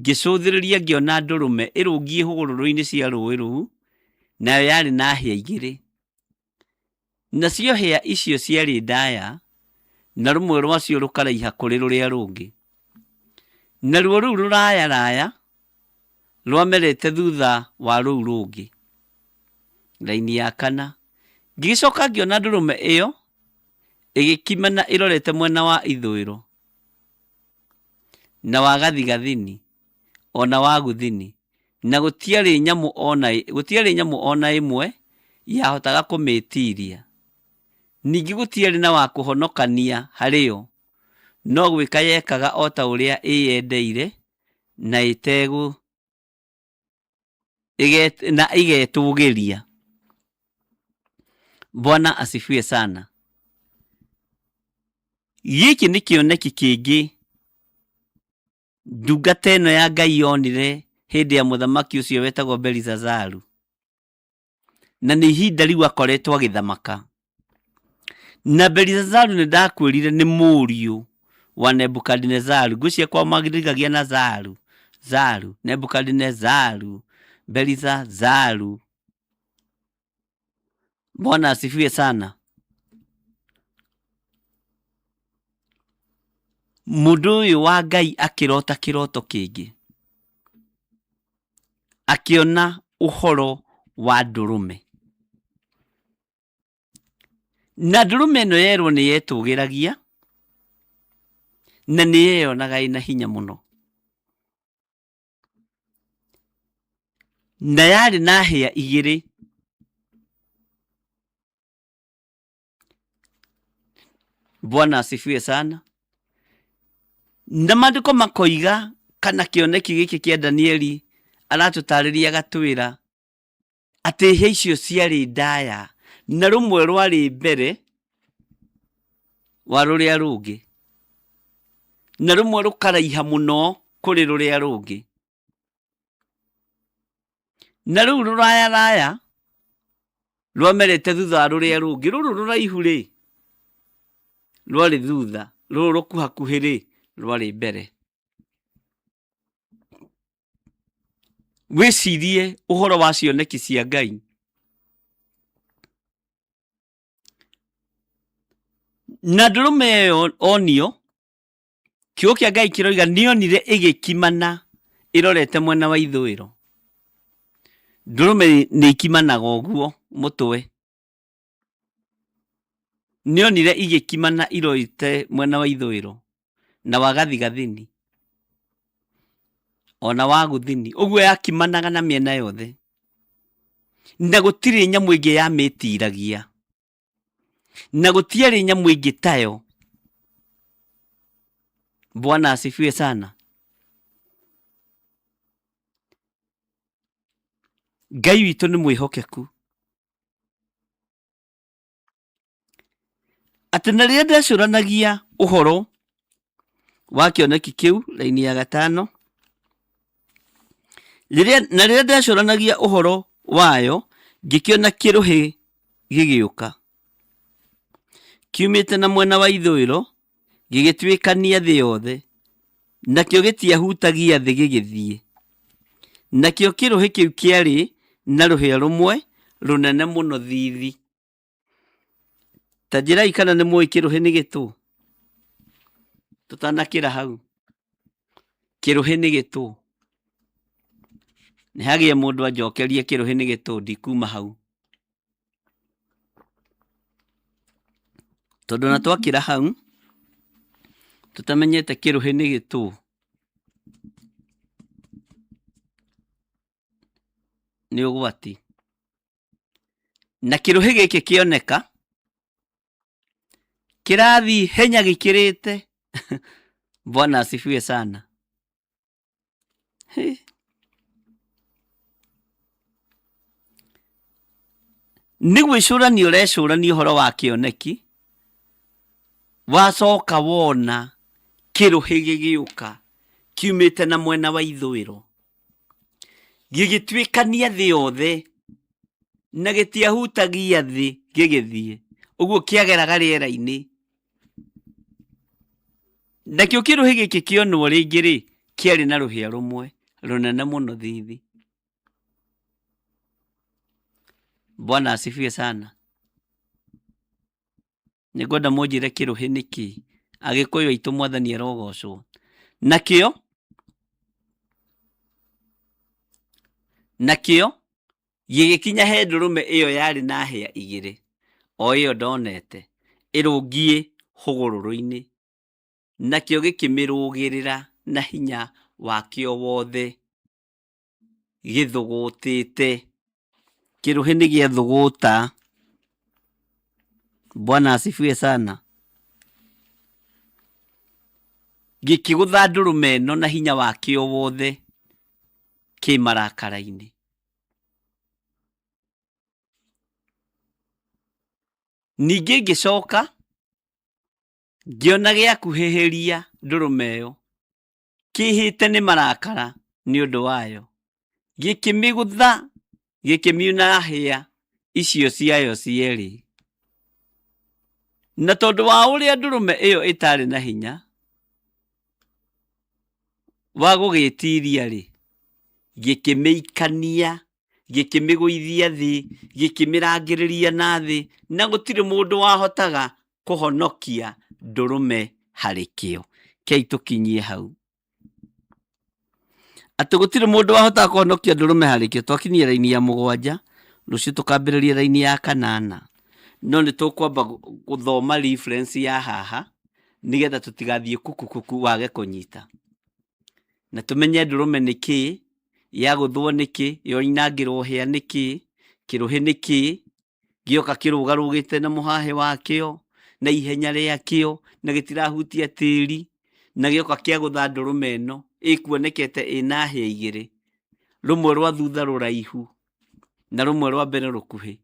Speaker 5: Ngĩcũthĩrĩria ngĩona ndũrũme ĩrũngiĩ hũgũrũrũ-inĩ cia rũũĩ rũu, nayo yarĩ na hĩa igĩrĩ. Nacio hĩa icio ciarĩ ndaya, na rũmwe rwacio rũkaraiha kũrĩ rũrĩa rũngĩ. Naruo rũu rũrayaraya rwamerete thutha wa rũu rũngĩ. Raini ya kana. Ngĩgĩcoka ngĩona ndũrũme ĩyo ĩgĩkimana ĩrorete mwena wa ithũĩro. na wa gathigathini, o na wa gũthini, na gũtiarĩ nyamũ o na, gũtiarĩ nyamũ o na ĩmwe yahotaga kũmĩĩtiiria. Ningĩ gũtiarĩ na wa kũhonokania harĩ yo, no gwĩka yekaga o ta ũrĩa ĩyendeire na ĩtegũ, na ĩgetũũgĩria. Bwana asifiwe sana. Gĩkĩ nĩ kĩoneki kĩngĩ ndungata ĩno ya Ngai yonire hĩndĩ ya mũthamaki ũcio wetagwo Belizazaru. Na nĩ ihinda rĩu akoretwo agĩthamaka. Na Belizazaru nĩ ndakwĩrire nĩ mũriũ wa Nebukadinezaru. Ngwĩciria kwao marigagia na Zaru, Zaru, Nebukadinezaru, Belizazaru. Bwana asifiwe sana. Mũndũ ũyũ wa Ngai akĩrota kĩroto kĩngĩ, akĩona ũhoro wa ndũrũme. Na ndũrũme ĩno yerwo nĩ yetũgĩragia na nĩ yeyonaga ĩna hinya mũno. Na yarĩ na hĩa igĩrĩ. Bwana asifiwe sana. Na maandĩko makoiga kana kĩoneki gĩkĩ kĩa Danieli aratũtarĩria agatwĩra atĩ hĩa icio ciarĩ ndaya na rũmwe rwarĩ mbere wa rũrĩa rũngĩ na rũmwe rũkaraiha mũno kũrĩ rũrĩa rũngĩ na rũu rũrayaraya rwamerete thutha wa rũrĩa rũngĩ rũrũ rũraihu rĩ rwarĩ thutha rũrũ rũkuhakuhĩ rĩ rwarĩ mbere Wĩcirie ũhoro wa cioneki cia Ngai. Na ndũrũme ĩyo onio, kiugo kĩa Ngai kĩroiga nĩonire ĩgĩkimana ĩrorete mwena wa ithũĩro. Ndũrũme nĩ ikimanaga ũguo mũtwe. Nĩonire igĩkimana irorete mwena wa ithũĩro na wa gathigathini ona wa gũthini ũguo yakimanaga na mĩena yothe na gũtirĩ nyamũ ĩngĩ yamĩtiragia na gũtiarĩ nyamũ ĩngĩ tayo. Bwana asifiwe sana. Ngai witũ nĩ mwĩhokeku. Atĩ na rĩrĩa ndecũranagia ũhoro wa kĩoneki kĩu raini ya gatano rĩrĩa, na rĩrĩa ndecũranagia ũhoro wayo ngĩkĩona kĩrũhĩ gĩgĩũka kiumĩte na mwena wa ithũĩro gĩgĩtuĩkania thĩ yothe, nakĩo gĩtiahutagia thĩ gĩgĩthiĩ. Nakĩo kĩrũhĩ kĩu kĩarĩ na rũhĩa rũmwe rũnene mũno thithi. Ta njĩrai kana nĩ mũĩ kĩrũhĩ nĩ gĩtũ? Tũtanakĩra hau. Kĩrũhĩ nĩ gĩtũ. Nĩ hagĩe mũndũ anjokerie kĩrũhĩ nĩ gĩtũ, ndikuma hau. Tondũ na twakĩra hau tũtamenyete kĩrũhĩ nĩ gĩtũ nĩ ũgwati. Na kĩrũhĩ gĩkĩ kĩoneka kĩrathiĩ henya gĩkĩrĩte. Bwana asifiwe sana. Hĩ. Nĩ gwĩcũrania ũrecũrania ũhoro wa kĩoneki, wacoka wona kĩrũhĩ gĩgĩũka kiumĩte na mwena wa ithũĩro, gĩgĩtuĩkania thĩ yothe na gĩtiahutagia thĩ gĩgĩthiĩ, ũguo kĩageraga rĩera-inĩ. Nakĩo kĩrũhĩ gĩkĩ kĩonwo rĩngĩ rĩ, kĩarĩ na rũhĩa rũmwe rũnene mũno thithi. Bwana asifiwe sana. Nĩngwenda mũnjĩre kĩrũhĩ nĩ kĩĩ. Agĩkũyũ aitũ mwathani arogocwo. Nakĩo nakĩo gĩgĩkinya he ndũrũme ĩyo yarĩ na hĩa igĩrĩ, o ĩyo ndonete, ĩrũngiĩ hũgũrũrũ-inĩ, nakĩo gĩkĩmĩrũgĩrĩra na hinya wakĩo wothe gĩthũgũtĩte. Kĩrũhĩ nĩ gĩathũgũta. Bwana asifiwe sana. Gĩkĩgũtha ndũrũme ĩno na hinya wakĩo wothe kĩ marakara-inĩ. Ningĩ ngĩcoka ngĩona gĩakuhĩhĩria ndũrũme ĩyo kĩhĩte nĩ marakara nĩ ũndũ wayo, gĩkĩmĩgũtha gĩkĩmiuna hĩa icio ciayo cierĩ. Na tondũ wa ũrĩa ndũrũme ĩyo ĩtarĩ na hinya wa gũgĩtiria-rĩ, gĩkĩmĩikania, gĩkĩmĩgũithia thĩ, gĩkĩmĩrangĩrĩria na thĩ, na gũtirĩ mũndũ wahotaga kũhonokia ndũrũme harĩ kĩo. Kei tũkinyie hau. Atĩ gũtirĩ mũndũ wahotaga kũhonokia ndũrũme harĩ kĩo. Twakinyia raini ya mũgwanja, rũciũ tũkambĩrĩria raini ya kanana. No nĩ tũkwamba gũthoma reference ya haha, nĩgetha tũtigathiĩ kuku kuku wage kũnyita. Na tũmenye ndũrũme nĩ kĩĩ, yagũthwo nĩkĩ, yoinangĩrwo hĩa nĩkĩ, kĩrũhĩ nĩkĩ, gĩoka kĩrũgarũgĩte na mũhahĩ wakĩo, na ihenya rĩakĩo, na gĩtirahutia tĩri, na gĩoka kĩagũtha ndũrũme ĩno ĩkuonekete ĩna hĩa igĩrĩ, rũmwe rwa thutha rũraihu na rũmwe rwa mbere rũkuhĩ.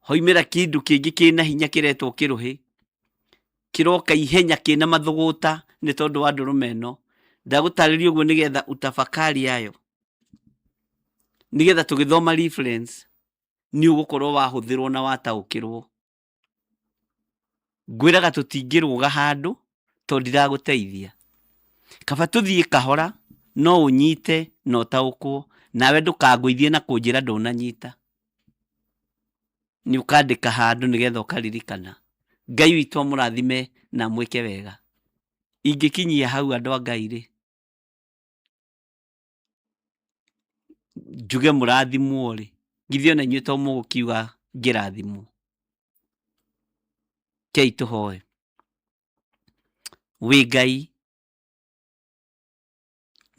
Speaker 5: Hoimĩra kĩndũ kĩngĩ kĩna hinya kĩretwo kĩrũhĩ, kĩroka ihenya kĩna mathũgũta nĩ tondũ wa ndũrũme ĩno. Ndagũtarĩria ũguo nĩgetha utafakari yayo, nĩgetha tũgĩthoma reference nĩ ũgũkorwo wahũthĩrwo na wataũkĩrwo. Ngwĩraga tũtingĩrũga handũ tondũ ndiragũteithia. Kaba tũthiĩ kahora no ũnyite na ũtaũkwo, nawe ndũkangũithie na kũnjĩra ndũnanyita. Nĩ ũkandĩka handũ nĩgetha ũkaririkana. Ngai witũ amũrathime na amwĩke wega. Ingĩkinyia hau andũ a Ngai rĩ, njuge mũrathimwo rĩ, githĩ ona inyuĩ to mũgũkiuga ngĩrathimwo? Kei tũhoe. Wĩ Ngai,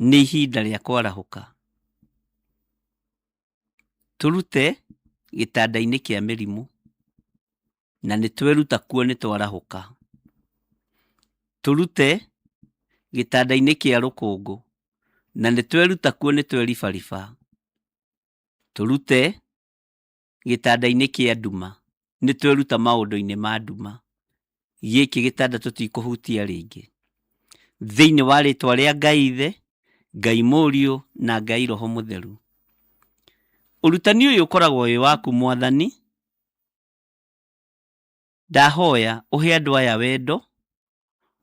Speaker 5: nĩ ihinda rĩa kwarahũka. Tũrute gĩtanda-inĩ kĩa mĩrimũ, na nĩ tweruta kuo nĩ twarahũka. Tũrute gĩtanda-inĩ kĩa rũkũngũ, na nĩ tweruta kuo nĩ tweribariba. Tũrute gĩtanda-inĩ kĩa nduma, nĩ tweruta maũndũ-inĩ ma nduma. Gĩkĩ gĩtanda tũtikũhutia rĩngĩ. Thĩinĩ wa rĩtwa rĩa Ngai Ithe, Ngai Mũriũ na Ngai Roho Mũtheru. Ũrutani ũyũ ũkoragwo wĩ waku Mwathani, Ndahoya ũhe andũ aya wendo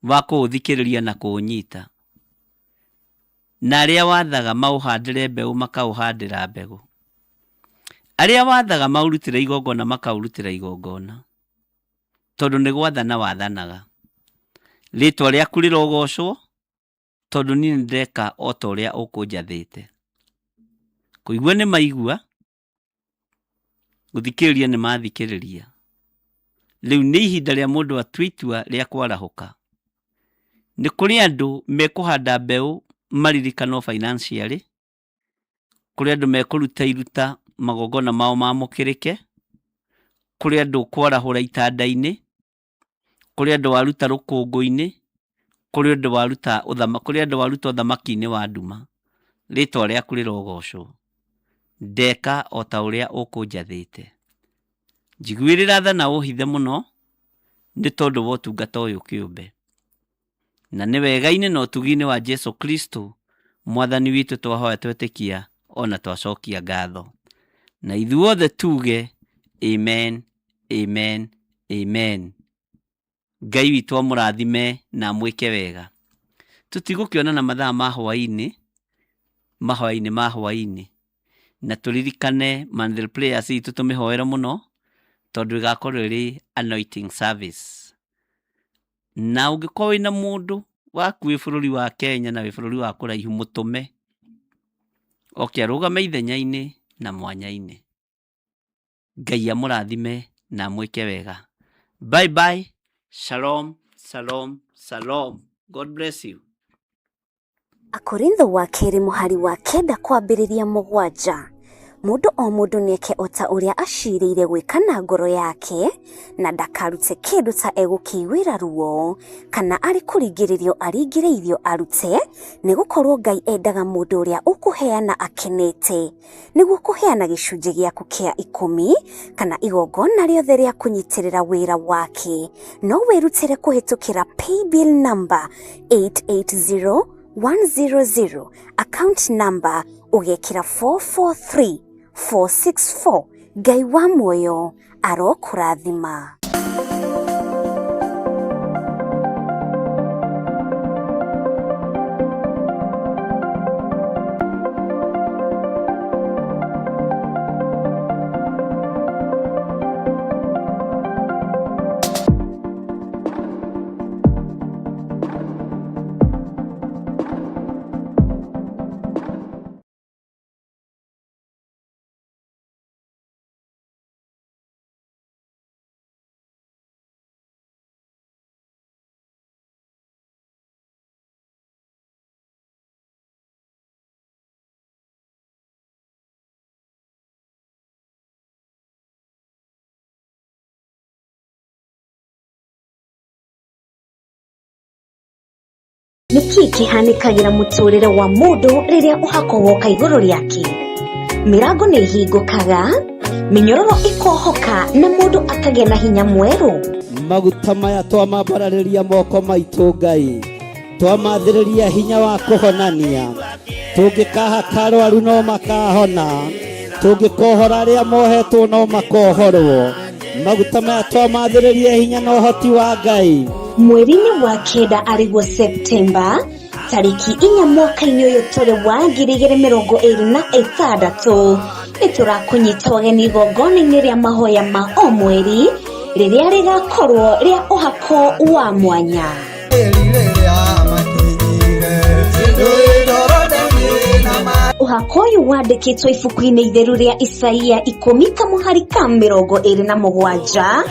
Speaker 5: wa kũũthikĩrĩria na kũũnyita, na arĩa wathaga maũhandĩre mbeũ makaũhandĩra mbegũ, arĩa wathaga maũrutĩre igongona makaũrutĩra igongona, tondũ nĩ gwathana wathanaga. Rĩĩtwa rĩaku rĩrogocwo, tondũ niĩ nĩndeka o ta ũrĩa ũkũnjathĩte. Kũigua nĩ maigua, gũthikĩrĩria nĩ mathikĩrĩria. Rĩu nĩ ihinda rĩa mũndũ atue itua rĩa kwarahũka. Nĩ kũrĩ andũ mekũhanda mbeũ maririkanwo financially, kũrĩ andũ mekũruta iruta magongona mao mamũkĩrĩke, kũrĩ andũ ũkwarahũra itanda-inĩ, kũrĩ andũ waruta rũkũngũ-inĩ, kũrĩ andũ waruta ũthama, kũrĩ andũ waruta ũthamaki-inĩ wa nduma. Rĩtwa rĩaku rĩrogocwo. Ndeka o ta ũrĩa ũkũnjathĩte. Njiguĩrĩra tha na ũhithe mũno nĩ tondũ wa ũtungata ũyũ kĩũmbe. Na nĩ wega-inĩ na ũtugi-inĩ wa Jesu Kristo Mwathani witũ twahoya twetĩkia ona twacokia ngatho. Na ithuothe tuge amen, amen, amen. Ngai witũ amũrathime na amwĩke wega. Tũtigũkĩonana mathaa ma hwaĩ-inĩ, mahoya-inĩ ma hwaĩ-inĩ. Na tũririkane monthly prayers itũ tũmĩhoere mũno, tondũ ĩgakorwo ĩrĩ anointing service. Na ũngĩkorwo wĩna mũndũ waku wĩ bũrũri wa Kenya na wĩ bũrũri wa kũraihu mũtũme oke arũgame ithenya-inĩ na mwanya-inĩ. Ngai amũrathime na amwĩke wega. Bye bye. Shalom, shalom, shalom. God bless you.
Speaker 1: Akorintho wa kerĩ mũhari wa kenda kwambĩrĩria mũgwanja. Mũndũ o mũndũ nĩeke o ta ũrĩa aciirĩire gwĩka na ngoro yake, na ndakarute kĩndũ ta egũkĩiguĩra ruo, kana arĩ kũringĩrĩrio aringĩrĩirio arute, nĩ gũkorũo Ngai endaga mũndũ ũrĩa ũkũheana akenete. Nĩguo kũheana gĩcunjĩ gĩaku kĩa ikũmi kana igongona rĩothe rĩa kũnyitĩrĩra wĩra wake, no wĩrutĩre kũhĩtũkĩra paybill number 880100, account number ũgekĩra 443464. Ngai wa muoyo arokũrathima. Nĩ kĩĩ kĩhanĩkagĩra mũtũrĩre wa mũndũ rĩrĩa ũhako woka igũrũ rĩake? Mĩrango nĩ ihingũkaga, mĩnyororo ĩkohoka na mũndũ akagĩa na hinya mwerũ.
Speaker 3: Maguta maya twamambararĩria moko maitũ Ngai, twamathĩrĩria hinya wa kũhonania. Tũngĩkahaka arwaru no makahona, tũngĩkohora arĩa mohetwo no makohorwo. Maguta maya twamathĩrĩria hinya na ũhoti wa Ngai.
Speaker 1: Mweri-inĩ wa kenda arĩguo Septemba tarĩki inya mwaka-inĩ ũyũ tũrĩ wa 2026, nĩ tũrakũnyita ũgeni igongona-inĩ rĩa mahoya ma o mweri rĩrĩa rĩgakorwo rĩa ũhako wa mwanya. Ũhako ũyũ wandĩkĩtwo ibuku-inĩ itheru rĩa Isaia ikũmi kamũhari ka 27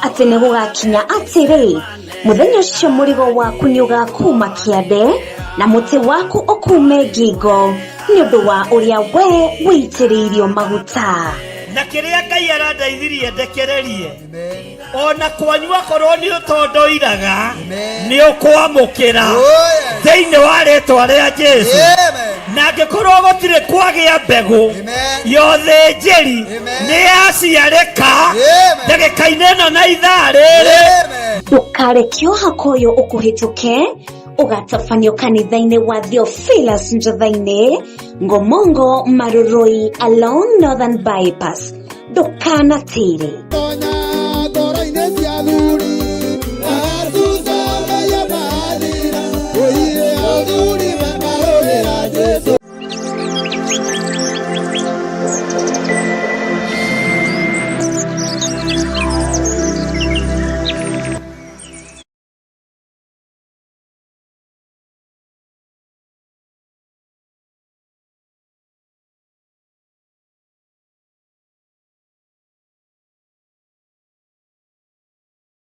Speaker 1: atĩ nĩ gũgakinya atĩrĩ, mũthenya ũcio mũrigo waku nĩ ũgakuma kĩande na mũtĩ waku ũkume ngingo nĩ ũndũ wa ũrĩa we wĩitĩrĩirio maguta.
Speaker 2: Na kĩrĩa Ngai arandeithirie ndekererie ona kwanyu akorwo nĩ ũtondoiraga nĩ ũkwamũkĩra thĩinĩ wa rĩtwa rĩa Jesu. Na angĩkorwo gũtirĩ kwagĩa mbegũ ya ũthĩnjĩri nĩ yaciarĩka ndagĩka-inĩ ĩno na ithaa rĩrĩ.
Speaker 1: Ndũkareke ũhako ũyũ ũkũhĩtũke, ũgatabanio kanitha-inĩ wa Theophilus Njotha-inĩ, Ngomongo, Marurui, along Northern Bypass. Ndũkanatĩre.